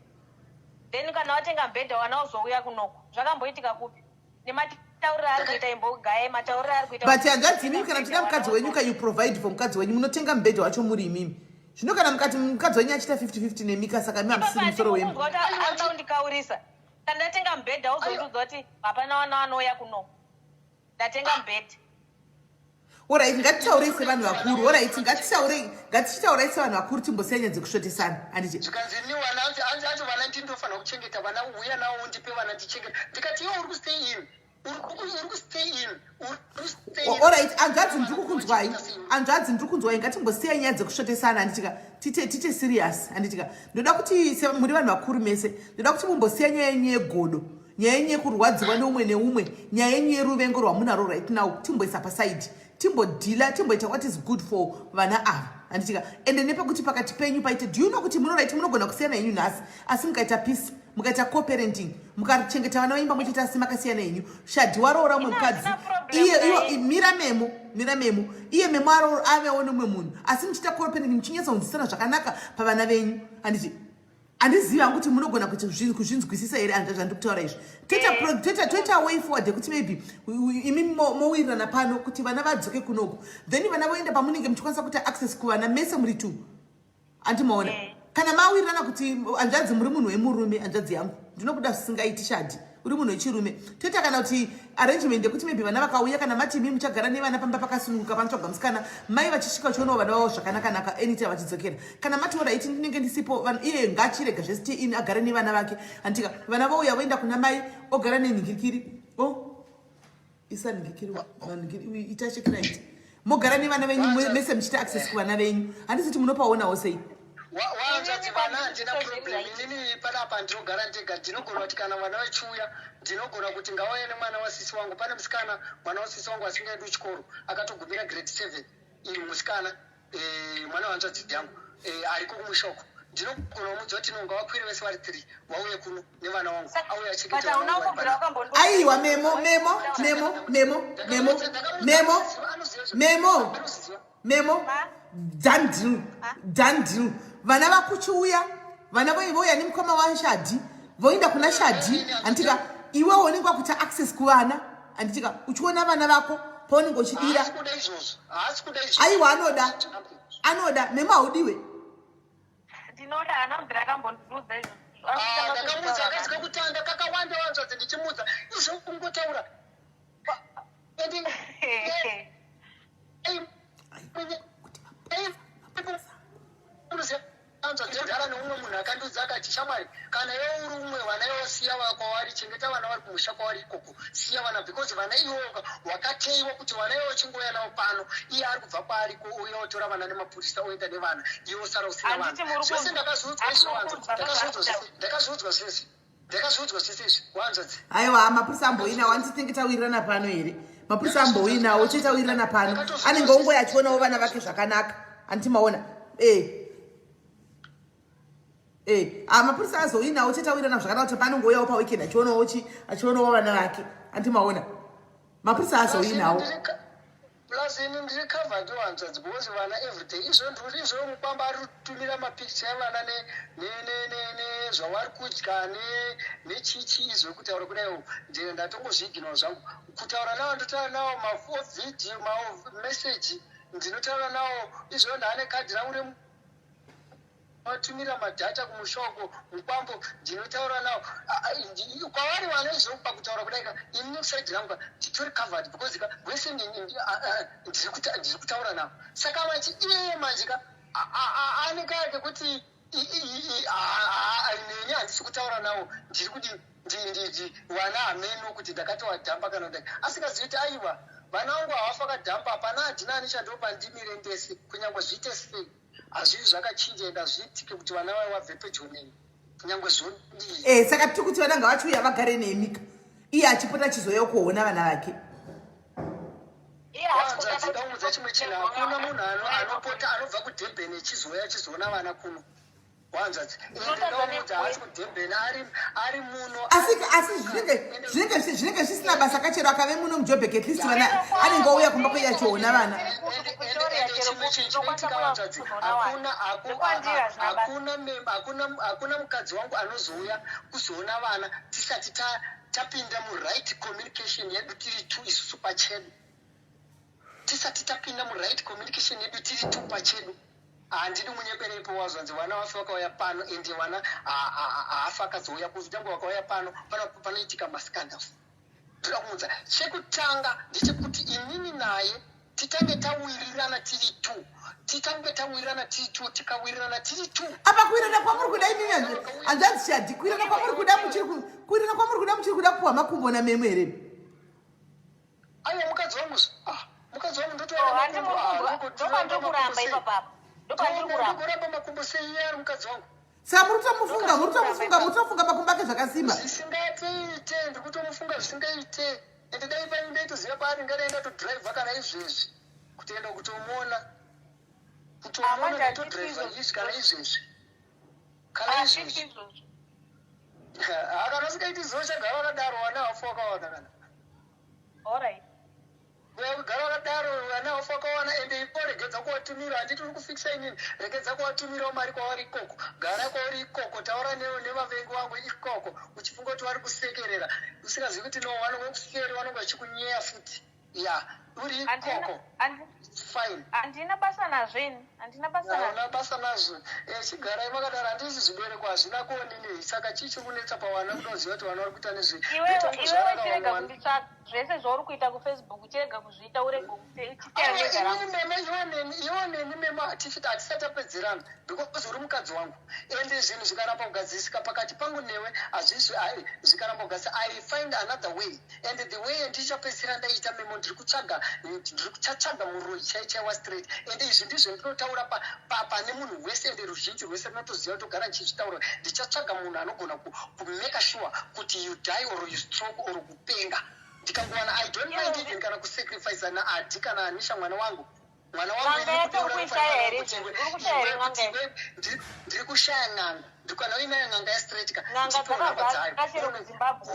Then kana watenga mubhedha wana uzouya kunoku. Zvakamboitika kupi? Nematauriro ari kuita imbogaye matauriro ari kuita. But hanzvadzi imimi kana muchida mukadzi wenyu ka you provide for mukadzi wenyu munotenga mubhedha wacho muri imimi. Zvino kana mukati mukadzi wenyu achiita 50-50 nemika saka imi hamusiri musoro wemba. Kuti anoda kundikaurisa. Kana ndatenga mubhedha uzondiudza kuti hapana wana wanouya kunoku. Ndatenga mubhedha. Orit ngatitaurei sevanhu vakuru orit ngatitaurei ngatichitaurai sevanhu vakuru timbosiya nyaya dzekusvotesana handiti zvikanzi ni vana anzi anzi anzi vana ndini ndofanira kuchengeta vana uya nawo undipe vana ndichengete ndikati iwe uri kustay in uri kustay in uri kustay in orit hanzvadzi ndiri kukunzwai hanzvadzi ndiri kunzwai ngatimbosiya nyaya dzekusvotesana handitika tite tite serious handitika ndoda kuti muri vanhu vakuru mese ndoda kuti mumbosiya nyaya yenyu yegodo nyaya yenyu yekurwadziwa neumwe neumwe nyaya yenyu yeruvengo rwamunaro right now timboisa pasaidi timbodhila timboita what is good for vana ava handitika ende nepekuti pakati penyu paite do you know kuti munorit munogona kusiyana henyu nhasi asi mukaita peace mukaita coparenting mukachengeta vana vaimba muchita asi makasiyana henyu shadhi waroora umwe mukadzi iye iwo mira memo mira memo iye memo avewo neumwe munhu asi muchiita coparenting muchinyatsounzisana zvakanaka pavana venyu handiti handizivi hangu kuti munogona kuti kuzvinzwisisa here hanzva zvandiri kutaura izvi toita eh. toita toita way forward yekuti maybe imi mowirirana pano kuti vana vadzoke kunoku then vana voenda pamunenge muchikwanisa kuita access kuvana mese muri two andimaona eh. kana mawirirana kuti hanzvadzi muri munhu wemurume hanzvadzi yangu ndinokuda zvisingaiti shadi uri munhu wechirume toita kana kuti arrangement yekuti maybe vana vakauya kana mati imi muchagara nevana pamba pakasununguka panotsvaga musikana mai vachisvika vachionawo vana vavo zvakanakanaka anytime vachidzokera kana mati oraiti ndinenge ndisipo iye ngaachirega zvesite ini agare nevana vake handitika vana vouya voenda kuna mai ogara nenhingirikiri o oh, isa nhingirikiri ita chekiraiti mogara nevana venyu mese muchiita access kuvana venyu handisi kuti munopaonawo sei Wahanzvadzi vana handina problem inini panapa ndinogara ndega ndinogona kuti kana vana vachiuya ndinogona kuti ngauye nemwana wasisi wangu pane musikana mwana wasisi wangu asingaendi kuchikoro akatogumira grade seven iyi musikana eh, mwana wahanzvadzi yangu eh, ariko kumusha uko ndinogona kumudza kuti no ngavakwire vese vari three vauye kuno nevana wangu auye achengete vana wangu vari panapa. Aiwa memo memo memo memo memo memo memo memo done deal done deal vana vakuchiuya vana vouya nemukoma washadhi voenda kuna shadhi handitika iwewo unenge wakuita access kuvana handitika uchiona vana vako paunenge uchidira aiwa anoda anoda memo haudiwe ndinoda haana kubvira akambondiudza izvozvo ah, ndakamuudza akasika kutanda kakawanda wanzvadzi ndichimuudza izvo kungotaura Ndogara neumwe munhu akandiudza akati shamwari kana iwe uri umwe vana iwe siya kwavari chengeta vana vari kumusha kwavari ikoko siya vana because vana iwo wakateiwa kuti vana iwe uchingouya navo pano iye ari kubva kwaari uye otora vana nemapurisa oenda nevana iwe osara usina vana zvese ndakazviudzwa izvo ndakazviudzwa zvese ndakazviudzwa zvese izvi wanzvadzi aiwa mapurisa amboinawo anti tinenge tawirirana pano here mapurisa amboinawo chete tawirirana pano anenge ongoya achionawo vana vake zvakanaka anti maona e e ah, mapurisa azoinawo chete tawirirana zvakanaka kuti paanongouyawo paweekend achionawo chi achionawo vana vake anti maona mapurisa azoinawo Plus ini ndiri covered hanzvadzi because vana everyday izvo ndiri izvo mukwamba ari kutumira mapicture evana nezvavari kudya nechichi izvo kutaura kudai ndine ndatongozviignore zvangu kutaura nawo ndotaura nawo mavideo mamessage ndinotaura nawo izvo ndaane kadhi rangu Vatumira madata kumusha uko mukwambo ndinotaura nawo kwavari vana izvo pakutaura kudai ka ini nekuside rangu ka nditori covered because ka wese ndiri kutaura nawo saka manje iyeye manje ka ane kaya kekuti neni handisi kutaura nawo ndiri kudi vana hameno kuti ndakatowadhamba kana kudai asingazivi kuti aiwa vana vangu havafa kadhamba hapana handina ani chandopa ndimire ndese kunyange zviite sei Hazvifi zvakachinja ende hazviitike kuti vana vayo vabve pedyo neni kunyangwe zvodii. Eh, saka tiri kuti vana ngavachiuya vagare nemi ka iye achipota achizouya kuona vana vake. Wanzvadzi ndamuudza chimwe chinhu hakuna munhu anopota anobva kuDurban echizouya achizoona vana kuno. Wanzvadzi, Unotadza ende haasi kuDurban, ari muno. Asi zvinenge zvinenge zvisina basa kachero akave muno muJobek, at least vana anenge ouya kumba kwedu achiona vana. Chimwe chinhu chinoitika, wanzvadzi, hakuna mukadzi wangu anozouya kuzoona vana tisati tapinda muright communication yedu tiri two isusu pachedu. Tisati tapinda muright communication yedu tiri two pachedu, handidi munyeperepo. Wazvanzi vana vafe vakauya pano, ende vana haafa akazouya. Kunyange vakauya pano, panoitika mascandals. Ndoda kumuudza, chekutanga ndechekuti inini naye titange tawirirana tiri two, titange tawirirana tiri two. Tikawirirana tiri two, Apa kuwirana kwamuri kuda imimi, hanzvadzi Shadi, kuwirana kwamuri kuda muchiri kuwirana kwamuri kuda, muchiri kuda kupuhwa makumbo namemo here? Aiwa, mukadzi wangu, ah, mukadzi wangu. Handi muri kunzwa? Ndopandiri kuramba ipapapo, ndopandiri kuramba. Ndokuramba makumbo sei iye ari mukadzi wangu? Saka muri kutomufunga, muri kutomufunga, muri kutofunga makumbo ake zvakasimba. Zvisingaite, ndiri kutomufunga zvisingaite. Ende dai pai ndaitoziva paari, ngadai ndatodhiraivha kana izvezvi kutoenda kutomuona, kutomuona. Manje Ndatodhiraivha handisi izvi kana izvezvi, kana Handisi izvezvi. izvozvo. Kana usikaiti zivo, chagara wakadaro, wana hafu wakawana kana Alright. Kugara wakadaro, vana hafu wakawana. Ende ipo regedza kuwatumira. Handiti uri kufikisa inini? Regedza kuwatumirawo mari kwavari ikoko. Gara kwauri ikoko, taura nevavengi wangu ikoko, uchifunga kuti vari kusekerera, usingazivi kuti no, vanonge kuseri vanonge vachikunyeya futi. Ya, uri ikoko, fine. Handina basa nazvo ini, handina basa nazvo. Hauna basa nazvo. Chigarai makadaro. Handisi zvibereko hazvina kuonini. Saka chii chiri kunetsa pavana? Kuda kuziva kuti vana vari kuita nezve Iwewe, iwewe, chirega kunditsvaka. Zvese zvauri kuita kuFacebook, chirega kuzviita, urege uchiteya nezva rangu. Inini meme, iwe neni meme, hatisati tapedzerana because uri mukadzi wangu. Ende zvinhu zvikaramba kugadzirisika pakati pangu newe, hazvisi zvikaramba kugadzirisa, I find another way. And the way yandichapedzisira ndaita memo, ndiri kutsvaga, ndiri kuchatsvaga muroyi chai chaiwa straight. And izvi ndizvo ndinotaura pane munhu wese, ende ruzhinji rwese runotoziva, togara ndichizvitaura. Ndichatsvaga munhu anogona kumake sure kuti you die or you stroke or kupenga. Ndikangowana, I don't mind even kana kusacrifice naAdhi kana Anisha, mwana wangu, mwana wangu. N'anga yacho uri kuishaya here izvozvi? Uri kushaya here n'anga yacho? Ndiri kushaya n'anga. Ndikana uinayo n'anga yastraight ka, N'anga ndipe nhamba dzayo. dzakazara kuZimbabwe.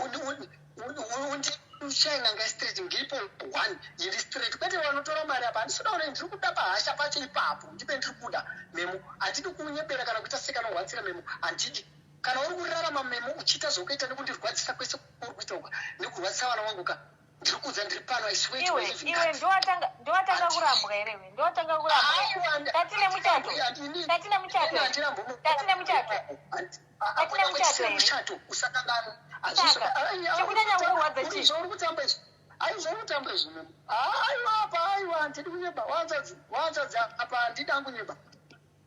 Ushaya n'anga yastraight, ngiripo one iri straight, kwete vanotora mari apa. Handisi kuda kuti, ndiri kuda pahasha pacho ipapo, ndipe. Ndiri kuda memo, handidi kunyepera kana kuita sekanogwatsira memo, handidi. Kana uri kurarama memo, uchiita zvokuita nekundirwadzisa kwese uri kuita uka nekurwadzisa vana vangu ka, ndiri kuudza, ndiri pano, I swear to Iwe, my living iwe, God. ndiwatanga kurambwa here iwe? Ndiwatanga kurambwa? Tatine muchato, tatine muchato, tatine muchato, tatine muchato here? Muchato usakanganwa. Saka, chikunyanya kukurwadza chii? Zvauri kutamba izvi, ai, zvauri kutamba izvi memo, aiwa, apa aiwa, handidi kunyeba, wanzadzi, wanzadzi, apa handidi angunyeba,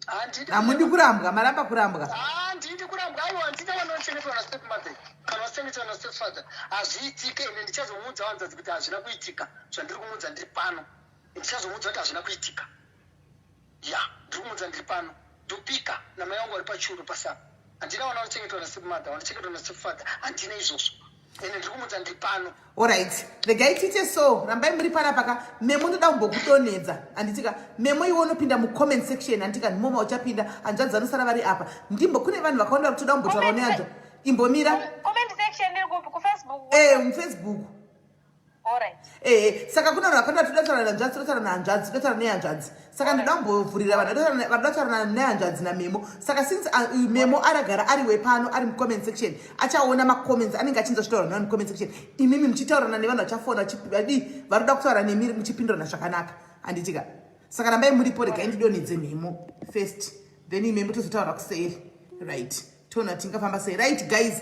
handidi. Hamudi kurambwa, maramba kurambwa. Handidi kurambwa, aiwa, handidi vanochengetwa nastep mother kana vachengetwa nastep father. Hazviitike. Ende ndichazomuudza wanzadzi kuti hazvina kuitika. Zvandiri kumuudza ndiri pano, ndichazomuudza kuti hazvina kuitika. Ya, ndiri kumuudza ndiri pano, ndopika namai vangu vari pachuru pasapa, handina vana vanochengetwa nastep mother, vanochengetwa nastep father, handina izvozvo. Ende ndiri kumuudza ndiri pano. Alright, regai tiite so. Rambai muri panapa ka. Memo, ndoda kumbokudonhedza, handitika? Memo, iwe unopinda mucomment section, handitika? Ndimoma uchapinda, hanzvadzi vanosara vari apa. Ndimbo kune vanhu vakawanda vari kutoda kumbotaurawo nehanzva. Imbomira. Comment section iri kupi? KuFacebook? Mufacebook. Alright. Ehe, saka kuna vanhu vakawanda toda kutaura nehanzvadzi, toda kutaura nehanzvadzi, toda kutaura nehanzvadzi. Saka ndoda kumbovhurira vanhu vanoda kutaura nehanzvadzi namemo. Saka since memo aragara ari wepano, ari mucomment section, achaona macomments anenge achinzwa zvitaura nevanhu mucomment section. Imimi muchitaurana nevanhu vachafona, vadii, vari kuda kutaura nemi, muchipindurana zvakanaka, handitika? Saka rambai muripo. Regai ndidonhedze mhemo first, then imemo tozotaura kuseri, right? Toona tingafamba sei. Right guys,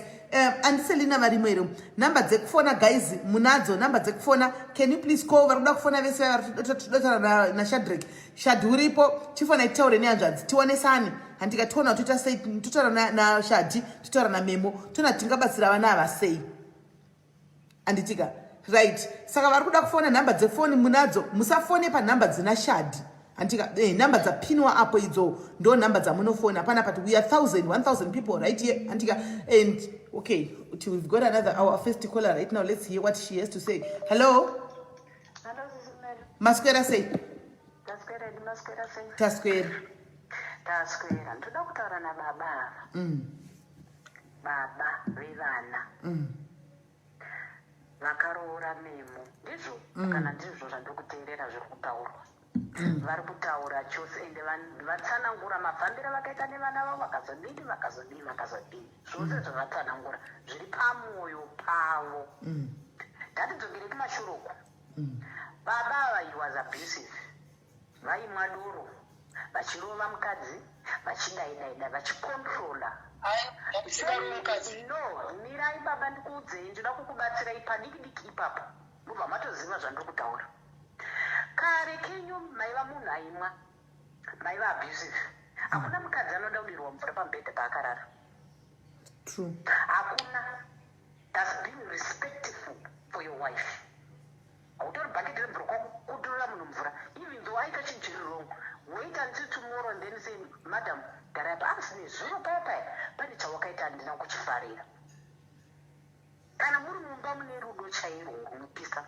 andiselina varimo here? Nhamba dzekufona guys, munadzo nhamba dzekufona? Can you please call vari kuda kufona vese vaya vari kutotaura naShadrek? Shadhi uripo? Chifona titaure nehanzvadzi, tionesane, handika? Tiona toita sei. Totaura naShadhi, totaura namemo, toona tingabatsira vana ava sei, handitika? Right, saka vari kuda kufona, nhamba dzefoni munadzo. Musafone panhamba dzina Shadhi, handika? Nhamba dzapinwa apo idzo ndo nhamba dzamunofona panapa. We are 1000 1000 people right here, handika? And okay, we've got another, our first caller right now. Let's hear what she has to say. Hello. Hello, Sisi Melo. Maswera sei? Taswera, maswera sei? Taswera. Taswera. Ndoda kutaura nababa ava. Baba vevana vakaroora Memo, ndizvo? Kana ndizvo zvandiri kuteerera zviri kutaurwa, vari kutaura chose, ende vatsanangura mafambiro vakaita nevana vavo, vakazodini, vakazodini, vakazodini, zvose zvavatsanangura zviri pamwoyo pavo. Ngatidzokere kumashure uku. Baba ava, he was abusive. Vaimwa doro, vachirova mukadzi, vachidaidaida, vachicontrola. Mukadzi. No, mirai baba, ndikuudzei. Ndinoda kukubatsirai padiki diki ipapo, mubva matoziva zvandiri kutaura. Kare kenyu maiva munhu aimwa, maiva abusive. Hakuna mukadzi anoda kudirwa mvura pamubhedha paakarara. True. Hakuna. That's being respectful for your wife. Hautori bhaketi remvura kwakukuturira munhu mvura, even though aita chinhu chiri wrong. Wait until tomorrow and then say, "Madam, garai apa. Asi nezuro paya paya pane chawakaita, handina kuchifarira." Kana muri mumba mune rudo chairwo runopisa,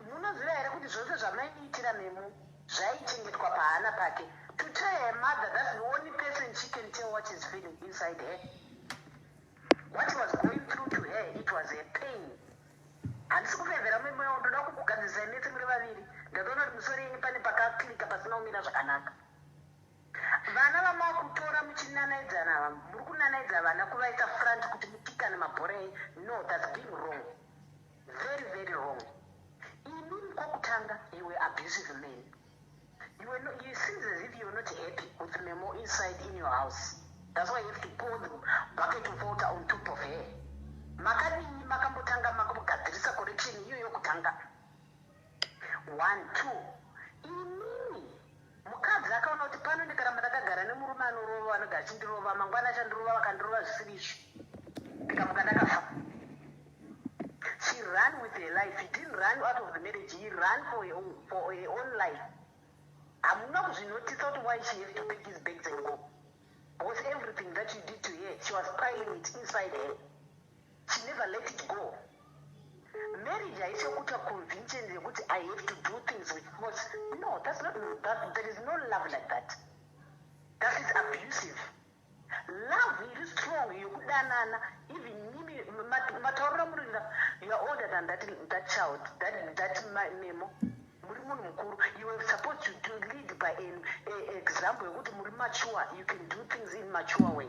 munoziva here kuti zvose zvamaiitira Memo zvaichengetwa pahana pake? To tell her mother, that's the only person she can tell what is feeling inside her, what was going through to her. It was a pain. Handisi kufevhera Memo, ndoda kukugadzirisai mese muri vaviri. Ndatoona kuti musoro yenyu pane pakaclicka pasina kumira zvakanaka. Vana vamakutora muchinanaidzana ava, muri kunanaidza vana kuvaisa front kuti mukikane mabhora enyu. No, that's being wrong, very, very wrong. Inini kwokutanga, you were abusive men. You were not, you seems as if you're not happy with Memo inside in your house. That's why you have to pour the bucket of water on top of her. Makadini makambotanga makambogadzirisa correction iyoyo kutanga? One, two, inini mukadzi akaona kuti pano ndikaramba ndakagara nemurume anorova, anogara achindirova, mangwana achandirova, vakandirova zvisiri izvo, ndikamuka ndakafa. She ran with her life. He didn't run out of the marriage, he ran for her own life. Hamuna kuzvinotisa kuti why she have to pack his bags and go? Because everything that you did to her, she was piling it inside her. She never let it go. Marriage haisi yekuita convention yekuti I have to do things with force. No, that's not that, there is no love like that. That is abusive. Love iri strong yekudanana, even mimi matauriro amurira, you are older than that child, that Memo. Muri munhu mukuru. You were supposed to lead by an example yekuti muri mature, you can do things in mature way.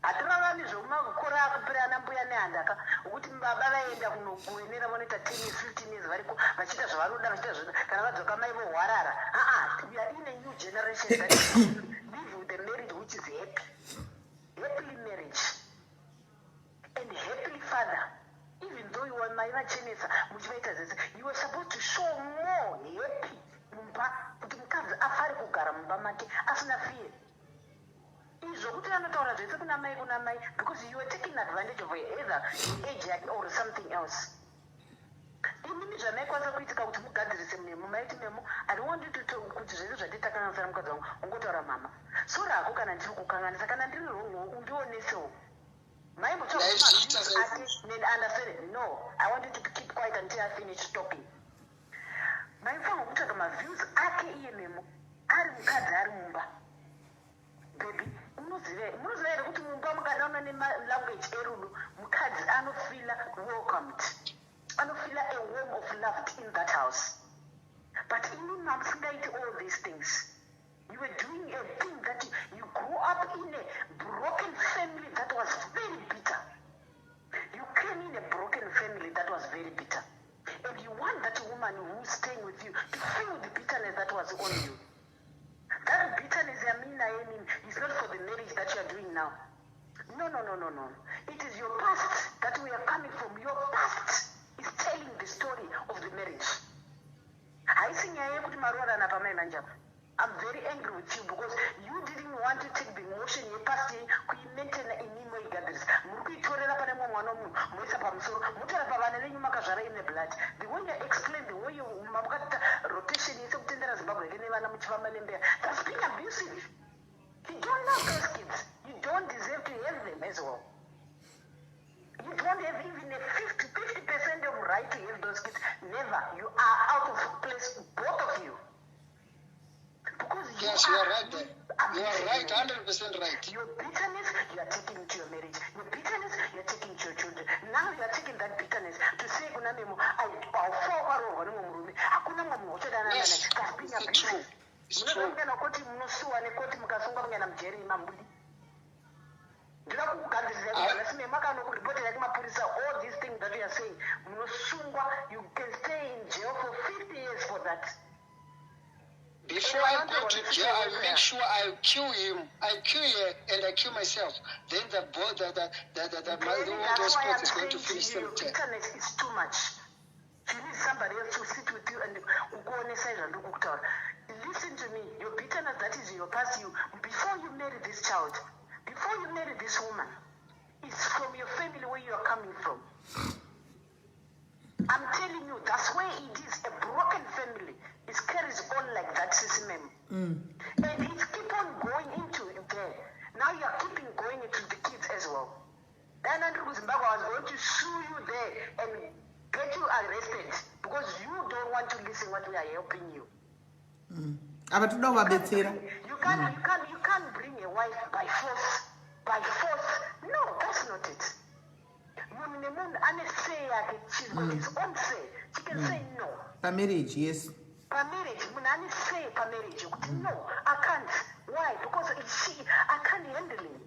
Hatirarami zvomumakore akupera ana mbuya nehandaka, okuti baba vaenda kunokuenera, vanoita 10 years, 15 years variko, vachiita zvavanoda, vachiita zvoda. Kana vadzoka, mai vohwarara. Aa, we are in a new generation that is live with a marriage which is happy, happily marriage and happily father. Even though you are mai vachenesa, muchivaita zvese, you were supposed to show more happy mumba, kuti mukadzi afare kugara mumba make asina fear. Izvo kuti anotaura zvese kuna mai, kuna mai, because you are taking advantage of either age yake or something else. Inini zvamaikwanisa kuitika kuti mugadzirise Memo, maiti, "Memo, I don't want you to kuti zvese zvatitakanganisana, mukadzi wangu, ungotaura, mama, sorry hako kana ndiri kukanganisa, kana ndiri wrong, undionesewo." Ndaizviita. Ake understand. No, I want you to keep quiet until I finish talking. Maifanira kutsvaga maviews ake iye Memo, ari mukadzi ari mumba. Baby, unoziva, munoziva here kuti mumba mukadauna nemalanguage erudo, mukadzi anofeela welcomed, anofeela a warm of love in that house? But ini mamusingaiti all these things. You were doing a thing that you grew up in a broken family that was very bitter. You came in a broken family that was very bitter, and you want that woman who's staying with you to feel the bitterness that was on you. That bitterness yamuinayo inini is not for the marriage that you are doing now. No, no, no, no, no. It is your past that we are coming from. Your past is telling the story of the marriage. Haisi nyaya yekuti maroorana pamai manje apa. I'm very angry with you because you didn't want to take the emotion yepast yenyu kuimaintaina. Imi moigadzirisa, muri kuitorera pane mumwe mwana wemunhu, moisa pamusoro, motora pavana venyu makazvara in the blood. The way you explain, the way you makatita rotation yese kutendera Zimbabwe yake nevana muchifamba nembeya, that's being abusive. You don't love those kids. You don't deserve to have them as well. You don't have even a 50% of right to have those kids. Never. You are out of place, both of you, because you Yes, you are right you there. Memo, haufa wakaroorwa nemumwe murume. Hakuna mumwe munhu wachodanana naye. Yes, That's being it's true. abusive. It's Munoziva true. kuenda koti, munosuwa nekoti, mukasungwa kunyana mujeri, mamudi. Ndinoda kukugadzirira kuti nhasi Memo akanokuripotera kumapurisa all these things that you are saying, munosungwa. You can stay in jail for 50 years for that. Before I go to jail, I make sure I kill him. I kill her and I kill myself. Then the bo- the, my, Then all that's those why sports I'm is going saying to finish to you, them. bitterness is too much. You need somebody else to sit with you and kukuonesa izvandiri kukutaura. Listen to me. Your bitterness, that is your past you. Before you marry this child, before you marry this woman, it's from your family where you are coming from. I'm telling you, that's where it is. A broken family. It carries on like that system. And it keep on going into there. Now you are keeping going into the kids as well. Then Andrew Zimbabwe, I was going to sue you there and get you arrested because you don't want to listen what we are helping you. Apa toda kuvabetsera. You can't bring a wife by force. By force. No, that's not it. Munhu nemunhu ane say yake. She's got his own say. She can say no. Pamarriage, yes. Pamarriage, munhu ane say pamarriage yekuti no, I can't. Why? Because she, I can't handle him.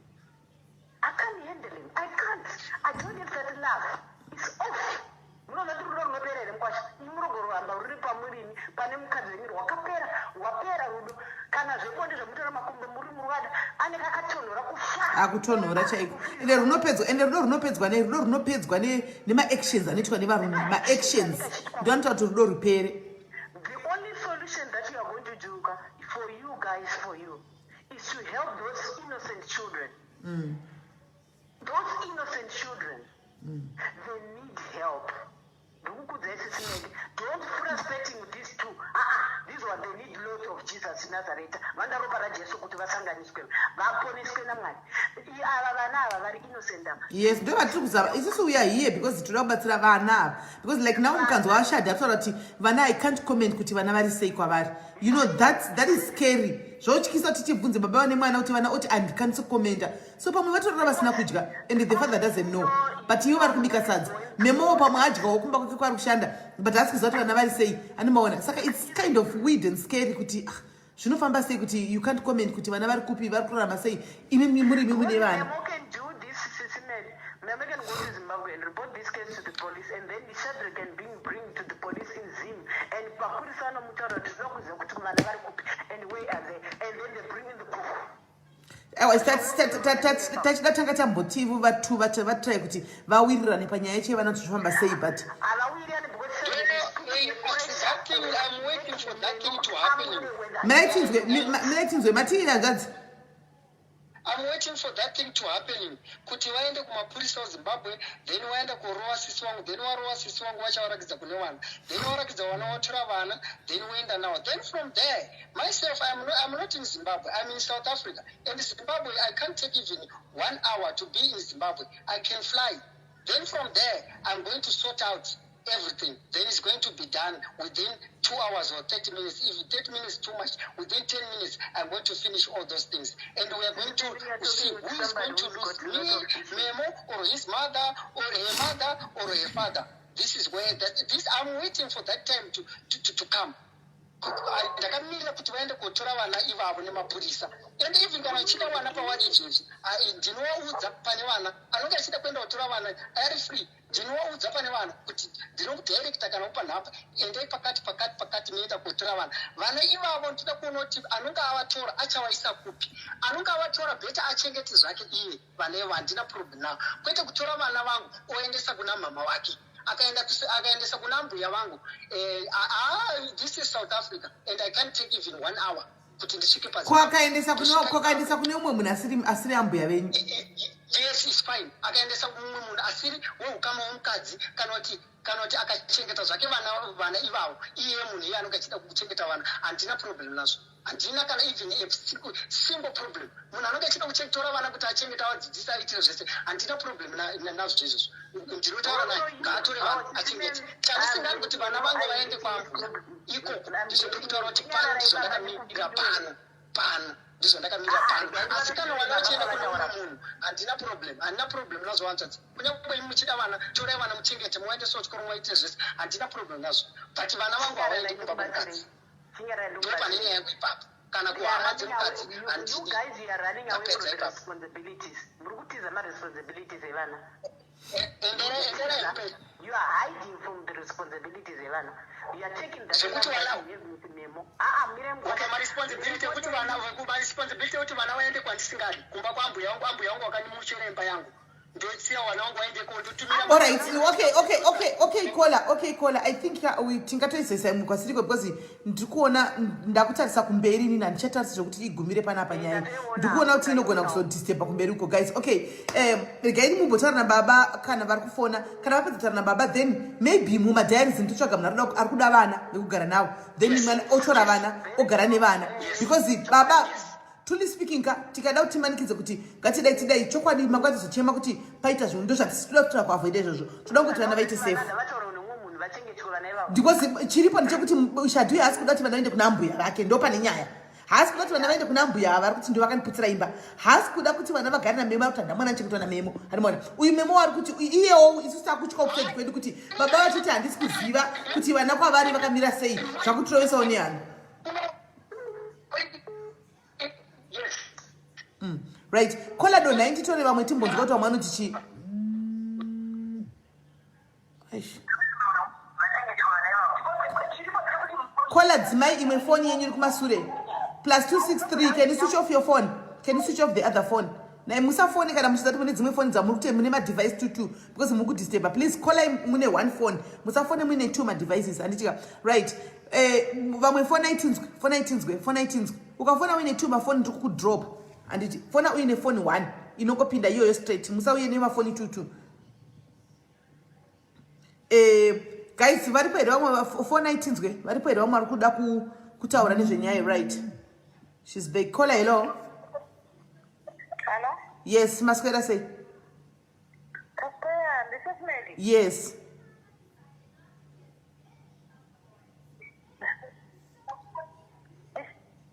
I can't handle him. I can't. I don't have that love. It's off. Munoona kuti rudo runopera here, mukwasha? Imi murogoramba ruri pamurimi pane mukadzi wenyu, rwakapera, rwapera rudo. Kana zvebonde zvamutora makumbo muri murwada ane kakatonhora kufa. Akutonhora chaiko. Ende runopedzwa, ende rudo runopedzwa ne rudo runopedzwa nemaactions anoitwa nevarume. Maactions ndo anoita kuti rudo rupere. The only solution that you are going to do for you guys, for you, is to help those innocent children. Those innocent children, they need help. Ndikukudzai, Sisi Melly, don't frustrating with these two. Ah, these one, they need lot of Jesus Nazareta. Vanoda ropa raJesu kuti vasanganiswe, vaponeswe naMwari. Ava vana ava vari innocent ava. Yes, ndo vatiri kuzama isusu. We are here because toda kubatsira vana ava, because like now mukanzwa vashadhi ataura kuti vana, I can't comment kuti vana vari sei kwavari. You know that is scary. Zvotyisa kuti tibvunze baba vane mwana kuti vana oti handikwanisi kukomenda. So pamwe vatorora vasina kudya and the father doesn't know, but ivo vari kubika sadza. Memowo pamwe adyawo kumba kwake kwaari kushanda, but haasi kuziva kuti vana vari sei. Anomaona. Saka it's kind of weird and scary kuti ah, zvinofamba sei kuti you can't comment kuti vana vari kupi, vari kurarama sei, imi murimi mune vana. Memo can do this, Sisi Melly. Memo can go to Zimbabwe and report this case to the police, and then Shadrach can bring to the police in Zim. And mapurisa anomutaura kuti tinoda kuziva kuti vana vari kupi and where are they, and then they bring in the proof. Aiwa, tachida tanga tamboti vatu vatrai kuti vawirirane panyaya yacho yevana kuti zvofamba sei, but Havawirirani because Shadrach is putting pressure. That thing, I'm waiting for that thing to happen. Mirai tinzwe matiira hanzvadzi. I'm waiting for that thing to happen, kuti vaende kumapurisa eZimbabwe, then vaenda kurova sisi wangu, then varova sisi wangu, vachavarakidza kune vana, then varakidza vana, vatora vana, then voenda nawo. Then from there, myself, I'm not in Zimbabwe, I'm in South Africa, and Zimbabwe, I can't take even one hour to be in Zimbabwe. I can fly. Then from there, I'm going to sort out everything. Then it's going to be done within 2 hours or 30 minutes. If 30 minutes too much, within 10 minutes, I'm going to finish all those things. And we are going to see who is going to lose, me, Memo, or his mother, or her mother, or her father. This is where that this I'm waiting for that time to come. Ndakamirira kuti vaende kotora vana ivavo nemapurisa. And even kana achida vana pavari izvozvi, ndinovaudza pane vana. Anonge achida kuenda kutora vana ari free. Ndinovaudza pane vana kuti ndinokudirecta kana kupa nhamba, endai pakati pakati pakati, muenda kotora vana. Vana ivavo ndinoda kuona kuti anonge avatora achavaisa kupi. Anonge avatora, better achengete zvake iye vana ivo, handina problem navo. Kwete kutora vana vangu oendesa kuna mama wake, akaendesa kuna mbuya vangu. This is South Africa and I can't take even one hour kuti ndisvike. Kwakaendesa kune umwe munhu asiri ambuya venyu? Yes, is fine. Akaendesa mumwe munhu asiri weukama womukadzi, kana kuti akachengeta zvake vana ivavo iye munhu iye anonge achida kuchengeta vana, handina problem nazvo. Handina kana even a single problem. Munhu anonge achida kutora vana kuti achengeta, avadzidzisa, aitire zvese, handina problem nazvo izvozvo. Ndinotaura naye, ngaatore vana achengete. Chandisingadi kuti vana vangu vaende kwambuya ikoko. Ndizvo ndiri kutaura kuti pano ndizvo ndakamirira pano, pano ndizvo ndakamirira pano. Asi kana vana vachienda kune umwe munhu problem, handina problem, handina problem nazvo hanzvadzi. Kunyange imi muchida vana, torai vana muchengete, muvaendesewo chikoro, muvaite zvese, handina problem nazvo. But vana vangu havaendi kumba kwemukadzi. Ndo pane nyaya yangu ipapo. Kana kuhama dzemukadzi handidi. Ndapedza ipapo. Muri kutiza maresponsibilities evana. Enderai mberi. You are hiding from the responsibilities evana. You are taking that Zvekuti vana- with memo. Ah, mire mukwana. Okay, maresponsibility ekuti vana, maresponsibility ekuti vana vaende kwandisingadi, kumba kwaambuya vangu. Ambuya vangu vakandimuchera imba yangu, ndosiya vana vangu vaendeko, ndotumira. Alright, okay, caller, okay, caller, I think we tingatoisesa mukwasiriko because ndiri kuona ndakutarisa kumberi. Inini handichatarisi zvokuti igumire panapa nyaya. Ndiri kuona kuti inogona kuzodisturba kumberi uko, guys. Okay, regai mumbotaura nababa kana vari kufona. Kana vapedza kutaura nababa, then maybe mumadiaries nditotsvaga munhu ari kuda vana vekugara navo, then mwana otora vana, ogara nevana, because baba, truly speaking ka, tikada kuti timanikidze kuti ngatidai tidai, chokwadi mangwana tizochema kuti paita zvinhu. Ndo zvatitoda kutora kuavoida izvozvo. Toda kuti vana vaite safe. Vana vataura nemumwe munhu, vachengetwe vana ivavo. Because chiripo ndechekuti Shadhuyi haasi kuda kuti vana vaende kuna ambuya vake. Ndo pane nyaya. Haasi kuda kuti vana vaende kuna ambuya ava, vari kuti ndo vakaniputsira imba. Haasi kuda kuti vana vagare naMemo. Ari kuti handa mwana anochengetwa naMemo. Hanimona uyu Memo wari kuti iyewo. Isusu takutya kuside kwedu kuti baba vachiti handisi kuziva kuti vana kwavari vakamira sei. Zvakutirovesawo nehana. Yes. Right, caller, donhai nditore vamwe timbonzwa kuti vamwe vanoti chii. Aish. Caller, dzimai imwe foni yenyu iri kumasure. +263, can you switch off your phone? Can you switch off the other phone? Nai musafoni kana muchizati mune dzimwe foni dzamuri kuti mune madevice two two, because muri kudisturba. Please, callai mune one phone, musafone muine two madevices, handitika? Right, vamwe fonai tinzwe, fonai tinzwe, fonai tinzwe. Ukafona uine two mafoni, ndiri kukudrop, handiti? Fona uine foni one inongopinda iyoyo straight. Musauye nemafoni two two. Guys, varipo here vamwe? Fonai tinzwe. Varipo here vamwe vari kuda kutaura nezvenyaya? Right, she's back. Caller, hello. Hello? Yes, maswera sei? Pastor, this is Mary. Yes.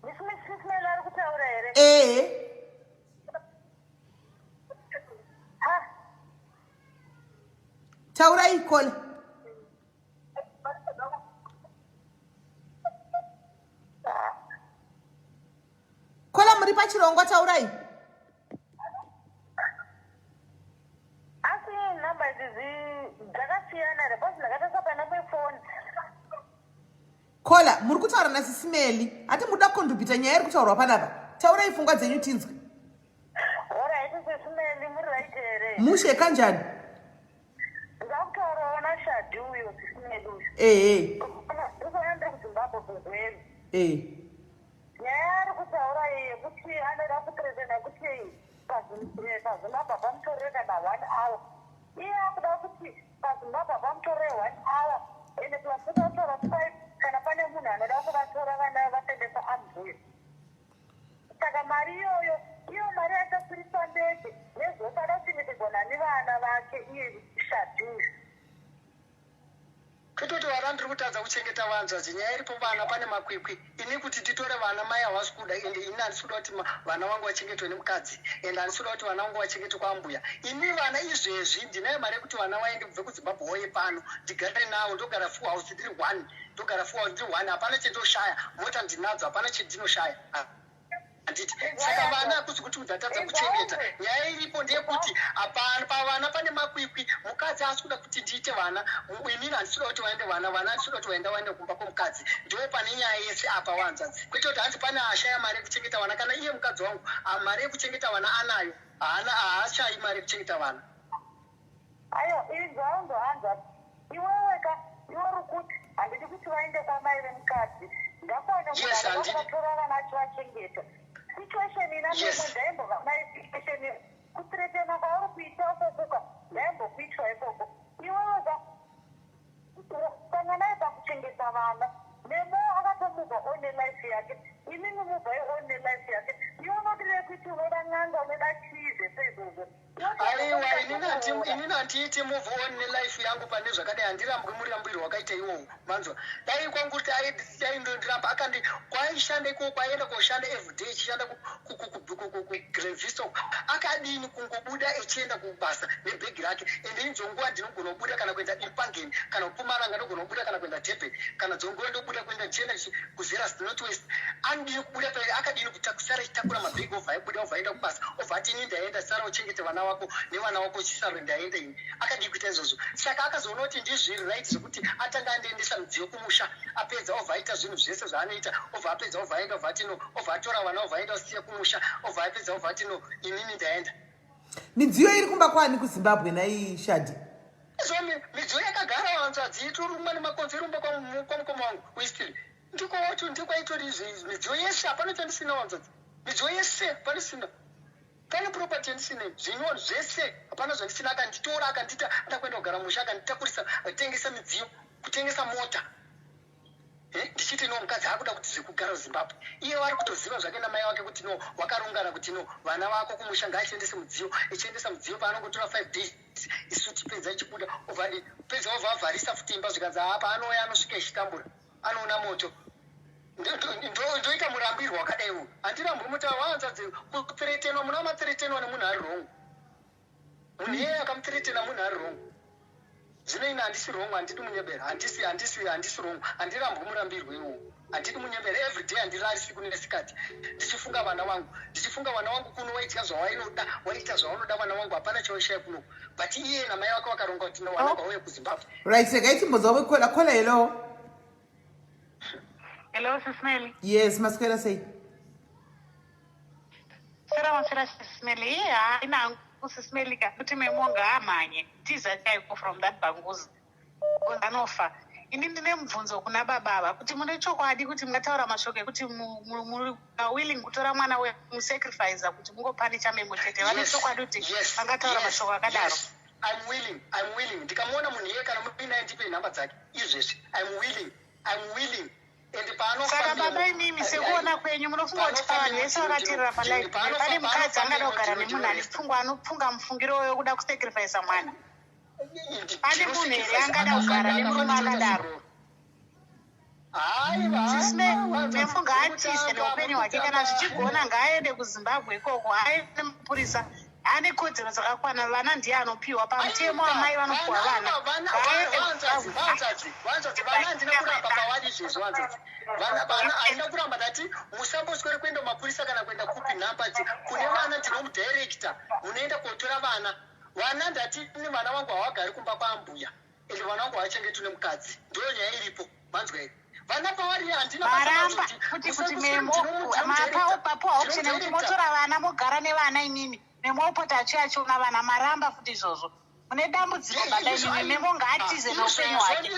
This Mrs. Mary ari kutaura here? Ehe. Ha, taurai, caller. Caller, muri pachirongwa, taurai. Asi namba idzi dzakasiyana here? Because ndakatarisa panamba yefoni. Caller, muri kutaura nasisimeli. Hati muda kucontributa nyaya iri kutaurwa panapa. Taurai pfungwa dzenyu tinzwe. Alright, Sisimeli, muri right here? Mushe, kanjani? Ndakutaurawo naShadhi uyo, Sisimeli uyo. Ehe. Ndikuona ndiri kuZimbabwe kuzweri. Nyaya ari kutaura iyi yekuti anoda kupresenta kuti paZimbabwe pamutorere kana one hour, iye akuda kuti paZimbabwe pamutorere one hour, ende plus kuda kutora five kana pane munhu anoda kuvatora vana vatendesa ambuya. Saka mari iyoyo, iyo mari yachakwirisa ndege nezvose, ada kuchengetedzwa nani vana vake iye Shadhi uyu? Tototi vana ndiri kutadza kuchengeta vanzvadzi. Nyaya iripo, vana pane makwikwi. Ini kuti titore vana, mai havasi kuda, ende ini handisi kuda kuti vana vangu vachengetwe nemukadzi, ende handisi kuda kuti vana vangu vachengetwe kwaambuya. Ini vana izvezvi ndinayo mari yekuti vana vaende kubve kuZimbabwe woye pano, ndigare navo. Ndogara full house ndiri one, ndogara full house ndiri one. Hapana chendoshaya, mota ndinadzo, hapana chendinoshaya, handiti? Saka vana hakusi kuti ndatadza kuchengeta. Nyaya iripo ndeyekuti hapana, pavana pane makwikwi. Mukadzi haasi kuda kuti ndiite vana. Inini handisi kuda kuti vaende vana, vana handisi kuda kuti vaende kumba kwomukadzi. Ndo pane nyaya yese apa, wanzvadzi, kwete kuti hanzi pane ashaya mari yekuchengeta vana. Kana iye mukadzi wangu, mari yekuchengeta vana anayo, haana, haashayi mari yekuchengeta vana. Aiwa, inzwa, hanzwa, iwewe ka, iwe uri kuti handidi kuti vaende kwamai vemukadzi, ngakwane munhu Yes, anoda handidi. kuvatora vana achivachengeta. Situation ina memo, ndaimbova nayo situation kuthreatena kwauri kuita ukokuka, ndaimbokuitwa ikoko. Iwewe ka, sanganai pakuchengeta vana. Memo akatomuvha on nelife yake, inini muvhai on nelife yake. Iwe unodirei kuti unoda n'anga, unoda chii, zvese izvozvo? Aiwa, inini Handiiti move on nelife yangu pane zvakadai. Handirambwi murambirwo wakaita iwowo, manzwa? Dai kwangu kuti dai ndondiramba akandi kwaishanda ikoko, kwaienda koshanda everyday, ichishanda kuGrevista, akadini kungobuda echienda kubasa nebhegi rake? Ende inzonguva ndinogona kubuda kana kuenda Empangeni kana kuPumalanga, ndogona kubuda kana kuenda Durban, kana dzonguva ndobuda kuenda ndichienda kuZeras North West. Anodini kubuda pairi? Akadini kusara achitakura mabhegi, obva aibuda, obva aenda kubasa, obva ati, "Ini ndaenda, sara uchengete vana vako nevana vako, uchisaro, ndaenda ini"? Akadii kuita izvozvo? Saka akazoona kuti ndizviri right zvekuti atanga andiendesa midziyo kumusha, apedza obva aita zvinhu zvese zvaanoita, obva apedza, obva aenda, obva ati no, obva atora vana, obva aenda usiya kumusha, obva apedza, obva ati, "No, inini ndaenda." Midziyo iri kumba kwani kuZimbabwe nai Shadi? Izvo midziyo yakagara, hanzvadzi, itorumwa nemakonzo, irumba kwamukoma wangu Westly. Ndiko ndikwaitori midziyo yese. Hapana chandisina, hanzvadzi. Midziyo yese panisina, pane property yandisina, zvinyorwa zvese, hapana zvandisina. Akanditora, akandiita ada kuenda kugara musha, akanditakurisa, atengesa midziyo, kutengesa mota. Ndichiti no, mukadzi akuda kuti zvekugara kuZimbabwe. Iye vari kutoziva zvake namai vake kuti no, wakarongana kuti no, vana vako kumusha, ngaachiendese mudziyo. Ichiendesa mudziyo, paanongotora 5 days, isu tipedza, ichibuda, pedza, obva avharisa futi imba. Zvikanzi haa, paanouya anosvika ichitambura, anoona moto. Ndoita murambirwo wakadai uyu? Handirambwi muta waanzadzi. Kuthreatenwa, muna mathreatenwa nemunhu ari wrong. Munhu iyeye akamuthreatena munhu ari wrong. Zvino ini handisi wrong, handidi munyebera, handisi wrong. Handirambwi murambirwo iwowo, handidi munyebera. Every day handirari siku nesikati ndichifunga vana vangu, ndichifunga vana vangu. Kuno waidya zvawainoda, waita zvaunoda, vana vangu hapana chawaishaya kuno, but iye namai vake vakaronga kuti no, vana ngavauye kuZimbabwe. Right, regai timbonzwa vecaller. Caller, hello. Hello, Sis Melly. Yes, maswera sei? Sera maswera, Sis Melly. Iye haina hangu, Sis Melly ka, kuti Memo ngaamhanye. Tiza chaiko from that banguzi. Anofa. Ini ndine mubvunzo kuna baba ava kuti mune chokwadi kuti mungataura mashoko ekuti muri willing kutora mwana wemusacrifice kuti mungopanicha Memo chete? Vane chokwadi kuti vangataura mashoko akadaro? Yes. I'm willing, I'm willing. Ndikamuona munhu iye, kana muinaye, ndipe nhamba dzake izvezvi. I'm willing, I'm willing. And Saka baba imimi, sekuona kwenyu, munofunga kuti pavanhu vese vakateerera palive, pane mukadzi angada kugara nemunhu ane pfungwa, anopfunga mufungiro wekuda kusacrifica mwana? Pane munhu here angada kugara nemurume akadaro? Memo ngaatize neupenyu hwake. Kana zvichigona, ngaaende kuZimbabwe ikoko, aende mapurisa, ane kodzero dzakakwana. Vana ndiye anopiwa pamutemo, amai vanopiwa vana. Ngaaende kuZimbabwe. Vanzvadzi, vana handina kuramba pavari izvezvo. Vanzvadzi, vana handina kuramba. Ndati musamboswere kuenda kumapurisa kana kuenda kupi. Nhamba kune vana, ndinomudirecta, munoenda kotora vana. Vana, ndati vana vangu havagari kumba kwaambuya, ende vana vangu havachengetwi nemukadzi. Ndiyo nyaya iripo, manzwa here? Vana pavari handina. Maramba kuti Memo mapa papuwa option yekuti motora vana mogara nevana imimi, Memo opota achiuya achiona vana. Maramba futi izvozvo. Mune dambudziko, baba imimi. Memo ngaatize neupenyu hwake,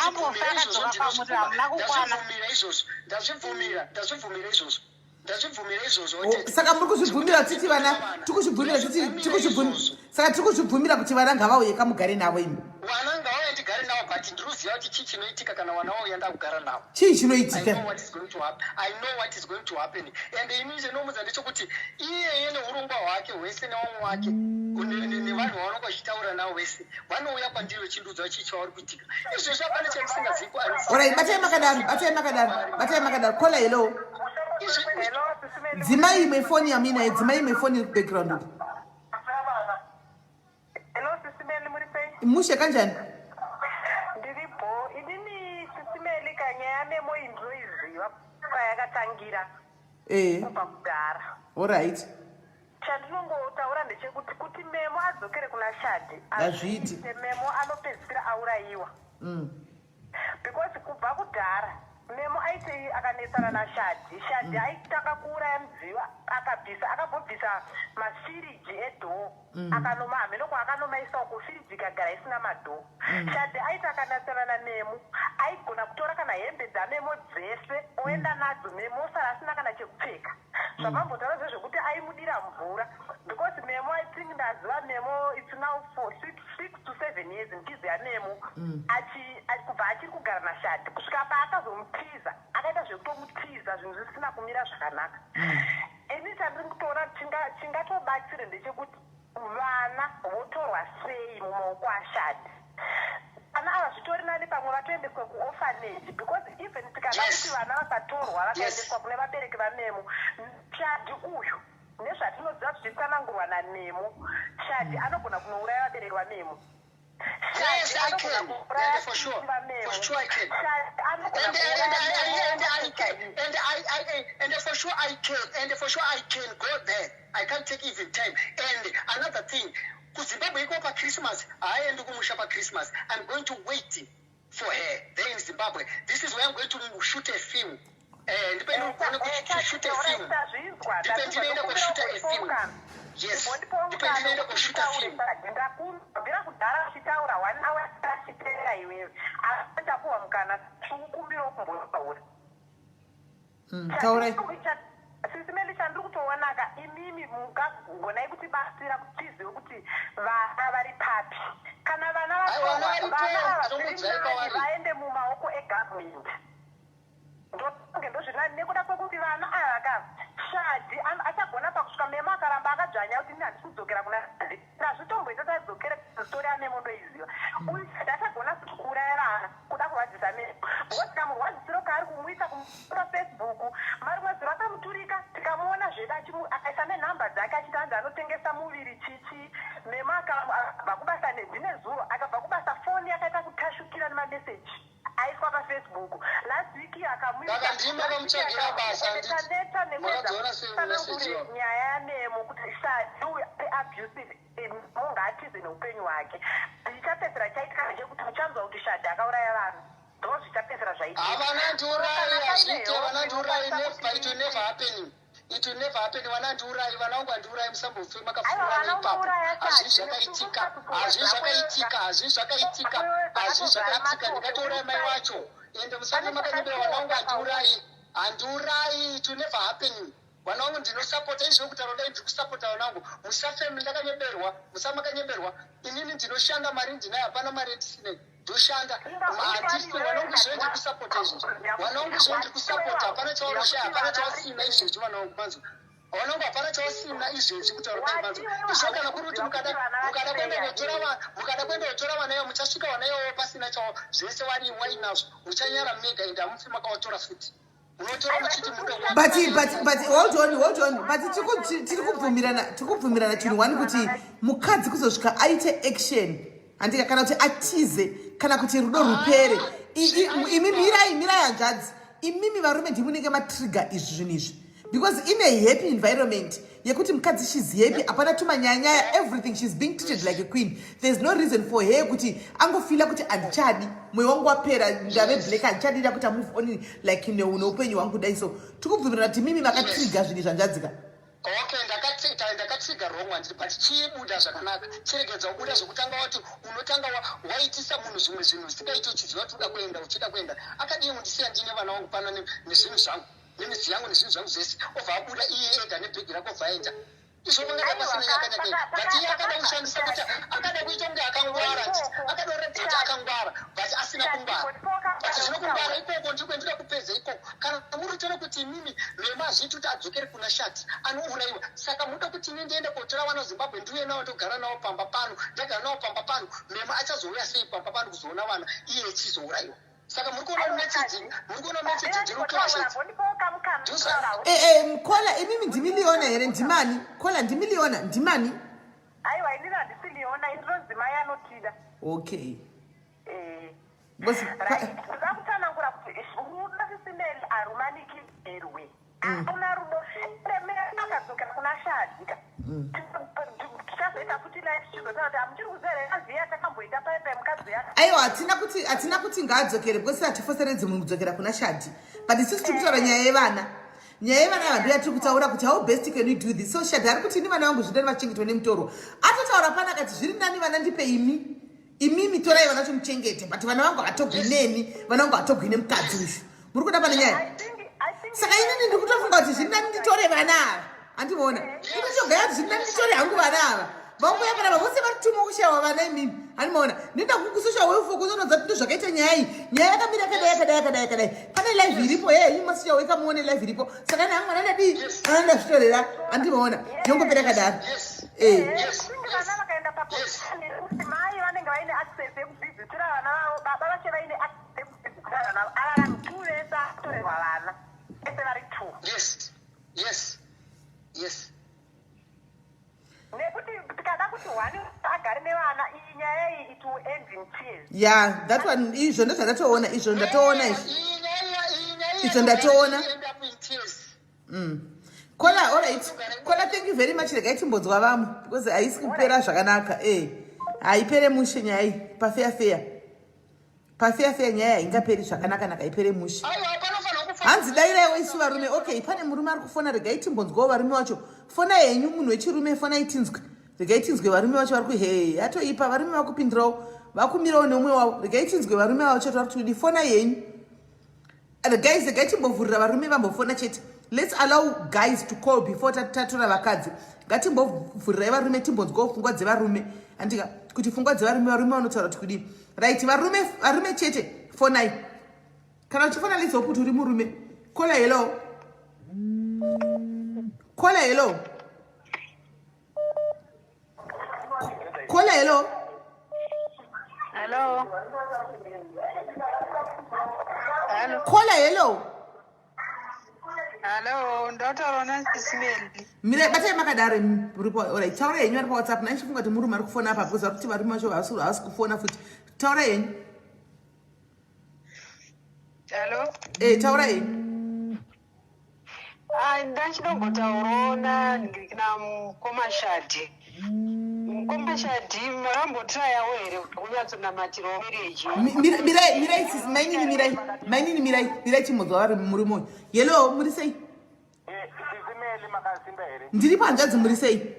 haambofa akadzoka kwamuri. Hamuna kukwana. Ndazvibvumira izvozvo, ndazvibvumira, ndazvibvumira izvozvo, ndazvibvumira izvozvo. Oh, saka muri kuzvibvumira titi vana tikuzvibvumira titi tikuzvibvumira? Saka tiri kuzvibvumira kuti vana ngavauye kamugare navo imi? Vana ngavauye ndigare navo, but ndinoziva kuti chii chinoitika kana vana vauya ndakugara navo. Chii chinoitika? I know what is going to happen. I know what is going to happen. And ini chinomudza ndechekuti iyeye neurongwa hwake hwese nevamwe wake nevanhu vavanonga vachitaura navo vese vanouya kwandiri vachindiudza chii chavari kuitika. Izvezvi hapana chandisingazivi. Alright, batai makadaro, batai makadaro, batai makadaro. Caller, hello. Dzimai imwe foni yamuinayo, dzimai imwe foni iri kubackground uku. Hello, Sis Melly, muri sei? Mushe, kanjani? Ndiripo. Inini, Sis Melly, kanyaya yaMemo iyi ndinoiziva kwayakatangira kubva kudhara. Alright. Chandinongotaura ndechekuti kuti Memo adzokere kuna Shadi Hazviiti. Memo anopedzisira aurayiwa. Because kubva kudhara Memo aiti akanetsana naShadi, Shadi aitanga kuuraya mudziyo, akabvisa, akambobvisa mafiriji edoor, akanoma hameno kwaakanomaisa uko, firiji ikagara isina madoor. Shadi aiti akanatsana naMemo, aigona kutora kana hembe dzaMemo dzese oenda nadzo, Memo osara asina kana chekupfeka. Zvamambotaura zvezvekuti aimudira mvura, because Memo, I think ndaziva Memo, it's now for 6 to 7 years ndichiziva Memo kubva achiri kugara naShadi kusvika paakazomutiza, akaita zvekutomutiza, zvinhu zvisina kumira zvakanaka. Ini chandiri kutoona chingatobatsire ndechekuti Vana votorwa sei mumaoko aShadi? Vana ava zvitori nani pamwe vatoendeswe kuorphanage because even tikada kuti vana vasatorwa vakaendeswa kune vabereki vaMemo, Shadi uyu nezvatinoziva zvichitsanangurwa naMemo, Shadi anogona kunouraya vabereki vaMemo. Yes, I can. And for sure. For sure I can. And, and, and, and, I can. And I, and for sure I can. And for sure I can go there. I can't take even time. And another thing, kuZimbabwe iko paChristmas, haaendi kumusha paChristmas. I'm going to wait for her there in Zimbabwe. This is where I'm going to shoot a film. Eh, ndipo ndinogona kushuta a film. Ndipo ndinoenda kushuta a film. Yes. Ndipo ndinoenda kushuta film. Ndakubvira kudhara uchitaura one hour achiteera iwewe. Asi ndapuwa mukana tikukumbirawo kumbotaura. Taurai. Sisi Melly chandiri kutoonaka imimi mungagonai kutibatsira kuti tizive kuti vana vari papi. Kana vana Aiwa, vatorwa, vana varipo, vana ava zviri ndinomuudzai nani kwavari. vaende mumaoko egovernment. Ndofunge ndozvinani nekuda kwekuti vana ava ka Shadhi achagona pakusvika Memo akaramba akadzvanya kuti ini handisi kudzokera kuna Shadhi ndazvitomboita tadzokere story yaMemo ndoiziva uyu Shadhi achagona futi kuuraya vana kuda kurwadzisa Memo because kamurwadzisiro kaari kumuita paFacebook marimwe zuro akamuturika tikamuona zvedu akaisa nenhamba dzake achiti hanzi anotengesa muviri chichi Memo akabva kubasa nedzinezuro akabva kubasa foni yakaita kutashukira nemameseji aiswa pafacebook last week iyo akamuita Saka ndimi makamutsvagira basa, handiti? taneta nekuedza Makadziona sei message kutsanangure iyoyo? nyaya yamemo kuti shadi uyu ari abusive mungaatize neupenyu hwake. Zvichapedzera chaitika ndechekuti muchanzwa kuti Shadi akauraya vanhu, ndo zvichapedzera zvaitika. Havana ndiurayi, Kana paine hazviite, help vana ndiurayi, inokwanisa never, kuti it will never happen. It will never happen. Vana handiurayi, vana vangu handiurayi, musambofe Aiwa, makafurana vana ipapo. unouraya Hazvii Shadi zvakaitika, nekuti hazvii zvakaitika, hazvii zvakaitika, hazvii zvakaitika. Ndingatouraya mai wacho. Ende musafe makanyebera vana vangu handiurayi, handiurayi. It will never happen. Vana vangu ndinosapota izvo kutaura kudai ndiri kusapota vana vangu. Musafe ndakanyeberwa, musafe makanyeberwa. Inini ndinoshanda mari ndinayo, hapana mari yandisinayo. Ndoshanda maartist vana vangu izvo ndiri kusapota izvozvo. Vana vangu izvo ndiri kusapota, hapana chavanosha, hapana chavasina izvezvi vana vangu manzwa. Vana vangu hapana chavasina izvezvi kutaura kudai manzwa. Izvo kana kuri kuti mukada mukada kuenda kotora vana, mukada kuenda kotora vana ivo muchasvika vana ivo pasina chavo zvese wari wainazvo. Muchanyara mega ende hamufi makavatora futi. Munotora muchiti muda But hold on, hold on, but tiri kubvumirana chinhu one kuti mukadzi kuzosvika aite action handika kana kuti atize kana kuti rudo rupere. Imi mirai, mirai hanzvadzi, imimi varume ndimunenge matrigger izvi zvinhu izvi because in a happy environment yekuti mukadzi she's happy, hapana tumanyanyaya, everything, she's being treated like a queen, there's no reason for her kuti angofeela kuti handichadi, mwoyo wangu wapera, ndave black, handichadida kuti amove on like neupenyu hwangu kudai. So tikubvumirana kuti mimi makatrigger zvinhu zvanzvadzika. Okay, ndakatrigger wrong handiti, but chibuda zvakanaka, chiregedza kubuda zvekutanga wati unotanga waitisa munhu zvimwe zvinhu zvisingaiti uchiziva kuti uda kuenda, uchida kuenda. Akadii kundisiya ndine vana vangu pano nezvinhu zvangu nemizi yangu nezvinhu zvangu zvese, obva abuda iye ega nebhegi rako, obva aenda izvo pangada pasina nyakanyaka. But iye akada kushandisa kuti akada kuita kunge akangwara handiti, akada kuratidza kuti akangwara but asina kungwara. But zvino kungwara ikoko ndiko ndinoda kupedza ikoko. Kana muri kutoona kuti imimi Mema hazviiti kuti adzokere kuna Shati, anourayiwa. Saka muda kuti ini ndiende kotora vana Zimbabwe, ndiuye navo, ndogara navo pamba pano? Ndagara navo pamba pano, Mema achazouya sei pamba pano kuzoona vana iye echizourayiwa? Saka muri kuona message, muri kuona message dziri kuclash idzi. Mkola, imimi ndimiliona here? Ndimani kola? Ndimiliona, ndimani? Aiwa, inini handisi Liona, indinonzi Mai Anotida. Okay. Eh. Right. Ndoda kutsanangura kuti rudo sisimeli harumanikidzirwi. Hakuna rudo remera akadzokera kuna Shadika, tichazoita futi live tichizotaura kuti hamuchiri kuziva here aziya takamboita paipai mukadzi yaka. Aiwa, hatina kuti ngaadzokere because hatifoseredzi munhu kudzokera kuna Shadi, but isusu tiri kutaura nyaya yevana. Nyaya yevana ava ndo yatiri kutaura kuti how best can we do this. So Shadi ari kuti ini vana vangu zvindani vachengetwa nemutorwa. Atotaura pana akati zviri nani vana ndipe imi, imimi torai vana chimuchengete, but vana vangu havatogwi neni, vana vangu havatogwi nemukadzi uyu. Muri kuda pane nyaya. I think Saka inini ndiri kutofunga kuti zviri nani nditore vana ava, handiona inotogaya kuti zviri nani nditore hangu vana ava vanguya panapa vose vari tuma kushayiwa vana. Imimi handimaona ndinoda kusocial welfare kuzonodza kuti ndozvakaita nyaya iyi, nyaya yakamira yakadai, yakadai, yakadai, yakadai. Pane live iripo he imi masocial worker muone live iripo. Saka ni hangu vana ndadii, vana ndazvitorera, handimaona yongopera yakadaro. Yes. Eh. Yes. nevana iyi nyaya iyi it will end in tears. Ya, that one, izvo ndozvandatoona, izvo ndatoona izvi. Iyi nyaya, iyi nyaya Izvo ndatoona. End up in tears. Caller, alright, caller, thank you very much. Regai timbonzwa vamwe because haisi kupera zvakanaka. E, haipere mushe nyaya iyi. Pafeya feya, pafeya feya, nyaya haingaperi zvakanaka naka, ipere mushe. Aiwa, panofanira kufa. Hanzi dairaiwo isu varume. Okay, pane murume ari kufona, regai timbonzwawo varume vacho. Fona henyu, munhu wechirume, fonai tinzwe. Regai tinzwe varume vacho vari kuhe yatoipa. Varume vakupindirawo, vakumirawo neumwe wavo. Regai tinzwe varume vavo chete vari kuti fonai henyu. Guys, regai timbovhurira varume vambofona chete. Let's allow guys to call before tatora vakadzi. Ngatimbovhurirai varume, timbonzwawo pfungwa dzevarume, andika kuti pfungwa dzevarume, varume vanotaura kuti kudii. Right, varume, varume chete, fonai. Kana uchifona, let's hope kuti uri murume. Caller, hello. Caller, hello. Caller, hello. Hello. Hello. Caller, hello. Hello, ndotaura naSis Melly. Mira, batai makadaro muripo. Alright, taura henyu vari paWhatsApp. Naichifunga kuti murume ari kufona apa because vari kuti varume vacho havasi kufona futi. Taura henyu. Hello. E, taura henyu. Ah, ndachidongotaurawo na mukoma Shadhi. Mukoma Shadhi, makambotrayawo here kunyatsonamatirawo marriage? Mirai, mirai, sisi mainini, mirai, mainini, mirai, mirai, chimbonzwa vari murume uyu. Hello, muri sei? Sis Melly, makasimba here? Ndiri panzvadzi, muri sei?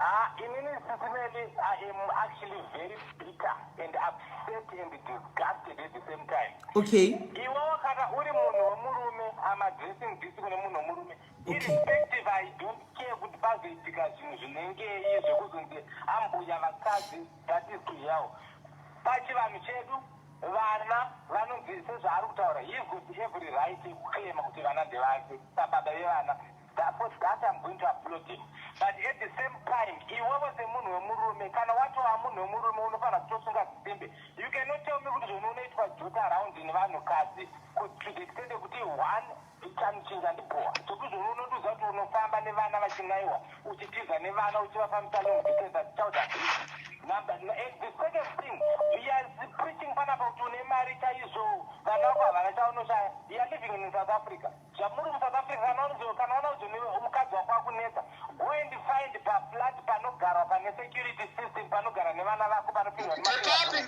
Ah, inini, Sis Melly, I am actually very bitter and upset and disgusted at the same time. Iwewo kana uri munhu wemurume, am addressing this kune munhu wemurume. Irrespective, I don't care kuti pazoitika zvinhu zvinengei zvekuzonzi ambuya vakadzi, that is to hell. Pachivanhu chedu vana vanonzi, sezvaari kutaura, he's got every right yekuclaima kuti vana ndevake sababa vevana. For that I'm going to applaud him, but at the same time, iwewe semunhu wemurume, kana watova munhu wemurume, unofanira kutosunga dzisimbe. You cannot tell me kuti zvoni unoitwa jota around nevanhukadzi to the extent yekuti one chamuchinja ndibhowa chekuti zvoni unondoziva kuti unofamba nevana vachinaiwa, uchitiza nevana, uchivafambisa long distance as child abuse. Number, and the second thing, he is preaching panapa kuti une mari chaizvo, vana vako havana chaunoshaya. You are living in South Africa. Zvamuri muSouth Africa, kana una uzoni mukadzi wako akunetsa, go and find paflat panogarwa, pane security system, panogara nevana vako, panopindwa. Topapi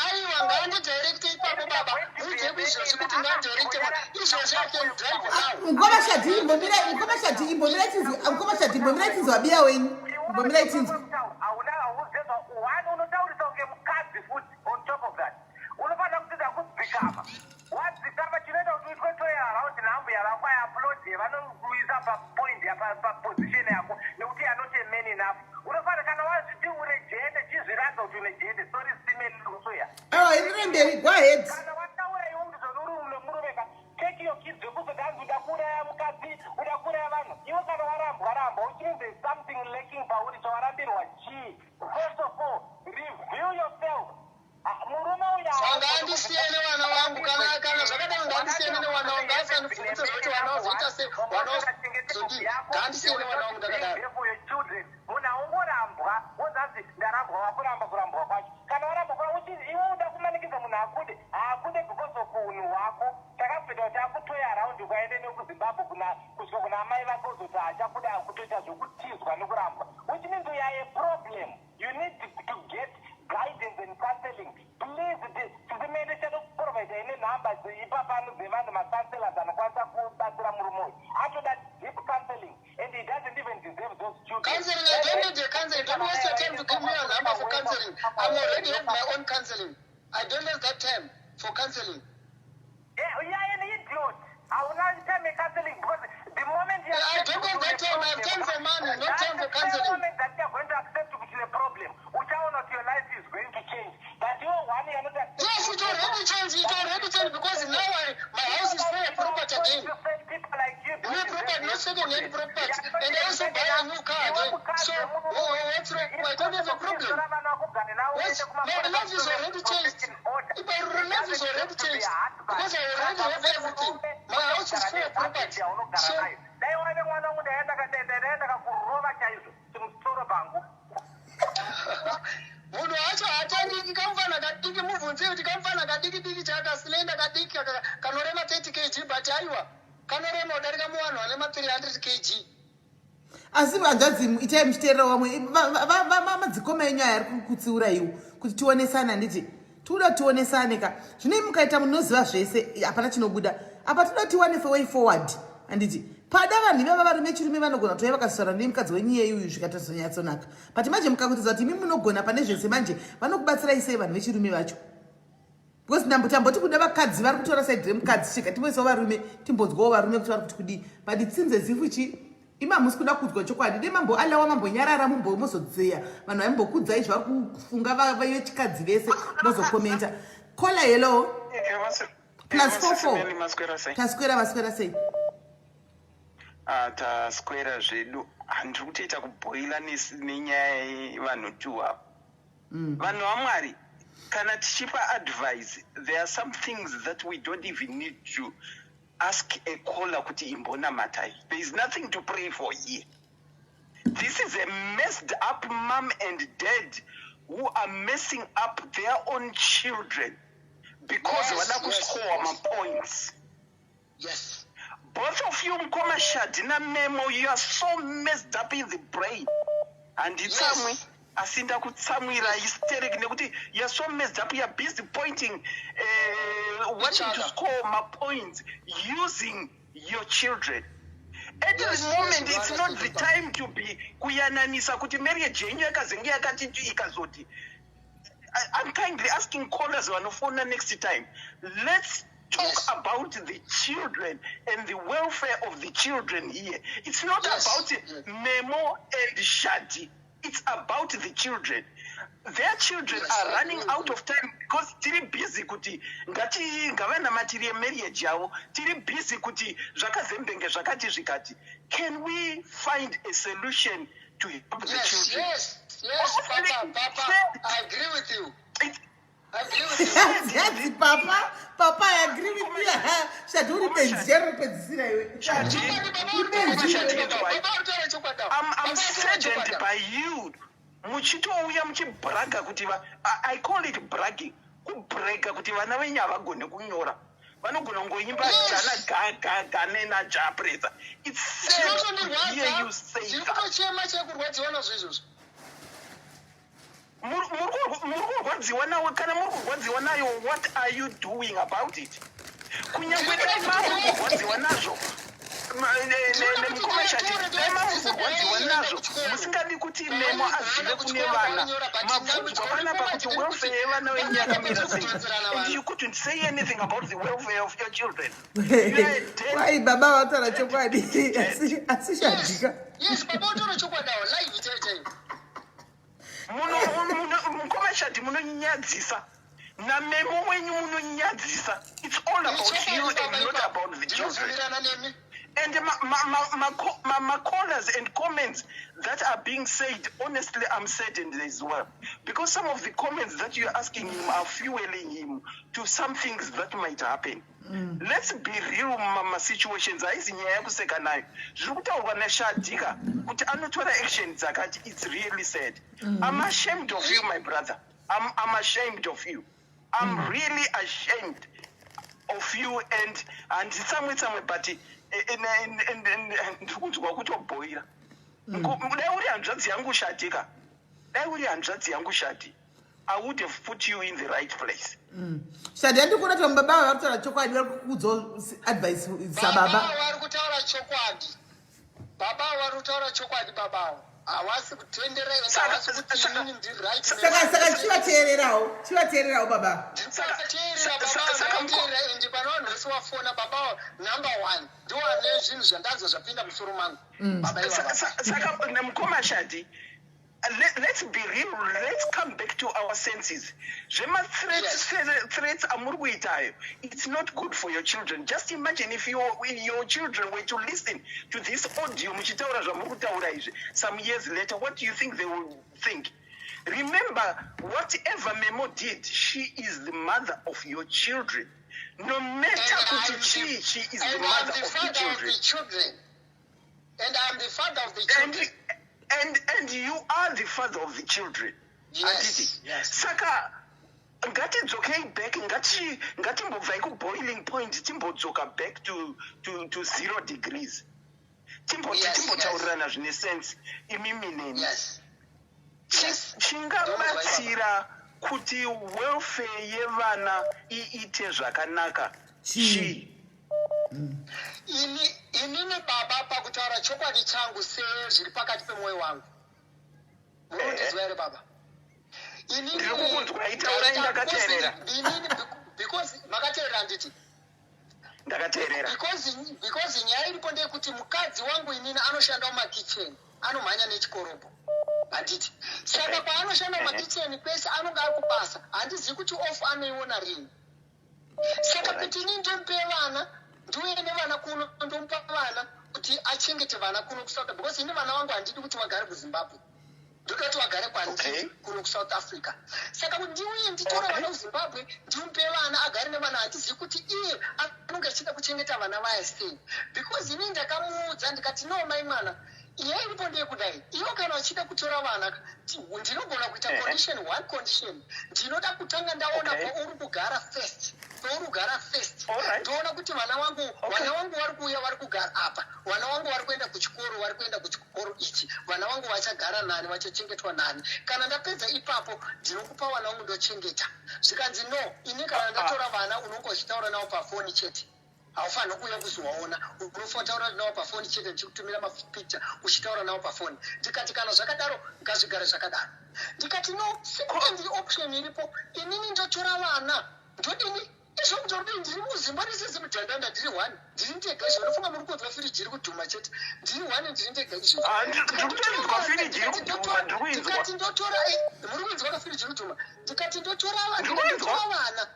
aiwa, ngaandidirecte ipapo baba, udze kuizvozvi kuti ngaandirecte izvozvi. I can drive now. Mukoma Shadhi, imbomirai. Mukoma Shadhi, imbomirai tinzwe. Mukoma Shadhi, imbomirai tinzwe wabiya wenyu, imbomirai tinzwe. Hauna, hauzezva one, unotaurisa kunge mukadzi futi. On top of that, unofanira kudzidza kudzikama. Wadzikama, chinoita kuti uitwe toy around nambuya vako, aupload, vanokuisa papoint, paposition yako, nekuti you are not a man enough. Unofanira, kana wazviti une jende, chizviradza kuti une jende. Sorry, simelsoya. Aiwa, enderai mberi, go ahead. Kana wataura iwe kuti zvoni uri murume ka, take your kids. Zvekuzoti hanzi uda kuuraya mukadzi, uda kuuraya vanhu, iwe kana warambwa, rambwa, which means there is something lacking pauri. Chawarambirwa chii? First of all, review yourself. Ah, murume uyu Saka ngandisiye nevana vangu. Kana zvakadaro, ngandisiye nevana vangu, ngaasandibvunze zvekuti vana vazoita sei, vana vazodii. Ngandisiye nevana vangu ndakadaro. For your children. Munhu aungorambwa wozanzi ndarambwa, wakuramba kurambwa kwacho. Kana warambwa kwa iwe uda kumanikidza munhu akude, haakude because of unhu hwako. Chakabvita kuti akutoya around, ukaende nekuZimbabwe kuna kusvika kuna amai vake, uzoti hachakuda, kutoita zvekutizwa nekurambwa, which means you are a problem. You need to get guidance and counseling, please. Tisimene chadokuprovida ine nhamba ipapano dzevanhu, macounselors anokwanisa kubatsira murume uyu. Atoda deep counseling and he doesn't even deserve those children. Counseling, I don't need a counseling. Don't waste your time to give me a number for counseling. I'm already have my own counseling. I don't have that time for counseling. Yeah, you are an idiot. Hauna time counseling because the moment you Yeah, I accept don't have that kuti time. une I have time for problem, money, not that's time for the same counseling. moment that you are going to accept kuti une problem, uchaona kuti your life is going to change. But you one, you are not accepting. Yes, it already changed. It already changed because now my house is full of property again. People like you New property, not second hand property. And I also buy a new car again. So, oh, what's wrong? I don't have a problem. Yes, my life is already changed. My life is already changed because I already have everything. My house is full of property. So, Dai waive mwana wangu, ndaienda ndakakurova chaizvo chimusoro pangu. Kadiki kamufana kadiki, mubvunzei kuti kamufana kadiki diki chakasilenda kadiki kanorema 30 kg, but aiwa, kanorema kudarika muvanhu vane ma300 kg. Asi hanzvadzi, itai muchiteerera vamwe. Madzikoma enyu aya ari kutsiura iwo kuti tionesane. Handiti tikuda tionesane ka? Zvino imi mukaita munoziva zvese, hapana chinobuda apa. Toda tiwane way forward, handiti? Pada vanhu ivava varume chirume vanogona kutouya vakazosara nemukadzi wenyu iyeyu uyu, zvikatozonyatsonaka. But manje mukakuratidza kuti imi munogona pane zvese, manje vanokubatsirai sei vanhu vechirume vacho? Because ndambo tamboti kuda vakadzi vari kutora side remukadzi chega, timboisawo varume, timbonzwawo varume kuti vari kuti kudii. But it seems as if chi imi hamusi kuda kudzwa chokwadi. Dei mamboalawa, mambonyarara, mumbomozodzeya vanhu vaimbokudzai zvavari kufunga vechikadzi vese, mozokomenta. Caller, hello, +44. Maswera sei? Taswera, vaswera sei? Ah, taswera zvedu. Handiri kutoita kubhoila nenyaya yevanhu two ava. Vanhu vaMwari, kana tichipa advice, there are some things that we don't even need to ask a caller kuti imbonamatai. There is nothing to pray for here. This is a messed up mom and dad who are messing up their own children because vada kuscore mapoints. Both of you, mukoma Shadi naMemo, you are so messed up in the brain. Handitsamwe, asi ndakutsamwira hysteric nekuti you are so messed up. You are busy pointing, wanting Each to other. score mapoints using your children at the moment. You It's not the understood. time to be kuyananisa kuti marriage yenyu yakazenge yakati ikazoti. I'm kindly asking callers vanofona, next time let's talk about the children and the welfare of the children here. It's not about Memo and Shadi. It's about the children. Their children are I running agree with out you. of time because tiri busy kuti ngati ngavanamatire marriage yavo. Tiri busy kuti zvakazembenge zvakati zvikati. Can we find a solution to help the children? Yes, Papa, Papa, I agree with you. I agree with you. Hanzi papa, papa, I agree with you. Shadi, uri benzi chero ripedzisira iwe. Shadi, Chokwadi, baba, Uri uri kutaura benzi. chokwadi, baba. Baba, uri kutaura chokwadi. I'm Baba, uri kutaura saddened chokwadi. by you muchitouya muchibraga kuti I call it bragging, kubrega kuti vana venyu havagone kunyora, vanogona kungoimba jana ga ga ga nena japresa. It's sad to hear you Zvinotondorwadza, say ndiri that. kutochema chekurwadziwa nazvo izvozvo. Muri kurwadziwa nawo. Kana muri kurwadziwa nayo, what are you doing about it? Kunyange dai mamuri kurwadziwa nazvo, nemukoma Shadi, dai mamuri kurwadziwa nazvo musingadi kuti Memo azive kune vana, mabvunzwa panapa kuti welfare yevana venyu yakamira sei, and you couldn't say anything about the welfare of your children. You are a dead Wai baba vataura chokwadi, asi Shadika. Yes, baba, utaura chokwadi awo live chaiyo chaiyo. Mukoma Shadi, munonyadzisa, naMemo wenyu munonyadzisa. It's all about you and not about the children. Ndinobvumirana nemi. And ma callers and comments that are being said, honestly, I'm saddened as well, because some of the comments that you're asking him are fueling him to some things that might happen. Let's be real. Masituations haisi nyaya yekuseka nayo. Zviri kutaurwa naShadika kuti anotora action dzakati, it's really sad. I'm ashamed of you, my brother. I'm ashamed of you. I'm really ashamed of you and handitsamwe tsamwe, but ndiri kunzwa kutobhoira. Dai uri hanzvadzi yangu Shadika, dai uri hanzvadzi yangu Shadi, I would have put you in the right place. Shadi, handiri kuona kuti baba vari kutaura chokwadi, vari kukuudzawo advice sababa. Baba vari kutaura chokwadi, baba vari kutaura chokwadi, baba havasi kutendera ende havasi kuti inini ndiri right. Saka chivateererawo, chivateererawo baba. Ndikuvateerera baba, ndavateerera, ende pane vanhu vese wafona, baba number one ndiwo ane zvinhu zvandanzwa zvapinda musoro mangu, baba ivava. Saka mukoma Shadi, let's be real. Let's come back to our senses. Zvema-threats, threats amuri kuitayo, it's not good for your children. Just imagine if your children were to listen to this audio muchitaura zvamuri kutaura izvi some years later, what do you think they will think? Remember, whatever Memo did, she is the mother of your children. No matter And kuti I'm chii, she is the and I'm mother the of the father of children. the children. And I'm the father of the And, children. and you are the father of the children. Yes, Handiti? yes. Saka Ngatidzokei back, ngatimbobvai kuboiling point, timbodzoka back to 0 degrees. Timboti timbotaurirana zvine sense, imimi neni. Chingabatsira kuti welfare yevana iite zvakanaka Chii? Chii? Inini baba, pakutaura chokwadi changu sezviri pakati pemwoyo wangu, munondiziva here, baba? Inini Ndiri kukunzwai, taurai, ndakateerera. Inini, because makateerera, handiti? Ndakateerera. Because nyaya iripo ndeyekuti mukadzi wangu inini anoshanda mumakicheni, anomhanya nechikorobho, handiti? Saka paanoshanda mumakicheni kwese anonge ari kubasa, handizivi kuti off anoiona rini. Saka kuti ini ndomupe vana, ndiuye nevana kuno, ndomupa vana kuti achengete vana kuno kuSouth, because ini vana vangu handidi kuti vagare kuZimbabwe, ndoda kuti vagare kwandiri kuno kuSouth Africa. Saka kuti ndiuye nditore vana kuZimbabwe, ndimupe vana agare nevana, handizivi kuti iye anonge achida kuchengeta vana vaya sei, because ini ndakamuudza ndikati, "No, mai mwana, iye iripo ndeyekudai. Ivo kana vachida kutora vana, ndinogona kuita condition, one condition: ndinoda kutanga ndaona pauri kugara first, pauri kugara first. Ndoona kuti vana vangu, vana vangu vari kuuya, vari kugara apa, vana vangu vari kuenda kuchikoro, vari kuenda kuchikoro ichi, vana vangu vachagara nani, vachachengetwa nani? Kana ndapedza ipapo, ndinokupa vana vangu, ndochengeta." Zvikanzi, "No, ini kana ndatora vana, unonge uchitaura navo pafoni chete, haufaniri kuuya kuzovaona, unofanira taura navo pafoni chete, ndichikutumira mapicture uchitaura navo pafoni." Ndikati, "Kana zvakadaro, ngazvigare zvakadaro." Ndikati, "No, second option iripo, inini ndotora vana, ndodini izvo? Kutaura ndiri muzimba risisi mudhandanda, ndiri one, ndiri ndega izvo. Unofunga muri kunzwa firiji iri kudhuma chete. Ndiri one, ndiri ndega izvo." Ah, ndiri kutoinzwa firiji iri kudhuma, ndiri kuinzwa. Ndikati ndotora, muri kuinzwa kafiriji iri kudhuma. Ndikati ndotora vana, Ndiri kuinzwa. ndotora vana,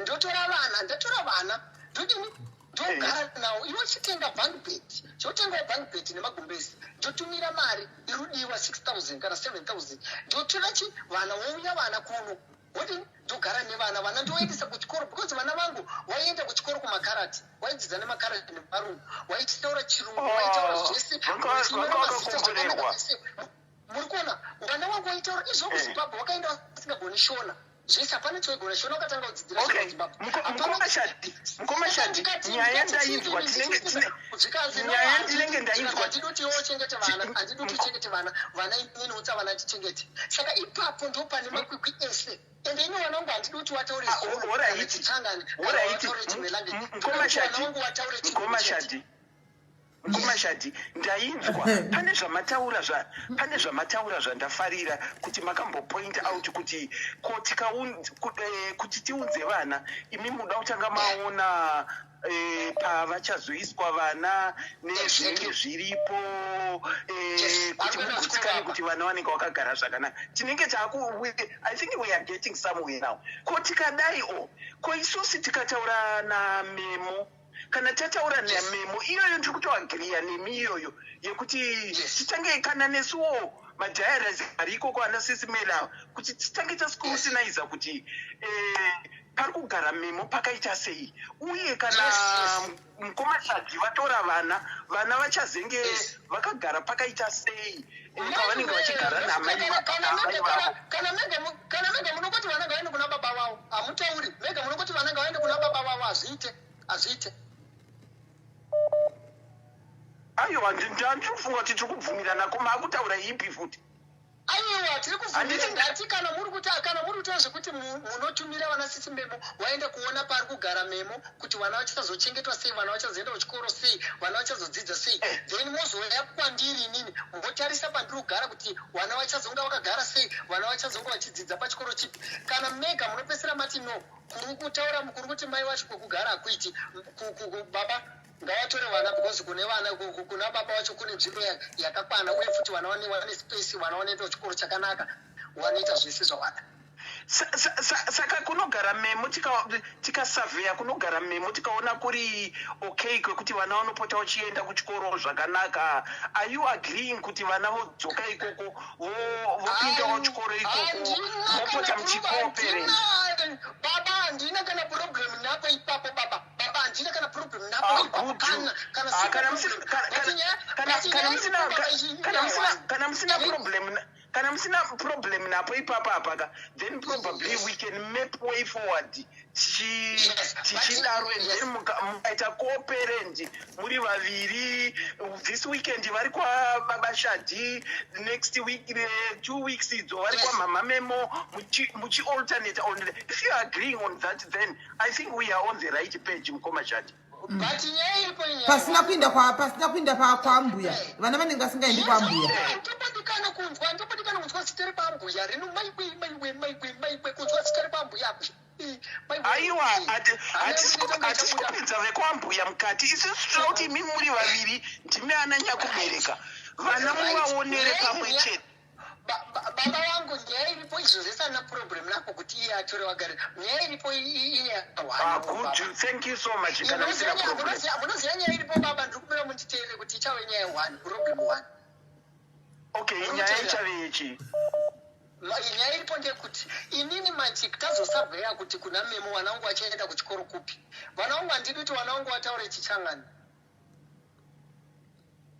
ndotora vana, ndatora vana, ndodini? Ndogara nawo. Iwe chitenga bunk bed, chotengawo bunk bed nemagumbezi, ndotumira mari iri kudiwa, 6000 kana 7000, ndotora chi vana, wouya vana kuno, wodini? Ndogara nevana. Vana ndoendesa kuchikoro, because vana vangu vaienda kuchikoro kumakarati, vaidzidza nemakarati nevarungu, vaitaura chirungu, vaitaura zvese, vachinyora Vanga mazita zvakanaka vakakomborerwa. zvese. Muri kuona, vana vangu vaitaura izvo. KuZimbabwe vakaenda vasingagoni Shona zvese, hapana chaigona Shona, vakatanga kudzidzira Shona kuZimbabwe. Mukoma Shadi, mukoma Shadi, nyaya ndainzwa, nyaya ndinenge ndainzwa. Handidi kuti iwe uchengete vana, handidi kuti uchengete vana. Vana inini utsa vana tichengete. Saka ipapo ndo pane makwikwi ese. Ende ini vana vangu handidi kuti vataure Ah, Zulu kana Chichangani kana vataure chimwe language. Mukoma Ndoda kuti vana Shadi, vangu vataure Chirungu mukoma chete. Shadi, mukoma Shadi, ndainzwa. Pane zvamataura zvandafarira, kuti makambopoint out kuti ko kuti tiunze vana, imi muda kutanga maona pavachazoiswa vana nezvinenge zviripo, kuti Vari kuenda mugutsikane kuchikoro. Kuti vana vanenge vakagara zvakanaka. Tinenge taaku I think we are getting somewhere now. Ko tikadai, o ko isusu tikataura naMemo, kana tataura naMemo iyoyo, ndiri kutoagriya nemi iyoyo yekuti titange kana nesuwo madiaries ari ikoko, ana Sis Mel ava, kuti titange tascrutiniza kuti pari kugara Memo pakaita sei, uye kana mukoma Shadi vatora vana, vana vachazenge vakagara pakaita sei, pavanenge vachigara namai Kana namai vavo. kana mega munongoti vana ngavaende kuna baba vavo, hamutauri mega, munongoti vana ngavaende kuna baba vavo. Hazviite, hazviite. Aiwa, ndiri kufunga kuti tiri kubvumiranako. Maakutaura ipi futi? Aiwa, tiri kubvumira. Ndati kana muri kutaura zvekuti munotumira vana Sisi Memo vaende kuona pari kugara Memo, kuti vana vachazochengetwa sei, vana vachazoenda kuchikoro sei, vana vachazodzidza sei, then mozouya kwandiri inini, motarisa pandiri kugara kuti vana vachazonga vakagara sei, vana vachazonga vachidzidza pachikoro chipi. Kana mega munopedzisira mati no, kuri kutaura kuri kuti mai vacho kwekugara hakuiti, baba ngavatore vana, because kune vana kuna baba vacho kune nzvimbo yakakwana, uye futi vana vane space, vana vanoenda kuchikoro chakanaka, vanoita zvese zvavada. Saka kunogara Memo, tikasavheya kunogara Memo, tikaona kuri okay kwekuti vana vanopota vachienda kuchikoro zvakanaka, are you agreeing kuti vana vodzoka ikoko, vopindawo chikoro ikoko, mopota muchicooperate? Baba, handina kana problem napo ipapo, baba. Baba, handina kana problem napo Ah, ipapo. good. Kana Ah, single kana problem. musina But kana nyaya kana iripo, musina baba, kana musina inyaya kana musina one. problem. Kana musina problem napo ipapa apaka, then probably we can map way forward tichidaro, and then mukaita co-parent muri vaviri. This weekend vari kwababa Shadi, next week, 2 weeks idzo vari kwamama Memo, muchialternate on. If you are agreeing on that, then I think we are on the right page, mukoma Shadi. But nyaya iripo inyaya Pasina kuinda kwa, pasina kuinda kwambuya, vana vanenge vasingaendi kwambuya. Ndopodikana kunzwa, ndopodikana kunzwa zita repambuya rino. Maikwe, maikwe, maikwe, maikwe, kunzwa zita repambuya. Aiwa, hatisi kupinza vekwambuya mukati. Isusu tinoda kuti imi muri vaviri ndimi ana nyakubereka vana, muvaonere pamwe chete. Baba vangu, nyaya iripo, izvo zvese ana problem nako kuti iye atore vagari. Nyaya iripo inyaya. Ah, good, thank you so much. Kana musina problem. Munoziva nyaya iripo, baba, ndiri kumira munditeerere kuti ichave nyaya one, problem one. Okay, nyaya ichave yechi? Nyaya iripo ndeyekuti inini manje tazosabweya kuti kuna Memo, vana vangu vachaenda kuchikoro kupi? Vana vangu, handidi kuti vana vangu vataure Chichangani.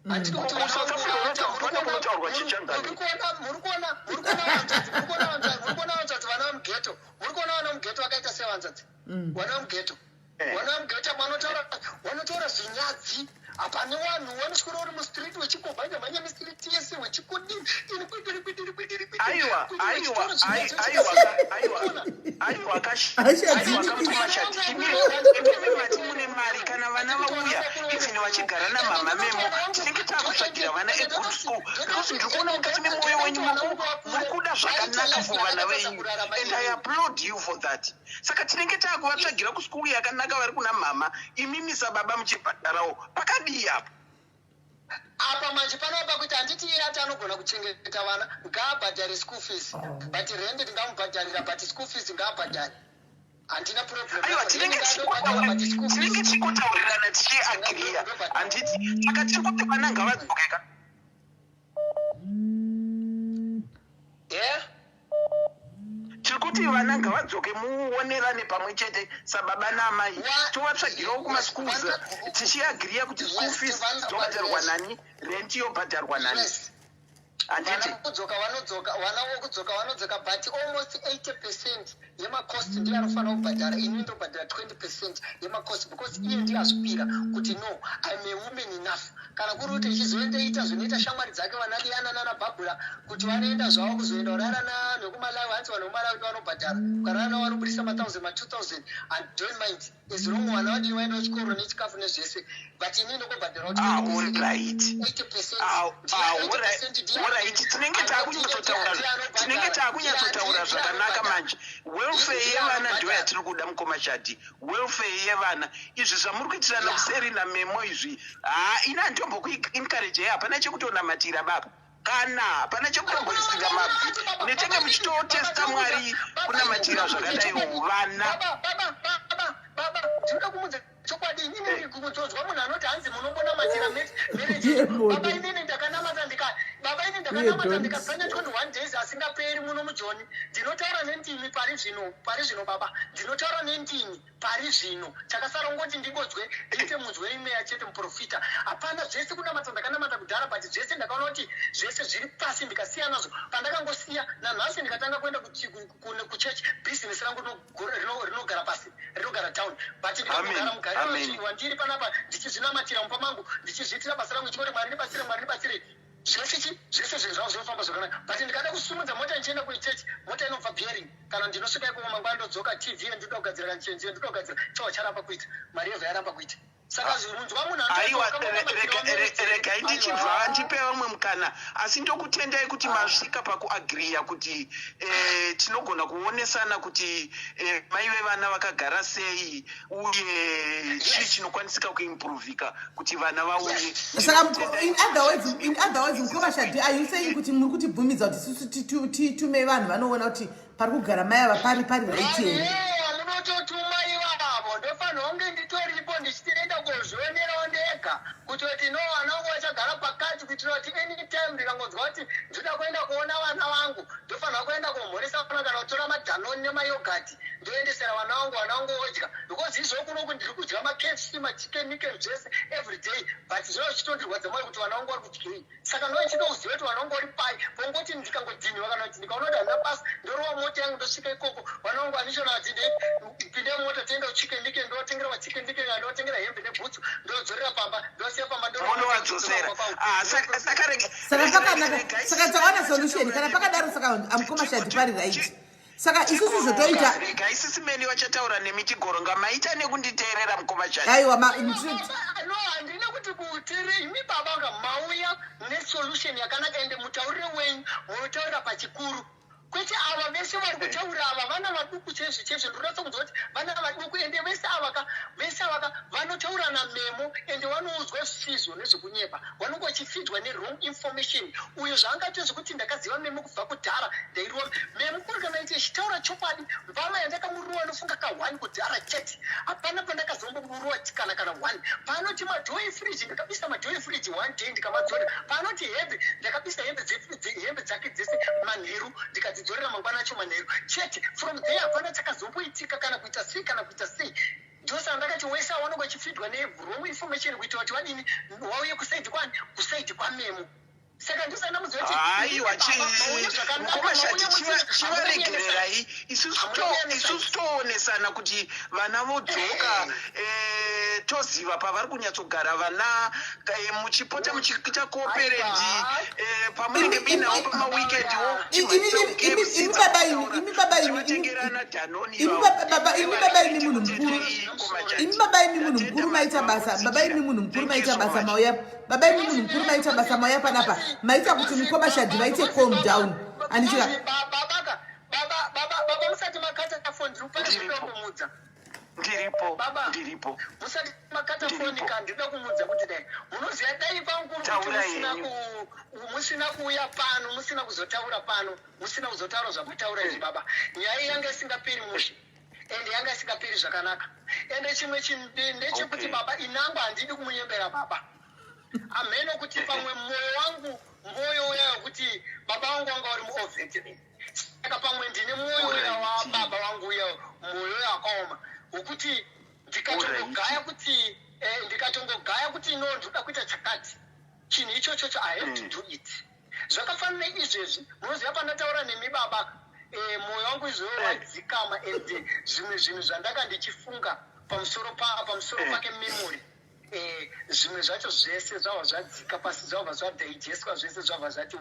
Handidi kuti vana South vangu Africa pane kunotaurwa Chichangani. Muri kuona, muri kuona vanzvadzi, muri kuona vanzvadzi, muri kuona vanzvadzi, vana vamughetto, muri kuona vana vamughetto vakaita sevanzvadzi, vana vamughetto. Vana vamughetto vanotaura zvinyadzi. Hapane vanhu vanoswera uri mustreet vechingomhanya mhanya mustreet yese vechikudini ini kwidiri kwidiri kwidiri. Aiwa, aiwa, aiwa, aiwa, aiwa, aiwa, kamukoma Shadi, imi mati mune mari. Kana vana vauya, even vachigara namama Memo, tinenge taakutsvagira vana a good school, because ndiri kuona mukati memwoyo wenyu muri kuda zvakanaka for vana venyu, and I applaud you for that. Saka tinenge taakuvatsvagira kuskuru yakanaka vari kuna mama, imimi sababa muchibhadharawo. Pakadii apa? Apa manje panapa kuti handiti iye ati anogona kuchengeta vana, ngaabhadhare school fees, but rent ndingamubhadharira, but school fees ngaabhadhare, handina problem. Aiwa, tinenge tichikotaurirana, tichiagriya, handiti? Saka tiri kuti vana ngavadzoke ka. Yeah. Tiri kuti vana ngavadzoke, muonerane pamwe chete sababa naamai, tovatsvagirawo kumaschools, tichiagriya kuti school fees dzobhadharwa nani, rent yobhadharwa nani. Handiti? Vana kudzoka vanodzoka, vana vokudzoka vanodzoka, but almost 80% yemacost ndiye anofanira kubhadhara. Ini ndobhadhara 20% yemacost, because iye ndiye azvipira kuti, "No, I'm a woman enough." Kana kuri kuti ichizoendeita zvinoita shamwari dzake vana Liana nana Bhabhura, kuti vanoenda zvavo kuzoenda kurara nekuMalawi, hanzi vanhu vemalawi vanobhadhara, ukarara navo vanobudisa ma1000, ma2000. I don't mind as long vana vadii vaenda kuchikoro nechikafu nezvese, but ini ndokobhadhara. Ah, alright. Ah, ah, alright, tinenge taakunyatsotaura zvakanaka manje. Welfare yevana ndo yatiri kuda, mukoma Shadi, welfare yevana. Izvi zvamuri kuitirana kuseri naMemo izvi, ha, ini handitombokuencouragei. Hapana chekutonamatira, baba, kana hapana chekutomboisira mabvi netenge muchitotesta Mwari kunamatira zvakadaiwo vana. Baba, baba, baba, baba, ndinoda kumudza chokwadi. Inini kudzonzwa munhu anoti hanzi munongonamatira marriage. Baba, inini ndakanamata ndika, baba, ini ndakanamata ndikapfanya 21 days asingaperi muno mujoni. Ndinotaura nendimi pari zvino, pari zvino, baba, ndinotaura nendimi pari zvino. Chakasara ungoti ndingodzwe, ndiite munzwe imweya chete, muprofita hapana. Zvese kunamata ndakanamata kudhara, but zvese ndakaona kuti zvese zviri pasi, ndikasiya nazvo. Pandakangosiya nanhasi, ndikatanga kuenda kuchechi, bhizinesi rangu rinogara pasi, rinogara down, but ndikangogara mugariro wandiri panapa, ndichizvinamatira mumba mangu, ndichizviitira basa rangu, ndichingoti, "Mwari ndibatsire, Mwari ndibatsire," zvese chi zvese zvinhu zvavo zvinofamba zvakanaka. But ndikada kusimudza mota ndichienda kuchechi, mota inobva bearing. Kana ndinosvika ikoko mangwana, ndodzoka, TV yandinoda kugadzira kana chenji yandinoda kugadzira chava charamba kuita, mari yobva yaramba kuita. Saka munzwa munhu Aiwa, regai ndichibva ndipe vamwe mukana, asi ndokutendai kuti masvika pakuagriya kuti tinogona kuonesana kuti mai vevana vakagara sei, uye chii chinokwanisika kuimprovika kuti vana vauye. Saka in other words, mukoma Shadi, are you saying kuti muri kutibvumidza kuti isusu titume vanhu vanoona kuti pari kugara mai ava pari right here? Munototuma ivavo, ndofanira kunge nditoripo ndichitienda kozvionerawo ndega, kutoti no, vana vangu vachagara pakati, kuitira kuti anytime ndikangonzwa kuti ndinoda kuenda kuona vana vangu, ndofanira kuenda komhoresa vana kana kutora maDanone nemayoghurt. Ndoendesera vana vangu, vana vangu vodya, because izvo kunoku ndiri kudya maKFC, maChicken Licken, zvese every day, but zvino zvichitondirwadza mwoyo kuti vana vangu vari kudyei. Saka ndo ndichida kuziva kuti vana vangu vari pai. Pongoti ndikangodhinhiwa kana kuti ndikaona kuti handina basa, ndorova mota yangu ndosvika ikoko. Vana vangu vandichona vati pinde mota tienda kuChicken Licken, ndovatengera maChicken Licken, ndovatengera hembe nebhutsu, ndodzorera pamba, ndovasiya pamba. Ndorova ah, saka pakanaka. Saka tawana solution kana pakadaro. Saka amukoma Shadi pari right. Saka isusu zvotoita Regai Sisi Meli vachataura nemi. Chigoronga maita nekunditeerera, mukoma Shadi. Aiwa, No, handina kuti kuteerei imi baba. Nga mauya nesolution yakanaka, ende mutaurire wenyu munotaurira pachikuru, kwete ava vese vari kutaura ava vana vaduku chaizvo chaizvo. Ndinonatsa kunzwa kuti vana vaduku, ende vese avaka, vese avaka vanotaura namemo, ende vanoudzwa zvisizvo nezvekunyepa, vanonge vachifeedwa newrong information. Uyo zvaangaite zvekuti ndakaziva Memo kubva kudhara, ndairuwa Memo kuri kana ite ichitaura chokwadi, mbama yandakamuruwa nofunga ka1 kudhara chete, hapana pandakazombomuruwa kana 1. Paanoti madoor efridge, ndakabisa madoor efridge one day ndikamadzora. Paanoti hembe, ndakabisa hembe, hembe dzake dzese manheru, ndikadzidzorera mangwana acho manheru chete. From there hapana chakazomboitika, kana kuita sei, kana kuita sei. Ndosaka ndakati wese awanonge achifeedwa newrong information kuita kuti vadini, wauye kuside kwani, kuside kwamemo. Saka ndosaka ndamuziva kuti Aiwa, mukoma Shadi, chivaregererai. Isusu toonesana kuti vana vodzoka, toziva pavari kunyatsogara vana. Muchipota muchiita co-parent pamunenge muinawo pamaweekendiwo. Imi baba imi, imi baba imi, Chivatengerana Danone. Imi baba imi, baba imi munhu mukuru, imi baba imi munhu mukuru, maita basa. Baba imi munhu mukuru, maita basa mauya. Baba imi munhu mukuru, maita basa mauya panapa. Maita kuti mukoma Shadi vaite calm down, handichika? Babaka, baba, baba, baba, musati makata foni, ndiri pane Ndiripo. kumudza. Ndiripo. Baba. Ndiripo. Musati makata Ndiripo. foni ka, ndinoda kumudza kuti dai munoziva, dai kwanguri kuti Taura musina henyu. musina kuuya pano, musina kuzotaura pano, musina kuzotaura zvamataura izvi, baba, nyaya yanga isingaperi mushe, ende yanga isingaperi zvakanaka. Ende chimwe chinhu ndechekuti baba inangu, handidi kumunyembera baba, hamheno kuti pamwe mwoyo wangu, mwoyo uya wekuti baba vangu wanga uri muovetering, saka pamwe ndine mwoyo uya wababa vangu uya, mwoyo uya wakaoma wekuti ndikatongogaya kuti ndikatongogaya kuti no, ndinoda kuita chakati, chinhu ichochocho I have to do it. Zvakafanana izvezvi, munoziva pandataura nemi baba, mwoyo wangu izvoyo wadzikama, and zvimwe zvinhu zvandanga ndichifunga pamusoro pamusoro pake Memory, zvimwe zvacho zvese zvabva zvadzika pasi, zvabva zvadigeswa zvese, zvabva zvati.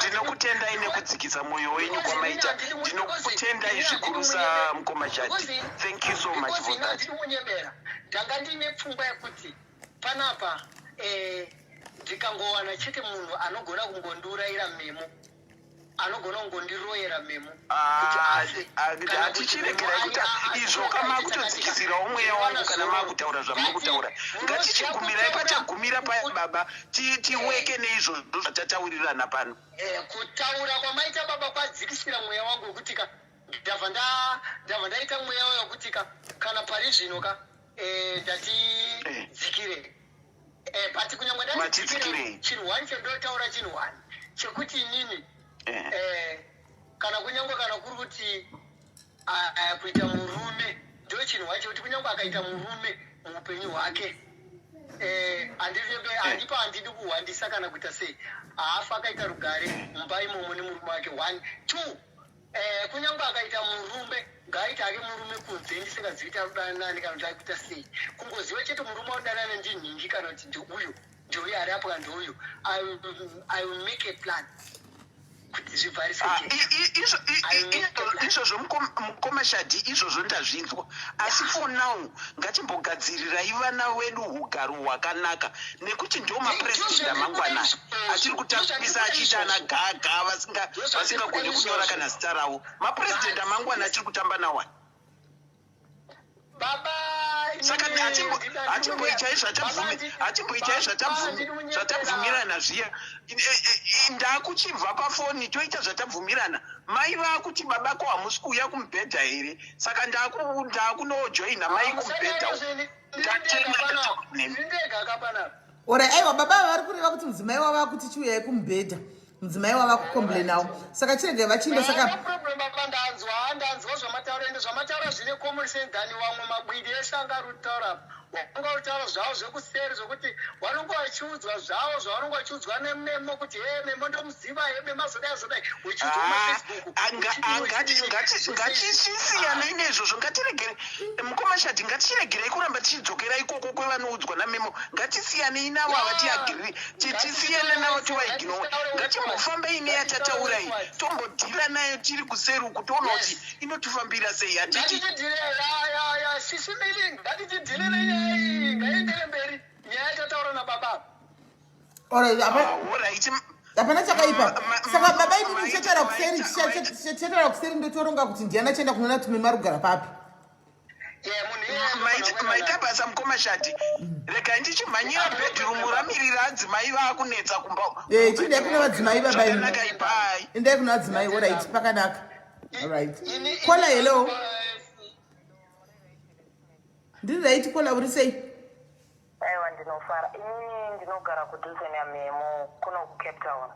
Ndinokutendai nekudzikisa mwoyo wenyu kwamaita. Ndinokutendai zvikurusa, mukoma Shadi. Thank you so much for that. Ndiri munyebera, ndanga ndiine pfungwa yekuti panapa ndikangowana chete munhu anogona kungondiurayira Memo, anogona kungondiroyera Memo kuti afe. Kana kuti Hatichiregerai Memo kuta izvo kama kutodzikisirawo mweya wangu kana makutaura zvamuri kutaura. Ngatichigumirai pachagumira paya, baba. Tiweke neizvozvo zvatataurirana pano. Kutaura kwamaita baba kwadzikisira mweya wangu wekuti ka ndabva ndabva ndaita mweya wekuti ka kana pari zvino ka ndati dzikire, but kunyange ndati dzikire, Matidzikirei. chinhu one chendotaura, chinhu one chekuti inini kana kunyange kana kuri kuti kuita murume, ndo chinhu wacho kuti kunyange akaita murume muupenyu hwake, handipa, handidi kuhwandisa kana kuita sei, haafa akaita rugare mumba imomo nemurume wake. One, two, kunyange akaita murume, ngaaite ake murume kunze, ndisingazivi kuti ari nani kana kuti ari kuita sei. Kungoziva chete murume audanana ndinhingi, kana kuti ndeuyu, ndeuyu ari apo, kana ndeuyu, I will make a plan kuti zvivhariswe Ah, chete. Izvozvo mukoma Shadi, izvozvo ndazvinzwa, asi for now ngatimbogadzirirai vana vedu ugaro hwakanaka, nekuti ndo mapurezidendi amangwana atiri kutambisa achiita ana gaga vasingagoni kunyora kana zita ravo. Mapurezidendi amangwana atiri kutamba nawo. Baba, Saka hatimboitai hatimboitai zvatabvumirana zviya. Ndakuchibva pafoni, toita zvatabvumirana. Mai vakuti, "Baba, ko hamusi kuuya kumubhedha here?" Saka ndakunojoina mai kumubhedha. Ndatenda. Ndega kapanapa. Ora, aiwa, baba vari kureva kuti mudzimai wavo akuti, "Chiuyai kumubhedha." Mudzimai wava kucomplainawo, saka chiregai vachiinda. Saka problem baba, ndanzwa, ndanzwa zvamataura, ende zvamataura zvine common sense than vamwe mabwidi ese anga ari kutaura apa. Wanga utaura zvavo zvekuseri, zvokuti vanonge vachiudzwa zvavo zvavanonge vachiudzwa nememo kuti he, Memo ndomuziva, he, Memo azodai, azodai, uchiudzwa mumaFacebook. Ngatichisiyana neizvozvo. Ngatiregere, mukoma Shadi, ngatichiregerei kuramba tichidzokera ikoko kwevanoudzwa naMemo. Ngatisiyanei navo, havatiagiriri. Tisiyane navo, tovaignore. Ngatimbofambei neyatataurai, tombodhila nayo tiri kuseri uku, toona kuti inotifambira sei, hatiti? Ngatichidhile ya sisimili, ngatichidhile nenyaya iyi, ngaiendere mberi nyaya yatataura nababa. Alright, Alright. Hapana chakaipa. Saka baba, inini tichataura kuseri, tichataura kuseri, ndotoronga kuti ndiani achienda kunoona kuti Memo ari kugara papi. Munhu iyeye. Maita basa, mukoma Shadi. Regai ndichimhanyira bedroom ramirira adzimai vaakunetsa kumba. Eh, chiendai kuna vadzimai, baba imi. Zvakanaka, bye. Endai kuna vadzimai. Alright, pakanaka. Alright, caller, hello. Ndiri right, caller, uri sei? Aiwa, ndinofara. Inini ndinogara kudhuze naMemo kuno kuCape Town.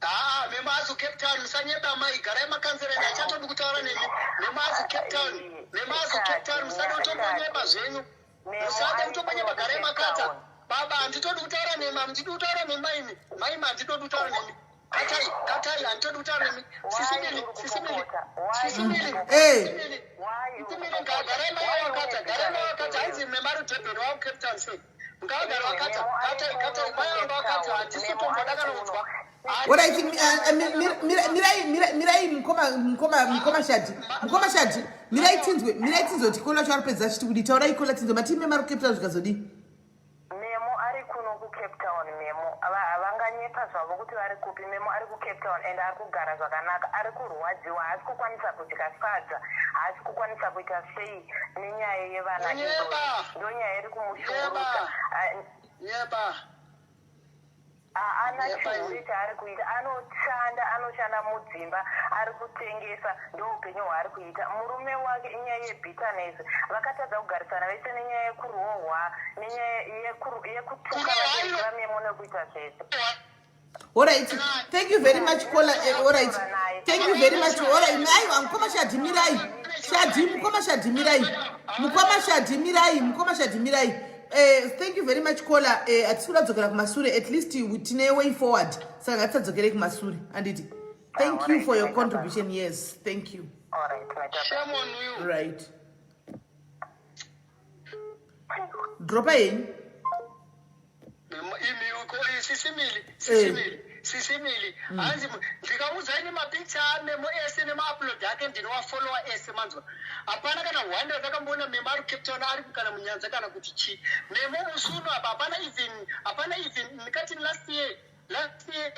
Haa, Memo azi Cape Town, musanyeba mai, garai makanzereni, achatodi kutaura nemi. Memo azi Cape Town, Memo azi Cape Town, musade kutombonyeba zvenyu, musade kutombonyeba, garai makata. Baba, handitodi kutaura nemi, handidi kutaura nemi maimi, maimi, handitodi kutaura nemi. Katai, katai, handitodi kutaura nemi. Sisimili, sisimili, sisimili, sisimili. Sisimili, garai mai wakata, garai mai wakata, hanzi Memo ari Durban, wa Cape Town sei? Ngagara wakata, katai, katai, mai wanga wakata, handisi kutomboda kana kunzwa. Alright, mirai, mirai, mirai, mukoma, mukoma, mukoma Shadi, mukoma Shadi, mirai tinzwe, mirai tinzwe kuti caller chaari pedza achiti kudi. Taurai, caller, tinzwe. Mati Memo ari kuCape Town, zvikazodii? Memo ari kuno kuCape Town. Memo havanganyepa zvavo kuti vari kupi. Memo ari kuCape Town and ari kugara zvakanaka. Ari kurwadziwa, haasi kukwanisa kudya sadza, haasi kukwanisa kuita sei nenyaya yevana Nyeba. iyoyo. Ndo nyaya iri kumushungurudza. Nyeba. Haana Nyeba. chihure chaari kuita. Anoshanda, anoshanda mudzimba, ari kutengesa, ndo upenyu hwaari kuita. Murume wake, inyaya yebitterness, vakatadza kugarisana vese nenyaya yekurohwa, nenyaya yekutuka vabereki vaMemo nekuita zvese. Alright, thank you very much, caller. Alright, thank you very much. Alright, aiwa, mukoma Shadi, mirai. Shadi, mukoma Shadi, mirai, mukoma Shadi, mirai, mukoma Shadi, mirai. Thank you very much, caller. Hatisi kuda kudzokera kumasure. At least tine way forward, saka ngatisadzokerei kumasure, anditi? Thank you for your contribution. Yes, thank you. Alright, maita. Shame on you. Right, dropa yenyu. Imi sisimili, sisimili, sisimili, hanzi ndikaudzai nemapicha aMemo ese nemaupload ake, ndinowafollowa ese, manzwa? Hapana kana one ratakamboona Memo ari kuCape Town, ari kana munyanza kana kuti chii. Memo musi uno apa hapana even, hapana even ndikati last year, last year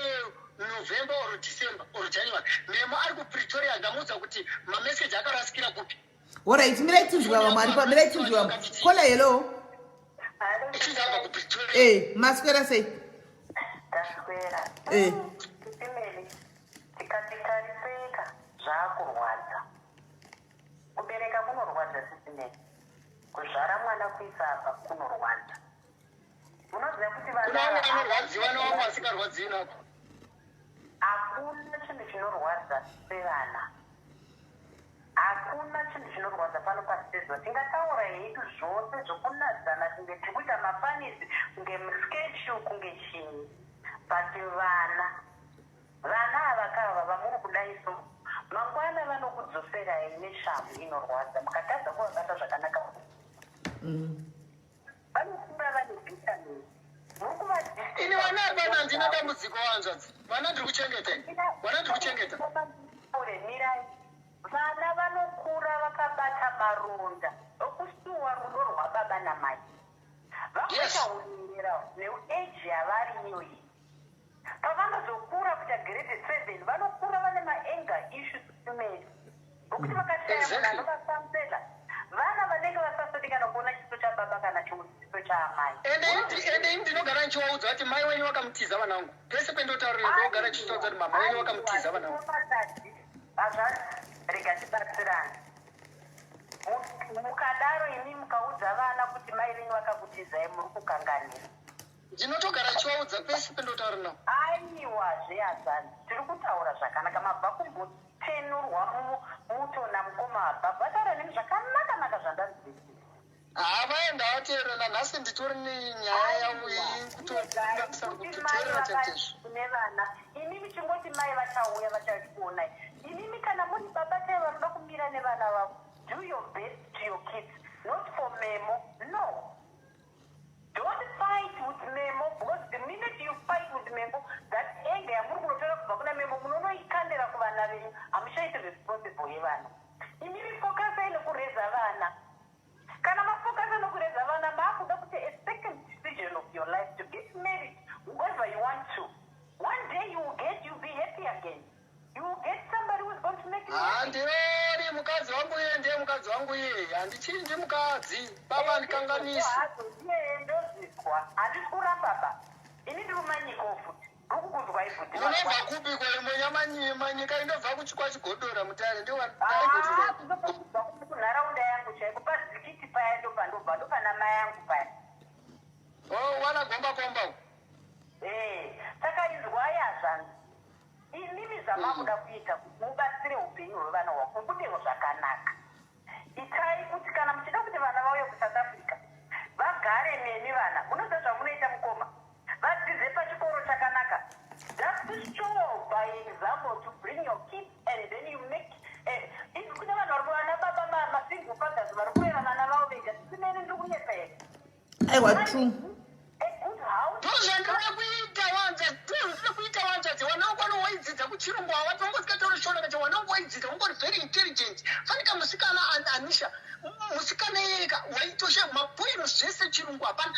November or December or January, Memo ari kuPretoria. Ndamuudza kuti mameseji akarasikira kupi. Alright, mirai tinzwe vamwe ari pa, mirai tinzwe vamwe. Caller, hello. Ichizabva kuPretoria. Maswera sei? Taswera. Emily, tikatitariseka, zvaakurwadza. Kubereka kunorwadza, sisimeli. Kuzvara mwana kuisa apa kunorwadza. Munoziva kuti Kuna vana vamwe vanorwadziwa nevamwe vasingarwadziwi nako. Hakuna chinhu chinorwadza sevana. Hakuna chinhu chinorwadza pano pasi pezuva. Tingataura hedu zvose zvokunadzana kunge tiri kuita mafunnies, kunge musketch, kunge chii, but vana, vana ava kava vamuri kudai so, mangwana vanokudzoserai neshamhu inorwadza mukatadza kuvabata zvakanaka. Vanokura vane bitterness, muri kuvadisa. Ini vana hapana, handina dambudziko, wanzvadzi. Vana ndiri kuchengeta ini, vana ndiri kuchengeta. Mirai. Vana vanokura vakabata maronda okusuwa rudo rwababa namai. Vakuita unherera neage yavari iyoyi. Pavanozokura kuita grade 7, vanokura vane maanger issues meli okuti vakashaya munhu anovacounsela. Vana vanenge vasasodi kana kuona chiso chababa kana chiso chaamai. Ende ini ndinogara ndichivaudza kuti mai wenyu vakamutiza, vanangu. Pese pendotaurira ndinogara ndichitaudza kuti mama wenyu vakamutiza, vanangu. Hazvanzi, rega tibatsirane. Mukadaro imi mukaudza vana kuti mai venyu vakakutizai, muri kukanganisa. Ndinotogara ndichivaudza pese pendotaura navo. Aiwa zveazani tiri kutaura zvakanaka mabva kumbotenurwa muto namukoma Abhabhu vataura nemi zvakanaka naka zvandanzwisisa. Haa vaye ndavateerera nanhasi nditori nenyaya yavo iyi kutoasa kutoteerera chaizvo. Kune vana imimi chingoti mai vachauya vachachikuonai imimi kana muri baba chaivo vanoda kumira nevana vavo do your best to your kids not for memo no Don't fight with Memo because the minute you fight with Memo that anger yamuri kunotora kubva kuna Memo munonoikandira kuvana venyu hamuchaiti responsible yevana. Imimi focusai nekureza vana. Kana mafokasa nekureza vana maakuda kuti a second decision of your life to get married whoever you want to. One day you will get you be happy again. Handiroori mukadzi wangu iye ndiye mukadzi wangu iye handichinji mukadzi baba handikanganisi. Handisi kuramba ba ini ndiri manyiko futi ndikukunzwai futi. Munobva kupi ko imonya manyika inobva kuchikwa chigodora mutare ndiwanobva kunharaunda yangu chaiko pazikiti paya ndopandobva ndopana mai yangu paya. Oh, wana gomba komba. Eh, saka inzwai hazvanzi. Imimi zvamakuda kuita kuti mubatsire hupenyu hwevana hwako mubudewo zvakanaka. Itai kuti kana muchida kuti vana vauye kuSouth Africa vagare nemi vana munoziva zvamunoita mukoma vadzidze pachikoro chakanaka just to show by example to bring your kids and then you make eh, kune vanhu vari vana baba masingle fathers vari kurera vana vavo vega sisimene ndiri kunyepa here aiwa true ndozvandinoda kuita wanza ndozvandinoda kuita wanzadzi wana wangu anowaidzidza kuchirungu hawa tongosikatori shona kacho wana wangu waidzidza ungori very intelligent fanika musikana anisha musikana iyeka waitosha mapoino zvese chirungu hapana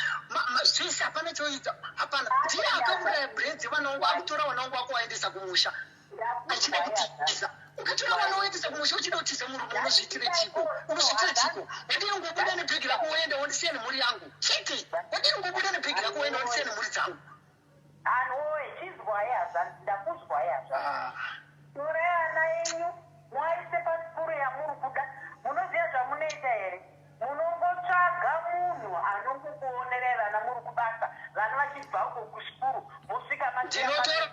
zvese hapana choidza hapana ndiye akauraya bredzi vana wangu akutora wana wangu akuwaendesa kumusha achida kutiza ukatora vana woendesa kumusha uchida kutiza murume unozviitire chiko unozviitire chiko wadini ngobuda nebhegi rako woenda wondisiya nemhuri yangu chete wadini ngobuda nebhegi rako woenda wondisiya nemhuri dzangu anhu woye chizwai hazvanzi ndakuzwai hazvanzi ah. torai ana enyu mwaise pasikuru yamuri kuda munoziva zvamunoita here munongotsvaga munhu anongokuonerai vana muri kubasa vana vachibva uko kusikuru mosvika ndinotora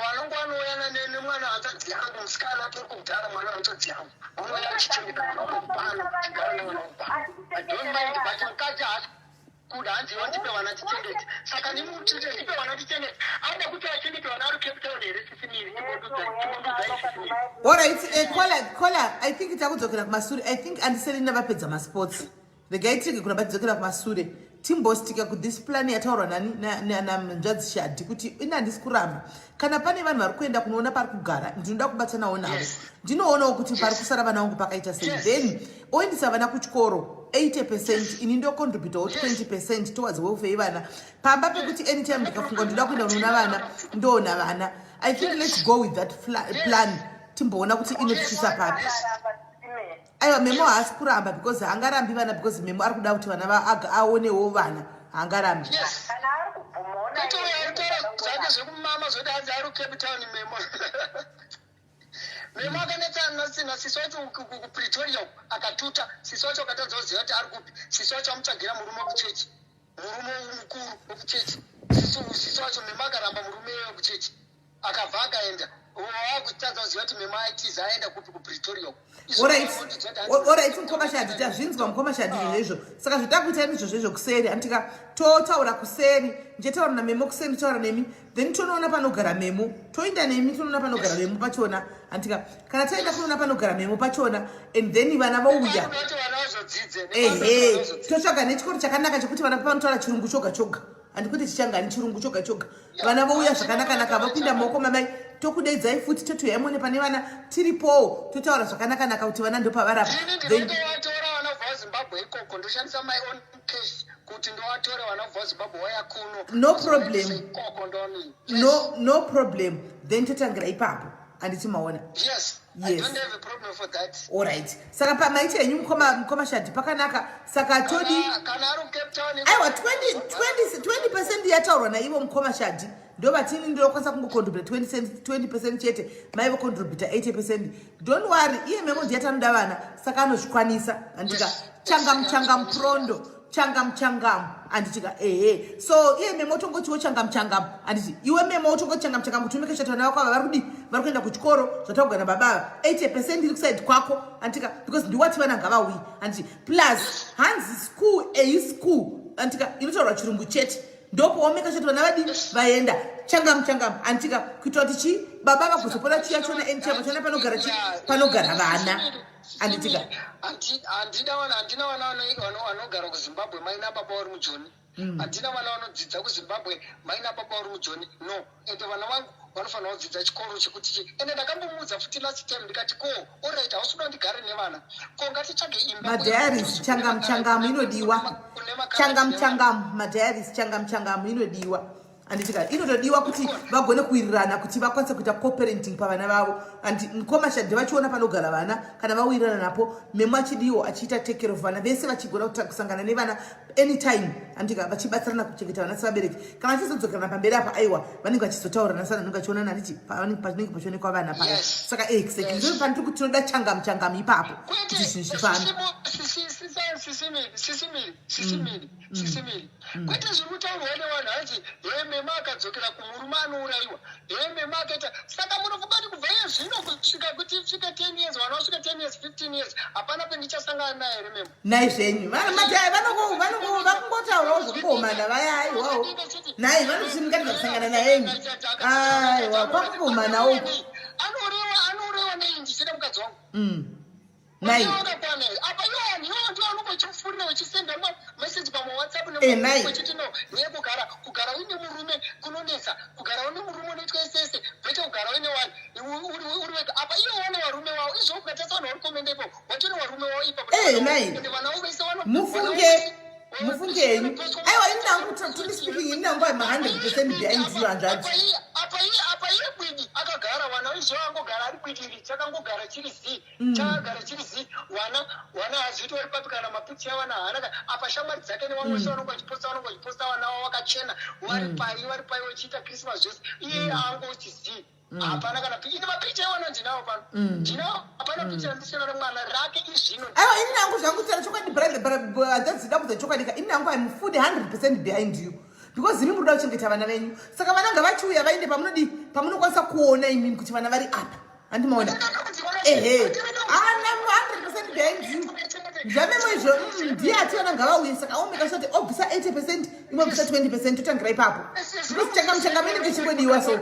vanongo vanouya nemwana hanzvadzi yangu musikana atori kudhara mwana hanzvadzi yangu unouya achichengeta mwana wangu pano chigara nemwana wangu pano i don't mind but mukadzi haasi kuda hanzi iwe ndipe vana tichengete saka ndimutite ndipe vana tichengete anoda kuti achengete vana ari cape town here sisimiri chimbondudzai sisimiri Alright, eh, caller, caller, I think takudzokera kumasure. I think andiselina vapedza masports. Regai tirege kuramba tidzokera kumasure timbostika kuthis plan yataurwa nani nanzvadzi shadhi kuti ini handisi kuramba kana pane vanhu vari kuenda kunoona pari kugara ndinoda kubatanawo navo ndinoonawo kuti pari kusara vana vangu pakaita sei then oendesa vana kuchikoro 80 percent ini ndocontributawo 20 percent towards welfare yevana pamba pekuti anytime ndikafunga ndoda kuenda kunoona vana ndoona vana i think let's go with that plan timboona kuti inotisvitsa papi aiwa memo haasi kuramba because haangarambi vana because memo ari kuda kuti vana aonewo vana haangarambi zvake zvekumama zvoti hanzi ari kucape town memo memo akanetsa nasisi wacho kupretoria akatuta sisi wacho akatadza kuziva kuti ari kupi sisi wacho amutsvagira murume wekuchechi murume mukuru wekuchechi sisi wacho memo akaramba murume wekuchechi akabva akaenda wakutadza kuziva kuti memo aitiza aenda kupi kupretoria orit mukoma shadi tazvinzwa mukoma shadi izvozvo izvo saka zvatakuita imi izvozvo izvo kuseri anditika totaura kuseri ndichataura namemo kuseri nditaura nemi then tonoona panogara memo toenda nemi tonoona panogara memo pachona anditika kana taenda kunoona panogara memo pachona and then vana vouya ehe totsvaga nechikoro chakanaka chekuti vana panotaura chirungu choga choga handikuti chichangani chirungu choga choga vana vouya zvakanakanaka vapinda maoko mamai tokudaidzai futi totuyai mone pane vana tiripowo totaura zvakanakanaka kuti vana ndopavarapa ndinotovatora vana kubva zimbabwe ikoko ndoshandisa my own cash kuti ndovatore vana kubva zimbabwe vauya kuno no problem no, no problem then totangira ipapo handiti maona yes yes. I don't have a problem for that. All right. Saka pamaita henyu mukoma mukoma Shadi pakanaka. Saka todi kana ari Cape Town. Aiwa 20 20 20% yataurwa naivo mukoma Shadi. Ndovatini ndinokwanisa kungocontribute 20 20% chete. Mai vocontribute 80%. Don't worry, iye memo ndiye tanoda vana. Saka anozvikwanisa. Andika yes. Changam changam prondo. Changam changam. Handitika ehe. So iye memo otongotiwo changamu changamu. Handiti iwe memo otongoti changamu changamu kuti umeke shatana vako ava vari kudii? Vari kuenda kuchikoro zvataugara nababa ava. 80% iri kuside kwako. Handitika because ndiwati vana ngavauyi. Handiti plus hanzi school eyi school. Handitika inotaurwa chirungu chete. Ndopoomeka chete vana vadii vaenda changamu changamu. Handitika kuitira kuti chi baba vagozopona chiya chona anytime vachona panogara chi panogara vana. Handitika handina vana handina vana vanogara kuZimbabwe mai nababa vari mujoni. Handina vana vanodzidza kuZimbabwe mai nababa vari mujoni. No, ende vana vangu vanofanira kudzidza chikoro chekuti chi ende ndakambomuudza futi last time ndikati ko alright hausi kuda ndigare nevana ko ngatitsvage imba madiaries changamu changamu inodiwa changamu changamu madiaries changamu changamu inodiwa. Handitika inotodiwa kuti vagone kuwirirana kuti vakwanise kuita co-parenting pavana vavo. And mukoma Shadhi vachiona panogara vana kana vawirirana napo, Memo achidiwo achiita take care of vana vese vachigona kusangana nevana anytime. Handitika vachibatsirana kuchengeta vana sevabereki. Kana vachizodzokerana pamberi apa aiwa vanenge vachizotaurana sana vanenge vachionana handiti pavanenge pachionekwa vana paya. Saka exactly ndo pandiri kuti tinoda changamu changamu ipapo kuti zvinhu zvifambe. Sisimiri sisimiri kwete zviri kutaurwa nevanhu hanzi he Mema akadzokera kumurume anourayiwa, he Mema akaita. Saka munofunga kuti kubva iye zvino kusvika kuti svike 10 years, vana vasvika 10 years, 15 years, hapana pendichasangana naye here Mema? Nai zvenyu madhaya vakungotaurawo zvekungomana vaya aiwawo nai vanoti mukatidza kusangana nayenyu aiwa kwakungomanawo. Anorewa anorewa nei ndichida mukadzi wangu? Nai. Apa iwo iwo ndiwo unenge uchifurira uchisenda message pamawhatsapp Nai. Uchiti no niye kugara kugara uine murume kunonetsa, kugara une murume unoitwa esese better kugara uine wani uri wega. Apa iwo wane varume wavo izvo ukatarisa vanhu vari komenda ipapo watone varume wavo ipapo. Nai. Ende vana vavo vese vano Mufunge mufunge henyu aiwa ini nangu truly speaking ini nangu I'm 100% behind you hanzvadzi. Apa iye bwidi akagara wana izvo angogara ari bwidiri chakangogara chiri zii chakagara chiri zii wana wana hazviiti vari papi kana mapikicha avana haana apa shamwari dzake nevamwe vese vanonge vachiposta vanonge vachiposta vana vavo vakachena vari pai vari pai vachiita Christmas zvese iye angoti zii hapana kana ini mapikicha iwana ndinawo pano ndinawo hapana picha randisina remwana rake izvino. Aiwa ini nangu zvangu taura chokwadi brother hanzvadzi da kuudza chokwadi ka ini nangu I'm fully 100% behind you because imi muri kuda kuchengeta vana venyu saka vana ngavachiuya vaende pamunodii pamunokwanisa kuona imimi kuti vana vari apa handimaona ehe ana 100% behind you zvamemo izvo ndiye ati vana ngavauye saka omeka sure kuti obvisa 80% imwe obvisa 20% totangira ipapo because changamu changamu inenge ichingodiwa so.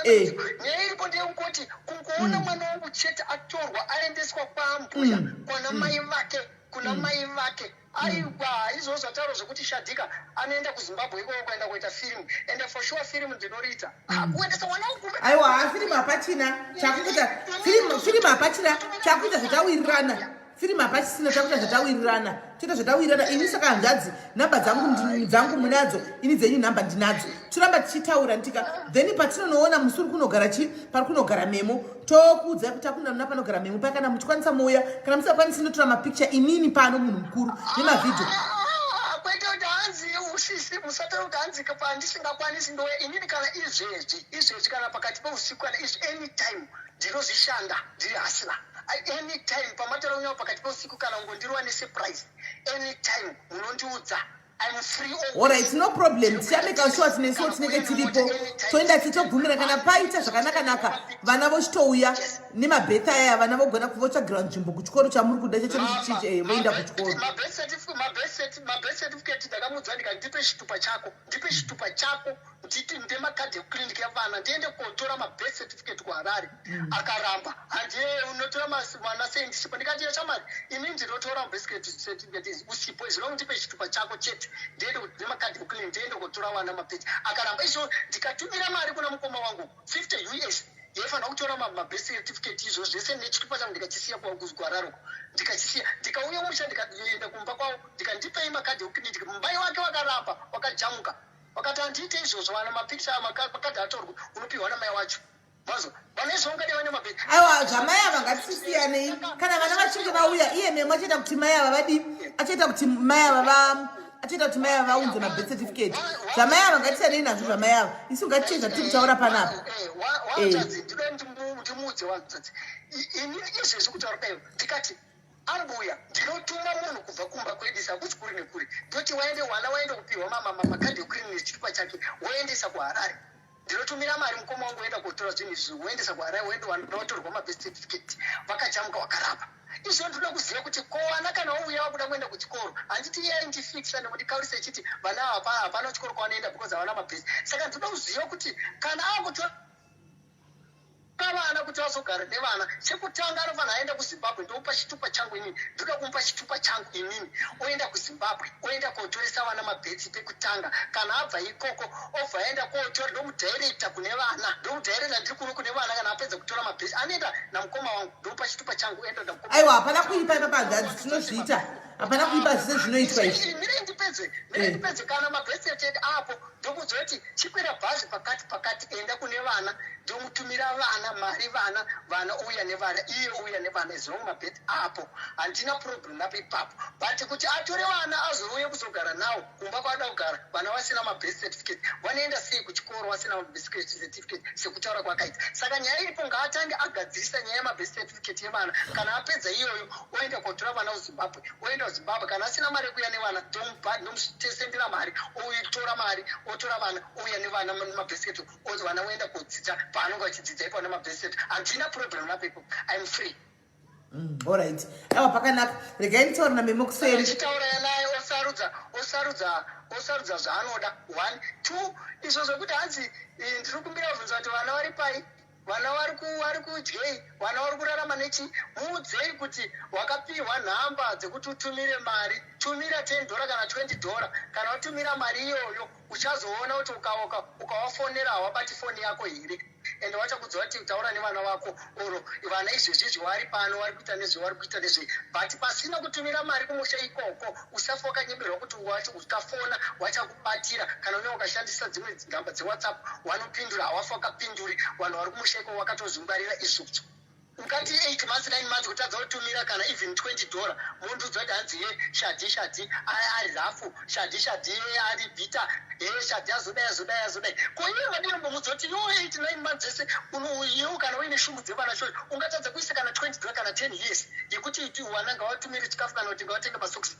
Nyaya iripo ndeyekuti kungoona mwana wangu chete atorwa aendeswa kwambuya kwana mai vake kuna mai vake aiwa izvozvo zvataurwa zvekuti Shadhika anoenda kuZimbabwe ikoko kuenda kuita firimu ende for sure firimu ndinoriita kuendesa mwana wangu kumbe. Aiwa ha firimu hapachina chakuita firimu firimu hapachina chakuita zvatawirirana firimu hapachisina chakuita zvatawirirana toita zvatawirirana ini saka hanzvadzi nhamba dzangu dzangu munadzo ini dzenyu nhamba ndinadzo toramba tichitaura ndika then patinonoona musi uri kunogara chi pari kunogara Memo tokuudzai kuti akuna muna panogara Memo paya kana muchikwanisa mouya kana musingakwanisi ndotora mapicture inini pano munhu mukuru nemavhidhio. Kwete kuti hanzi usisi musataura kuti hanzi pandisingakwanisi ndouya inini kana izvezvi izvezvi kana pakati peusiku kana izvi anytime ndinozvishanda ndiri hasila anytime pamatara unyawo pakati peusiku kana ungondirwa nesurprise anytime munondiudza. I'm free always. Alright, no problem. Tichameka sure tinesuwo tinenge tiripo. Toenda tichobvumira kana paita zvakanaka-naka vana vochitouya nemabheth aya vana vogona votsvagirwa nzvimbo kuchikoro chamuri kuda chacho voenda kuchikoro. Mabirth certificate ndakamuudza ndikati ndipe chitupa chako ndipe chitupa chako nditi ndemakadhi ekuclinic yevana ndiende kotora mabirth certificate kuHarare. Akaramba handiye unotora mwana sei ndisipo. Ndikati yashamari ini ndinotora mabirth certificate usipo izvo ndipe chitupa chako chete ndiende nemakadhi ekuclinic ndiende kotora vana mabirth. Akaramba izvo ndikatumira mari kuna mukoma wangu 50 US yaifanira kutora mabirth certificate izvo zvese nechitupa changu ndikachisiya kuGwararoko ndikachisiya ndikauya musha ndikaenda kumba kwavo ndikandipei makadhi ekuclinic mumbai wake wakaramba wakajamuka wakati handiite izvozvo vana mapikicha makadhi atorwa unopiwa namai wacho mazo vana izvo ungade vane mabheki. Aiwa zvamai ava ngatisisiyanei kana vana vachinge vauya iye Memo achaita kuti mai ava vadii achaita kuti mai ava va achaita kuti mai ava vaunze mabirth certificate zvamai ava ngatisiyanei nazvo zvamai ava isu ngatichei zvatiri kutaura panapa. Wanzvadzi ndinoda ndimuudze wanzvadzi ini izvezvi kutaura kudai ndikati. Ambuya, ndinotuma munhu kubva kumba kwedu sakuti kuri nekuri, ndoti waende wana waende kupihwa makadhi ekuclean nechitupa chake woendesa kuHarare. Ndinotumira mari mukoma wangu woenda kotora zvinhu izvi woendesa kuHarare woende wanotorwa mabirth certificate vakachamuka wakarapa. Izvo ndinoda kuziva kuti ko vana kana wauya wakuda kuenda kuchikoro handiti iye aindifixa nekundikaurisa echiti vana ava hapana chikoro kwavanoenda because havana mabirth. Saka ndinoda kuziva kuti kana akutora vana kuti vazogara nevana chekutanga anofanira aenda kuzimbabwe ndomupa chitupa changu inini ndoda kumupa chitupa changu inini oenda kuzimbabwe oenda kotoresa vana mabhetsi pekutanga kana abva ikoko obva aenda kotora ndomudirecta kune vana ndomudirecta ndiri kuno kune vana kana apedza kutora mabhetsi anoenda namukoma wangu ndomupa chitupa changu oenda namukoma aiwa hapana kuipa ipapa hanzvadzi tinozviita hapana kuipa zvese zvinoitwa izvi mire ndipedze mire eh. ndipedze kana mabhetsi etete apo ndomuudza kuti chikwira bhazi pakati pakati enda kune vana ndomutumira vana mari vana vana ouya nevana iye ouya nevana as long mabeth apo handina problem napo ipapo but kuti atore vana azouye kuzogara nawo kumba kwaada kugara vana vasina mabirth certificate vanoenda sei kuchikoro vasina mabirth certificate sekutaura kwakaita saka nyaya iripo ngaatange agadzirisa nyaya yemabirth certificate yevana kana apedza iyoyo oenda kotora vana kuzimbabwe oenda kuzimbabwe kana asina mari yekuuya nevana ndomusendera mari otora mari otora vana ouya nevana mabhesket ozi vana voenda kodzidza paanonge vachidzidza ipaona mabhesket handina problem napo ipo im free mm, Alright, awa pakanaka, regai nditaure namemo kuseri. Chitaura naye osarudza osarudza osarudza zvaanoda. One two, izvo zvekuti hanzi eh, ndiri kumbira bvunza kuti vana vari pai Vana vari kudyei? Vana vari kurarama nechii? Muudzei kuti wakapihwa nhamba dzekuti utumire mari. Tumira 10 dhora kana 20 dhora. Kana watumira mari iyoyo uchazoona kuti ukawafonera hawabati foni yako here ende vachakudza kuti taura nevana vako or vana izvezvi izvi vari pano vari kuita nezvei vari kuita nezvei but pasina kutumira mari kumusha ikoko usafa wakanyeberwa kuti ukafona vachakubatira kana une wakashandisa dzimwe nhamba dzewhatsapp wanopindura hawafa wakapinduri vanhu vari kumusha iko wakatozvingwarira izvozvo ungati 8 months 9 months kutadza kutumira kana even 20 dollar mondiudza kuti hanzi ye shadhi shadhi ari rafu shadhi shadhi ye ari bita ye shadhi azodai azodai azodai ko iye vadii mbomudza kuti yo 8 9 months ese iwe kana uine shungu dzevana sho ungatadza kuisa kana 20 dollar kana 10 years yekuti wana ngawatumire chikafu kana kuti ngawatenge masokisi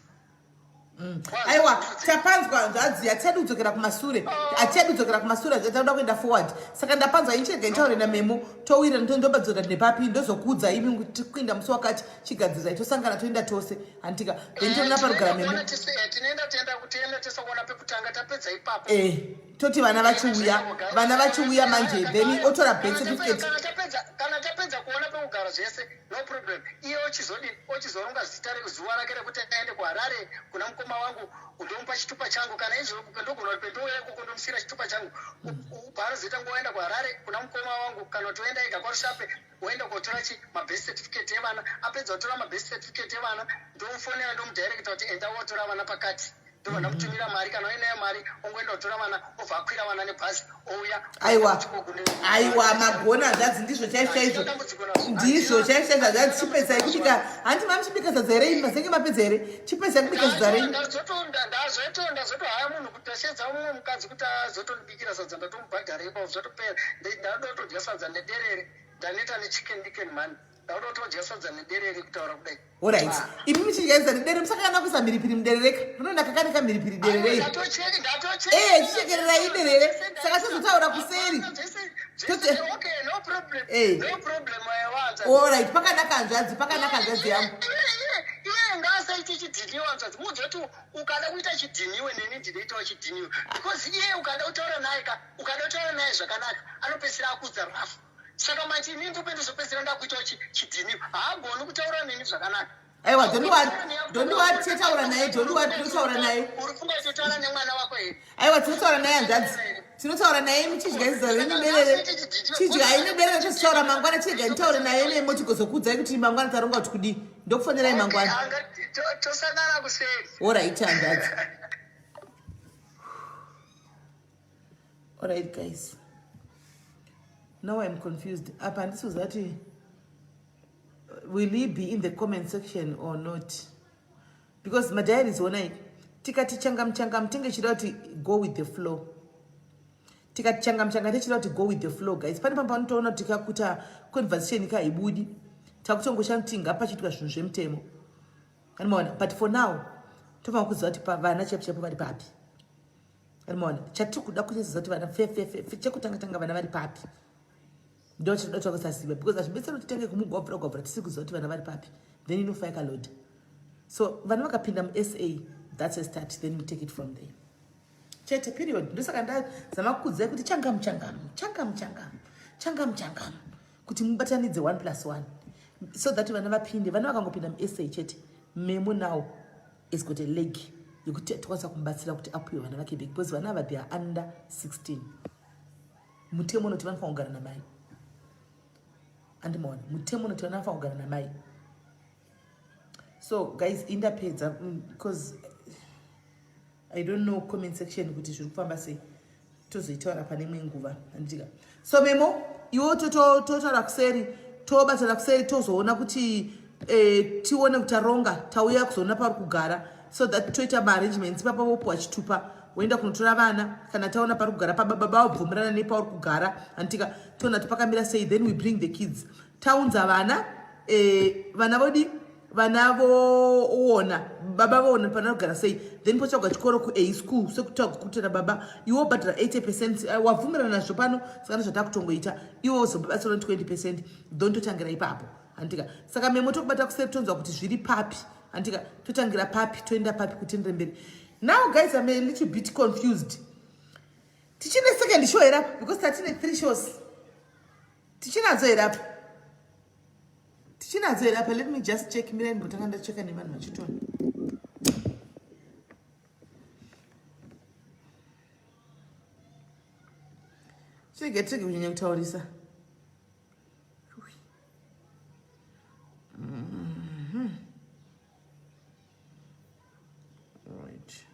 Mm. Aiwa, tapanzwa hanzvadzi, hatichadi kudzokera kumasure, hatichadi kudzokera kumasure, takuda kuenda forward. Saka ndapanzwa ini chirega nditaure namemo, towira ndobadzora nepapi, ndozokuudza imi kuti kuenda musi wakati, chigadzirai tosangana toenda tose, handitika. Then toona parugara memo. Tinoenda toenda kutienda tese kuona pekutanga tapedza ipapo. Eh, toti vana vachiuya, vana vachiuya manje then otora birth certificate. Kana tapedza kuona pekugara zvese no problem iye ochizodini ochizoronga zita rezuva rake rekuti aende kuharare kuna mukoma wangu ndomupa chitupa changu kana izvo ndogona kuti pendouya ikoko ndomusiyira chitupa changu paanozoita nguva oenda kuharare kuna mukoma wangu kana kuti oenda ega kwarusape oenda kotora chi mabirth certificate evana apedza kutora mabirth certificate evana ndomufonera ndomudirecta kuti enda wotora vana pakati ndobva ndamutumira mari kana uinayo mari ongoenda kutora vana obva akwira vana nebhazi ouya aiwa aiwa magona hanzvadzi ndizvo chaizvo chaizvo ndizvo chaizvo chaizvo hanzvadzi chipedzai kubika hanti mamuchibika sadza here imi mazenge mapedza here chipedzai kubika sadza renyu ndazotohaya munhu kuti ashedza mumwe mukadzi kuti azotondibikira sadza ndatomubhadhara ipapo zvatopera ndadotodya sadza nederere ndaneta nechicken dicken mani Ndakuda kutodya sadza nederere kutaura kudai. Alright. Ah. Imi muchidya sadza nederere musakana kuisa mhiripiri muderere ka. Rinonaka kani ka mhiripiri derere. Ndatocheki ndatocheki. Eh, chichekererai derere. Saka tozotaura kuseri. Tote. Okay, no problem. Eh. No problem wanza. Alright, pakanaka hanzvadzi, pakanaka hanzvadzi yangu. Iye ngaasaite chidhiniwe hanzvadzi. Muudze kuti ukada kuita chidhiniwe neni ndinoitawo chidhiniwe. Because iye ukada kutaura naye ka, ukada kutaura naye zvakanaka, anopedzisira akuudza rafu. Saka manje inini ndope ndozopedzisira ndakuitawo chidhini haagoni kutaura neni zvakanaka. Aiwa don't worry, don't worry tichataura naye, don't worry tinotaura naye. Uri funga kutotaura nemwana wako here? Aiwa tinotaura naye hanzvadzi. Tinotaura naye muchidya zizaro renyu derere. Chidyai nederere tozotaura mangwana chirega nditaure naye nemo tigozokuudzai kuti mangwana taronga kuti kudii. Ndokufonerai mangwana. Tosangana kuseri. Alright hanzvadzi. Alright guys. Now I'm confused. Apa handisi kuziva kuti will he be in the comment section or not? Because madiaries onai tikati changamu changamu tinge chida kuti go with the flow. Tikati changamu changamu tichida kuti go with the flow guys. Pane pamba panotoona kuti tikakuta conversation ka haibudi. Takutongoshanda kuti ngapachiitwa zvinhu zvemutemo. Animaona, but for now tofanira kuziva kuti vana chaipo chaipo vari papi. Animaona, chatiri kuda kunyatsoziva kuti vana fefefe chekutanga tanga vana vari papi. Ndo chinoda kuti vakusaziva because hazvibetseri kuti tenge kumugwabvura gwabvura tisiri kuziva kuti vana vari papi. Then inofa yakaloda. So vana vakapinda muSA, that's a start, then we take it from there. Chete period. Ndosaka ndazama kukudzai kuti changamu changamu, changamu changamu, changamu changamu kuti mubatanidze 1 plus 1 so that vana vapinde. Vana vakangopinda muSA chete, Memo now is got a leg yekuti tokwanisa kumubatsira kuti apiwe vana vake back because vana ava they are under 16. Mutemo unoti vanofanira kugara namai. Andimaona, mutemo unoti vana vanofanira kugara namai. So guys, indapedza because I don't know comment section kuti zviri kufamba sei, tozoitaura pane imwe nguva handitika. So Memo, iwo totaura kuseri, tobatana kuseri, tozoona kuti eh, tione kuti taronga tauya kuzoona pauri kugara so that toita maarrangements ipapa, vopuwa chitupa woenda kunotora vana. Kana taona pari kugara pababa vabvumirana nepauri kugara handitika, toona kuti pakamira sei, then we bring the kids, taunza vana eh, vana vodi vana voona baba voona pana kugara sei, then potsvagwa chikoro kua school sekutaura baba iwe wobhadhara 80 percent eh, wabvumirana nazvo pano, saka ndozvatakutongoita, iwe wozobatsira 20 percent, then totangira ipapo handitika. Saka Memo, tokubata kuseri, tonzwa kuti zviri papi handitika, totangira papi, toenda papi kutendere mberi. Now guys, I'm a little bit confused. Tichine second show here apa? Because tatine three shows tichinadzo here apa? Tichinadzo here apa? Let me just check. Mirai ndotanga ndacheka nevanhu vachitona. Chege tirege kunyanya kutaurisa. Right.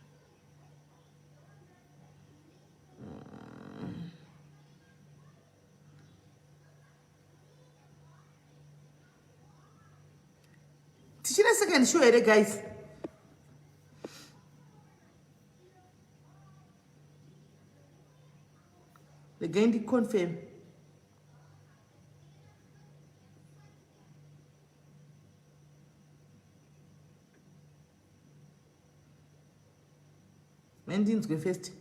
Tichine second show here guys? Regai ndiconfirm. Mandinzwe first.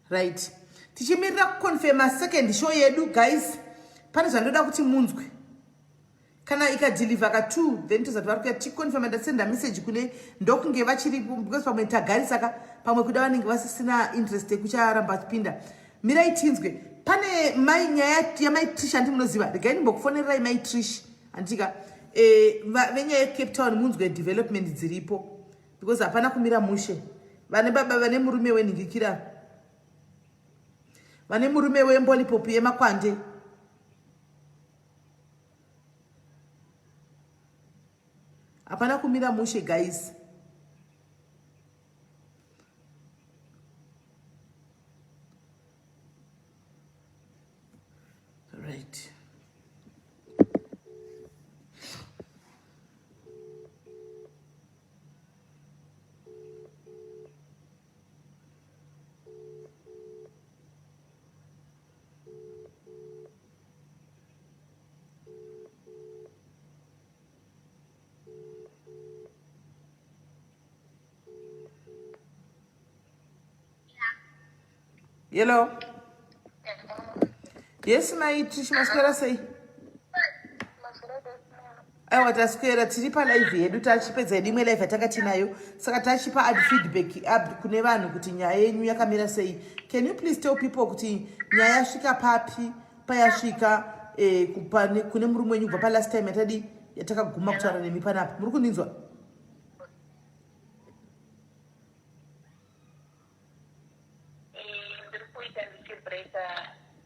Right, tichimirira kuconfirma second show yedu guys, pane zvandoda kuti munzwe. Kana ikadhilivha ka 2, then tozati vari kuya ticonfirma. Ndasenda message kune ndokunge vachiripo because pamwe tagarisaka, pamwe kuda vanenge vasisina interest yekucharamba vachipinda. Mirai tinzwe. Pane mai nyaya yamai Trish, handi munoziva? Regai ndimbokufonererai mai Trish handika e, venyaya yeCape Town, munzwe development dziripo because hapana kumira mushe. Vane baba vane murume wenhingikira, vane murume wembolipopu yemakwande. Hapana kumira mushe guys. Right, Hello. Yes, mai Trish, maswera sei? Aiwa, taswera. Tiri palive yedu, tachipedza yedu imwe live yatanga tinayo, saka tachipa ad feedback up kune vanhu kuti nyaya yenyu yakamira sei. Can you please tell people kuti nyaya yasvika papi, payasvika eh, kune murume wenyu kubva palast time yatadi yatakaguma kutaura nemi panapa? Muri kundinzwa? Ndiri kuita ndichibreaka,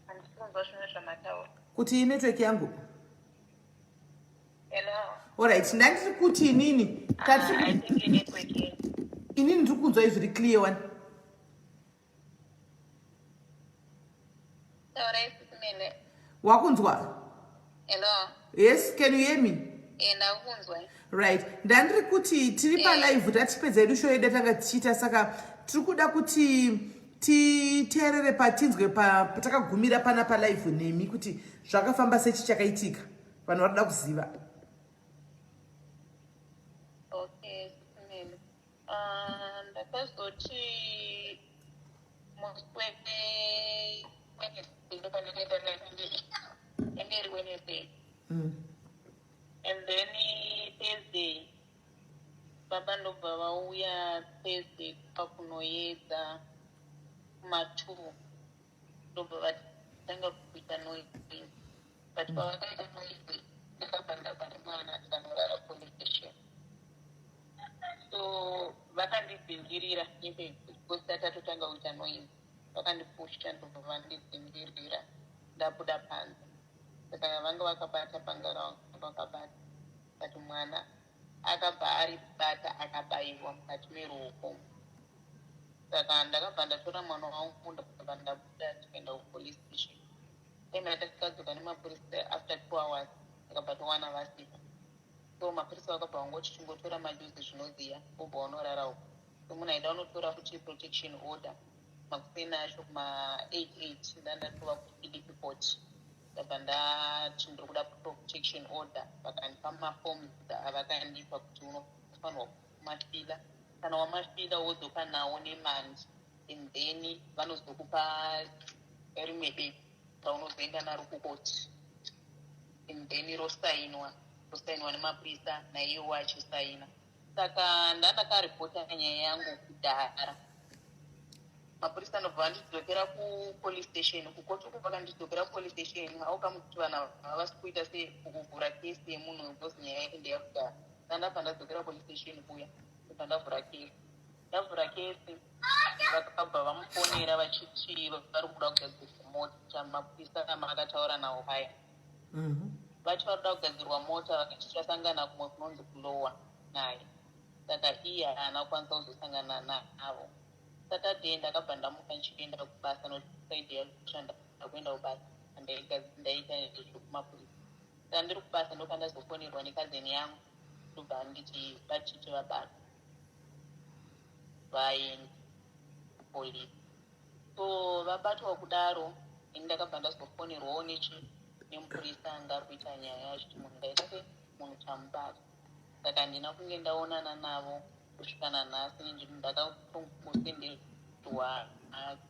handisi kunzwa zvimwe zvamataura. Kuti inetwork yangu? Hello. Alright, ndandiri kuti inini Ah, I think inetwork yenyu. Inini ndiri kunzwa izviri clear one. Taurai sisimene. Wakunzwa? Hello. Yes, can you hear me? Eh, ndakunzwa. Right, ndandiri kuti tiri palive, tatipedza yedu show yedu yatanga tichiita, saka tiri kuda kuti titeerere patinzwe patakagumira pana palive nemi kuti zvakafamba sechi chakaitika. Vanhu vari kuda kuziva. Ah, ndakazoti musi weWednesday ndopandakaenda yange iri Wednesday and then Thursday baba ndobva vauya Thursday pakunoyedza kuma-two ndobva vatanga kuita noise but pavakaita noise ndakabva ndabva nemwana ndikanorara police station so vakandidzingirira because tatatotanga kuita noise vakandipusha ndobva vandidzingirira ndabuda panze saka vanga vakabata panga ravanga vakabata but mwana akabva aribata akabaiwa mukati meruoko saka ndakabva ndatora mwana wangu ndakabva ndabuda tikaenda kupolice station time yatakadzoka nemapurisa after two hours takabva towana vasipo so mapurisa vakabva vangoti chingotora majuzi zvinoziya wobva unorara uko so munhu aida unotora futi protection order makuseni acho kuma 88 ndandatova kuphilipi court ndabva ndati ndiri kuda protection order vakandipa maforms avakandipa kuti unofanirwa kumafila kana wamafila wodzoka nawo nemandi and then vanozokupa rimwe bepa raunozoenda naro kukoti and then rosainwa rosainwa nemapurisa naiyewo achisaina saka ndandakaripota nyaya yangu kudhara mapurisa anobva vandidzokera kupolice station kukoti uko vakandidzokera kupolice station aukamu kuti vanhu havasi kuita sekuvhura kesi yemunhu because nyaya yake ndeyakudhara saka ndabva ndadzokera police station kuya ndobva ndavhura kesi ndavhura kesi vakabva vamufonera vachiti vari kuda kugadzirwa mota mapurisa amakataura nawo paya vati vari kuda kugadzirwa mota vakati tichasangana kumwe kunonzi kulowa naye saka iye haana kukwanisa kuzosangana navo Saturday ndakabva ndamuka ndichienda kubasa nokuti Friday yacho ndakuenda kubasa ndaita zvekumapurisa saka ndiri kubasa ndopandazofonerwa nekazeni yangu ndobva nditi vatite vabatwa vaende kupolisi so vabatwa kudaro ini ndakabva ndazofonerwawo nechi nemupurisa anga ari kuita nyaya yacho kuti munhu ndaita se munhu tamubata saka handina kunge ndaonana navo kusvika nanhasi ndakatongosenderwa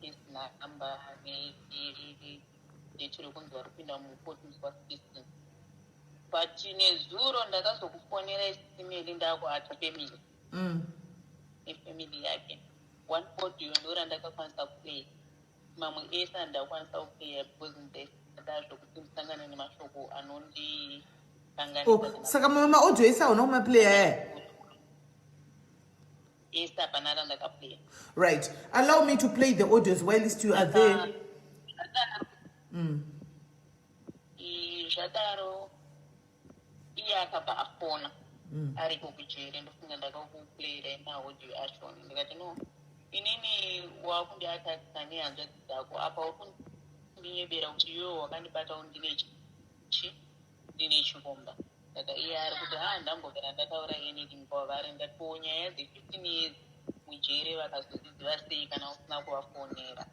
case number nedate rekunzi vari kupinda mukoti musi wa 16 but nezuro ndakazokufonera isimeli ndakuata family nefamily yake one audio ndorandakakwanisa kuplay mamwe ese handakwanisa kuplaya because ndaisada zvekuti ndisangane nemashoko anondikanganisa oh, saka mamwe maaudio ese hauna kumaplaya aya ese hapana randakaplaya right allow me to play the audios whilst you are there Zvadaro iye akabva afona ariko kujeri ndofunga ndakakuplayira maaudio achona ndikati no inini wakundiatakisa nehanzvadzi dzako apa uri kundinyebera kuti iwewe wakandibata ndine chi ndine chikomba saka iye ari kuti ha ndambovera ndataura anything kwavari ndati ko nyaya dze15 years mujere vakazodziziva sei kana usina kuvafonera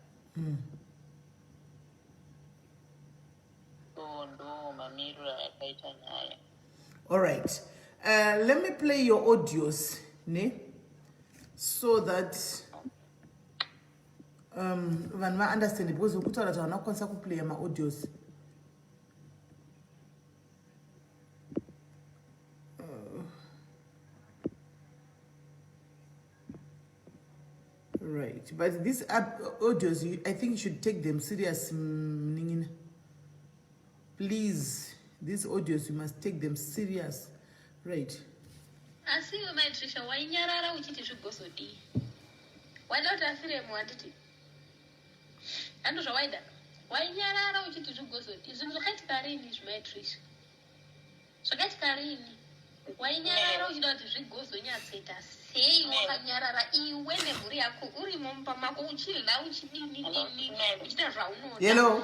So ndo mamiriro akaita nyaya. All right. Let me play your audios, ne? So that vanhu va-understand because ukutaura kuti havana kukwanisa kuplaya ma-audios. Right, but these app audios, you, I think you should take them serious, Ningina. Please, these audios, you must take them serious. Right. Asi iwe mai Trisha wainyarara uchiti zvigozodii? Waida kuti afiremo handiti? Hando zvawaida? Wainyarara uchiti zvigozodii? Zvinhu zvakaitika rini izvi mai Trisha? Zvakaitika rini? Wainyarara uchida kuti zvigozonyatsoita sei wakanyarara iwe nemhuri yako urimo mumba mako uchidya uchidini dini uchiita zvaunoda. Hello.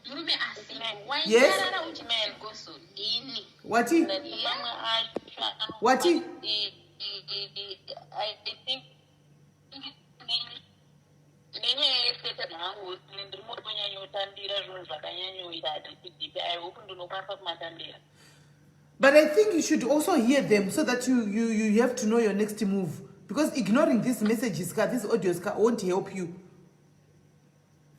Murume asipo. Wainyarara uchiti zvigozodini? Wati? Wati? I think nenyaya yeseta hangu ndiri motonyanyotambira zvinhu zvakanyanyoita hatisidipi i hope ndinokwanisa kumatambira. But I think you should also hear them so that you have to know your next move. Because ignoring these messages ka, these audios ka, won't help you.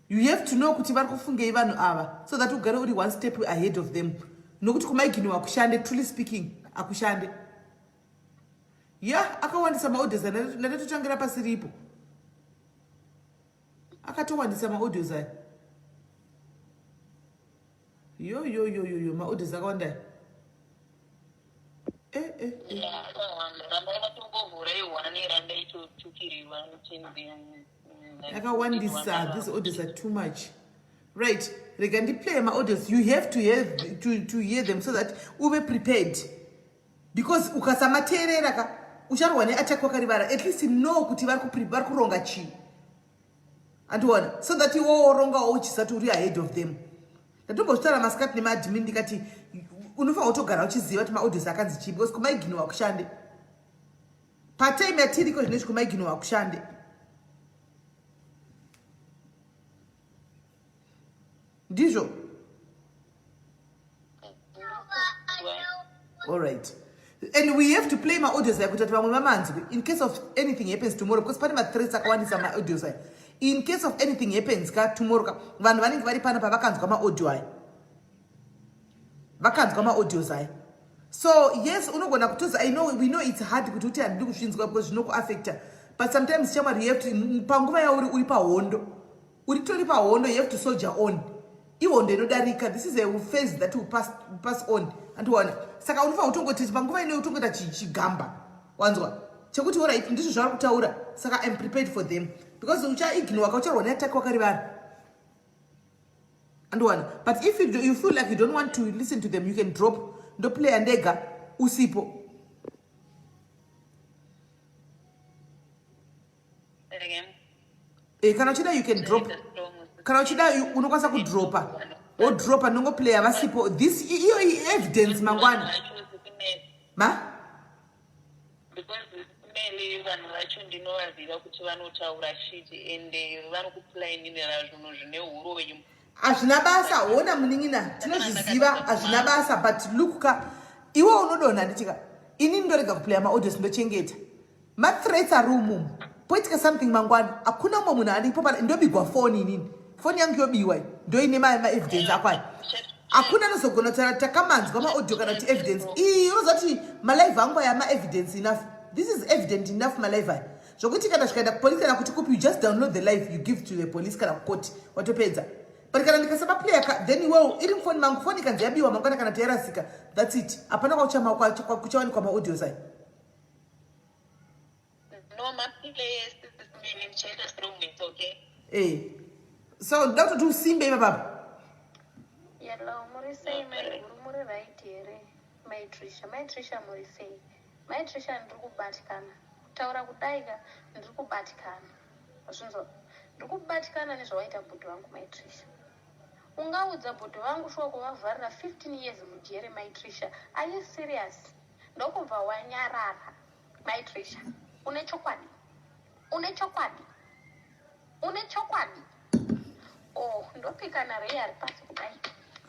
You have to know kuti vari kufungei vanhu ava so that ugare uri one step ahead of them. Nokuti kumaiginiwa akushande, truly speaking, akushande. Ya, akawandisa maaudios ndatotangira pasiripo. Akatowandisa maaudios aya. Yo yo yo yo yo, maaudios akawanda aya. Eh eh eh. Akawandisa, these audios are too much. Right, rega ndiplay maaudios. You have to have to, to hear them so that uve prepared. Because ukasamateerera ka ucharohwa neattack wakarivara. At least know kuti vari kuronga chii. Andiona so that iwe worongawo uchisati uri ahead of them. Ndatombozvitaura masikati nemaadmin ndikati unofanira kutogara uchiziva kuti maaudios akanzi chii because kumaiginowa kushande. Patime yatiriko zvinezvi kumaiginowa kushande. Ndizvo. All right. And we have to play my audios aya kuita kuti vamwe vamanzwe in case of anything happens tomorrow because pane mathreats akawandisa maaudios aya. In case of anything happens ka tomorrow ka vanhu vanenge vari pano pavakanzwa maaudio aya. Vakanzwa maaudios aya. So yes, unogona kutozi I know we know it's hard kuti uti handidi kuzvinzwa because zvinokuaffecta. But sometimes shamwari you have to panguva yauri uri pahondo. Uritori pahondo you have to soldier on. Ihondo inodarika. This is a phase that will pass, pass on. Andiwana. Saka unofanira kutongoti panguva ino utongoita chigamba. Wanzwa? Chekuti alright ndizvo zvavari kutaura. Saka I'm prepared for them. Because uchaignore ka ucharwa neattack wakarivara. Andiwana. But if you, do, you feel like you don't want to listen to them, you can drop. Ndoplaya ndega usipo. Eh, kana uchida you can drop. Kana uchida unokwanisa kudropa. Wodropa ndongoplaya vasipo. This iyo evidence mangwana. Ma? Because Meli vanhu vacho ndinovaziva kuti vanotaura shit ende vanokuplainira zvinhu zvine huroyi. Hazvina basa, hona munin'ina, tinozviziva hazvina basa but look ka iwe unodonha ndichika ini ndorega kuplaya maaudios ndochengeta mathreats ari umumu poitika something mangwana hakuna umwe munhu aripo pana ndobigwa foni inini foni yangu yobiwa ndoine maevidence ako aya hakuna anozogona kutaura takamanzwa maaudio kana kuti evidence iyi unoziva kuti malive angu aya maevidence enough. This is evident enough malive aya zvokuti kana zvikaenda kupolice kana kuti kupi you just download the live you give to the police kana kukoti watopedza. But kana ndikasaba player ka then iwewo iri mufoni mangu foni ikanzi yabiwa mangwana kana kuti yarasika that's it. Hapana kwakuchawanikwa maaudios aya. No, maplayers, it's okay. Eh. So ndoda kutoti usimbe ipapapa. Hello, muri sei maiguru muri right here? Mai Trisha, Mai Trisha muri sei? Mai Trisha ndiri kubatikana. Kutaura kudai ka ndiri kubatikana. Wazvinzwa? Ndiri kubatikana nezvawaita bhudhi vangu Mai Trisha. Ungaudza bhudhi vangu shuwa kuvavharira 15 years mujere Mai Trisha. Are you serious? Ndokubva wanyarara. Mai Trisha, une chokwadi? Une chokwadi? Une chokwadi? Oh, ndopika naRay ari pasi kudai.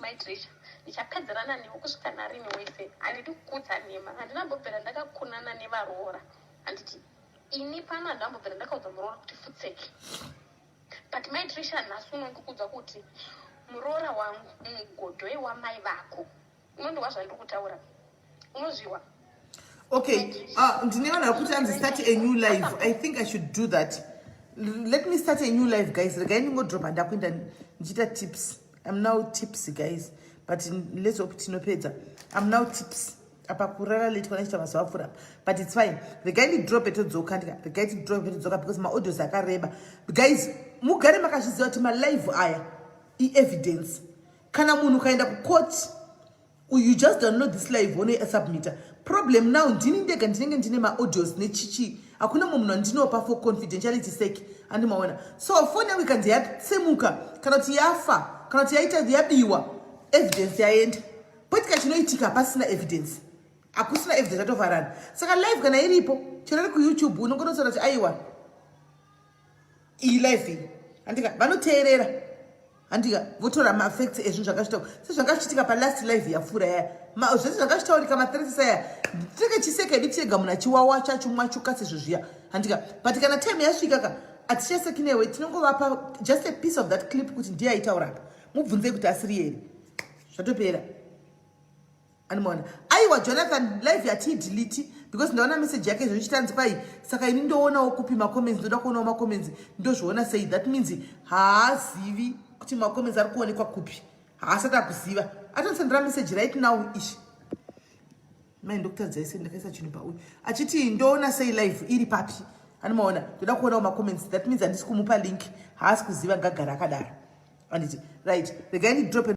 Mai Trisha, ndichapedzerana newe kusvika narini wese. Handidi kukuudza nhema. Handina mbobvira ndakakunana nevaroora. Handiti ini pano handina mbobvira ndakaudza muroora kuti futseki. But Mai Trisha nhasi unondikuudza kuti muroora wangu mugodhoi wamai vako. Unondiwa zvandiri kutaura. Unozviwa. Okay, ndine vanhu vari kuti anzi start a new live. I think I should do that. Let me start a new live guys. Regai ndingodropa ndakuenda ndichiita tips. I'm now tips guys. But let's hope tinopedza. I'm now tips. Apa kurara late kwanachiita mazuva apfuura. But it's fine. Regai ndidrope todzoka ndika. Regai tidrope todzoka because maaudios akareba. Guys, mugare makazviziva kuti malive aya i-evidence. Kana munhu ukaenda kucourt you just download this live wonoisubmita. Problem now ndini ndega ndinenge ndine maaudios nechichi. Hakuna mumwe munhu andinopa for confidentiality sake. Andimaona. So phone yangu ikanzi yatsemuka kana kuti yafa kana kuti yaita yabiwa evidence yaenda. Poitika chinoitika pasina evidence. Hakusina evidence yatovharana. Saka live kana iripo chero iri kuYouTube unongonotaura kuti aiwa iyi live iyi. Andika vanoteerera. Andika votora mafacts ezvinhu zvakazvitaura. Sezvanga zvichiitika palast live yapfuura yaya. Zvese zvanga zvitaurika mathreats aya. Tinenge chiseka hedu tega munhu achiwawa chachumwachuka sezvo zviya, handika? But kana time yasvika ka, hatichaseki newe. Tinongovapa just a piece of that clip kuti ndiye aitaura apa, mubvunzei kuti asiri here. Zvatopera, animaona? Aiwa, Jonathan, live yatiidelete because ndaona message yake zvochitanzi kwai, saka ini ndoonawo kupi macomments? Ndoda kuonawo macomments, ndozviona sei? That means haazivi kuti macomments ari kuonekwa kupi. Haasati akuziva. Atondisendera message right now ishi. Mai, ndokutadzai sei? Ndakaisa chinhu pauyu achiti, ndoona sei live iri papi? Animaona? Ndoda kuonawo macomments. That means handisi kumupa link, haasi kuziva. Ngagara akadaro, anditi? Right, regai ndidrope.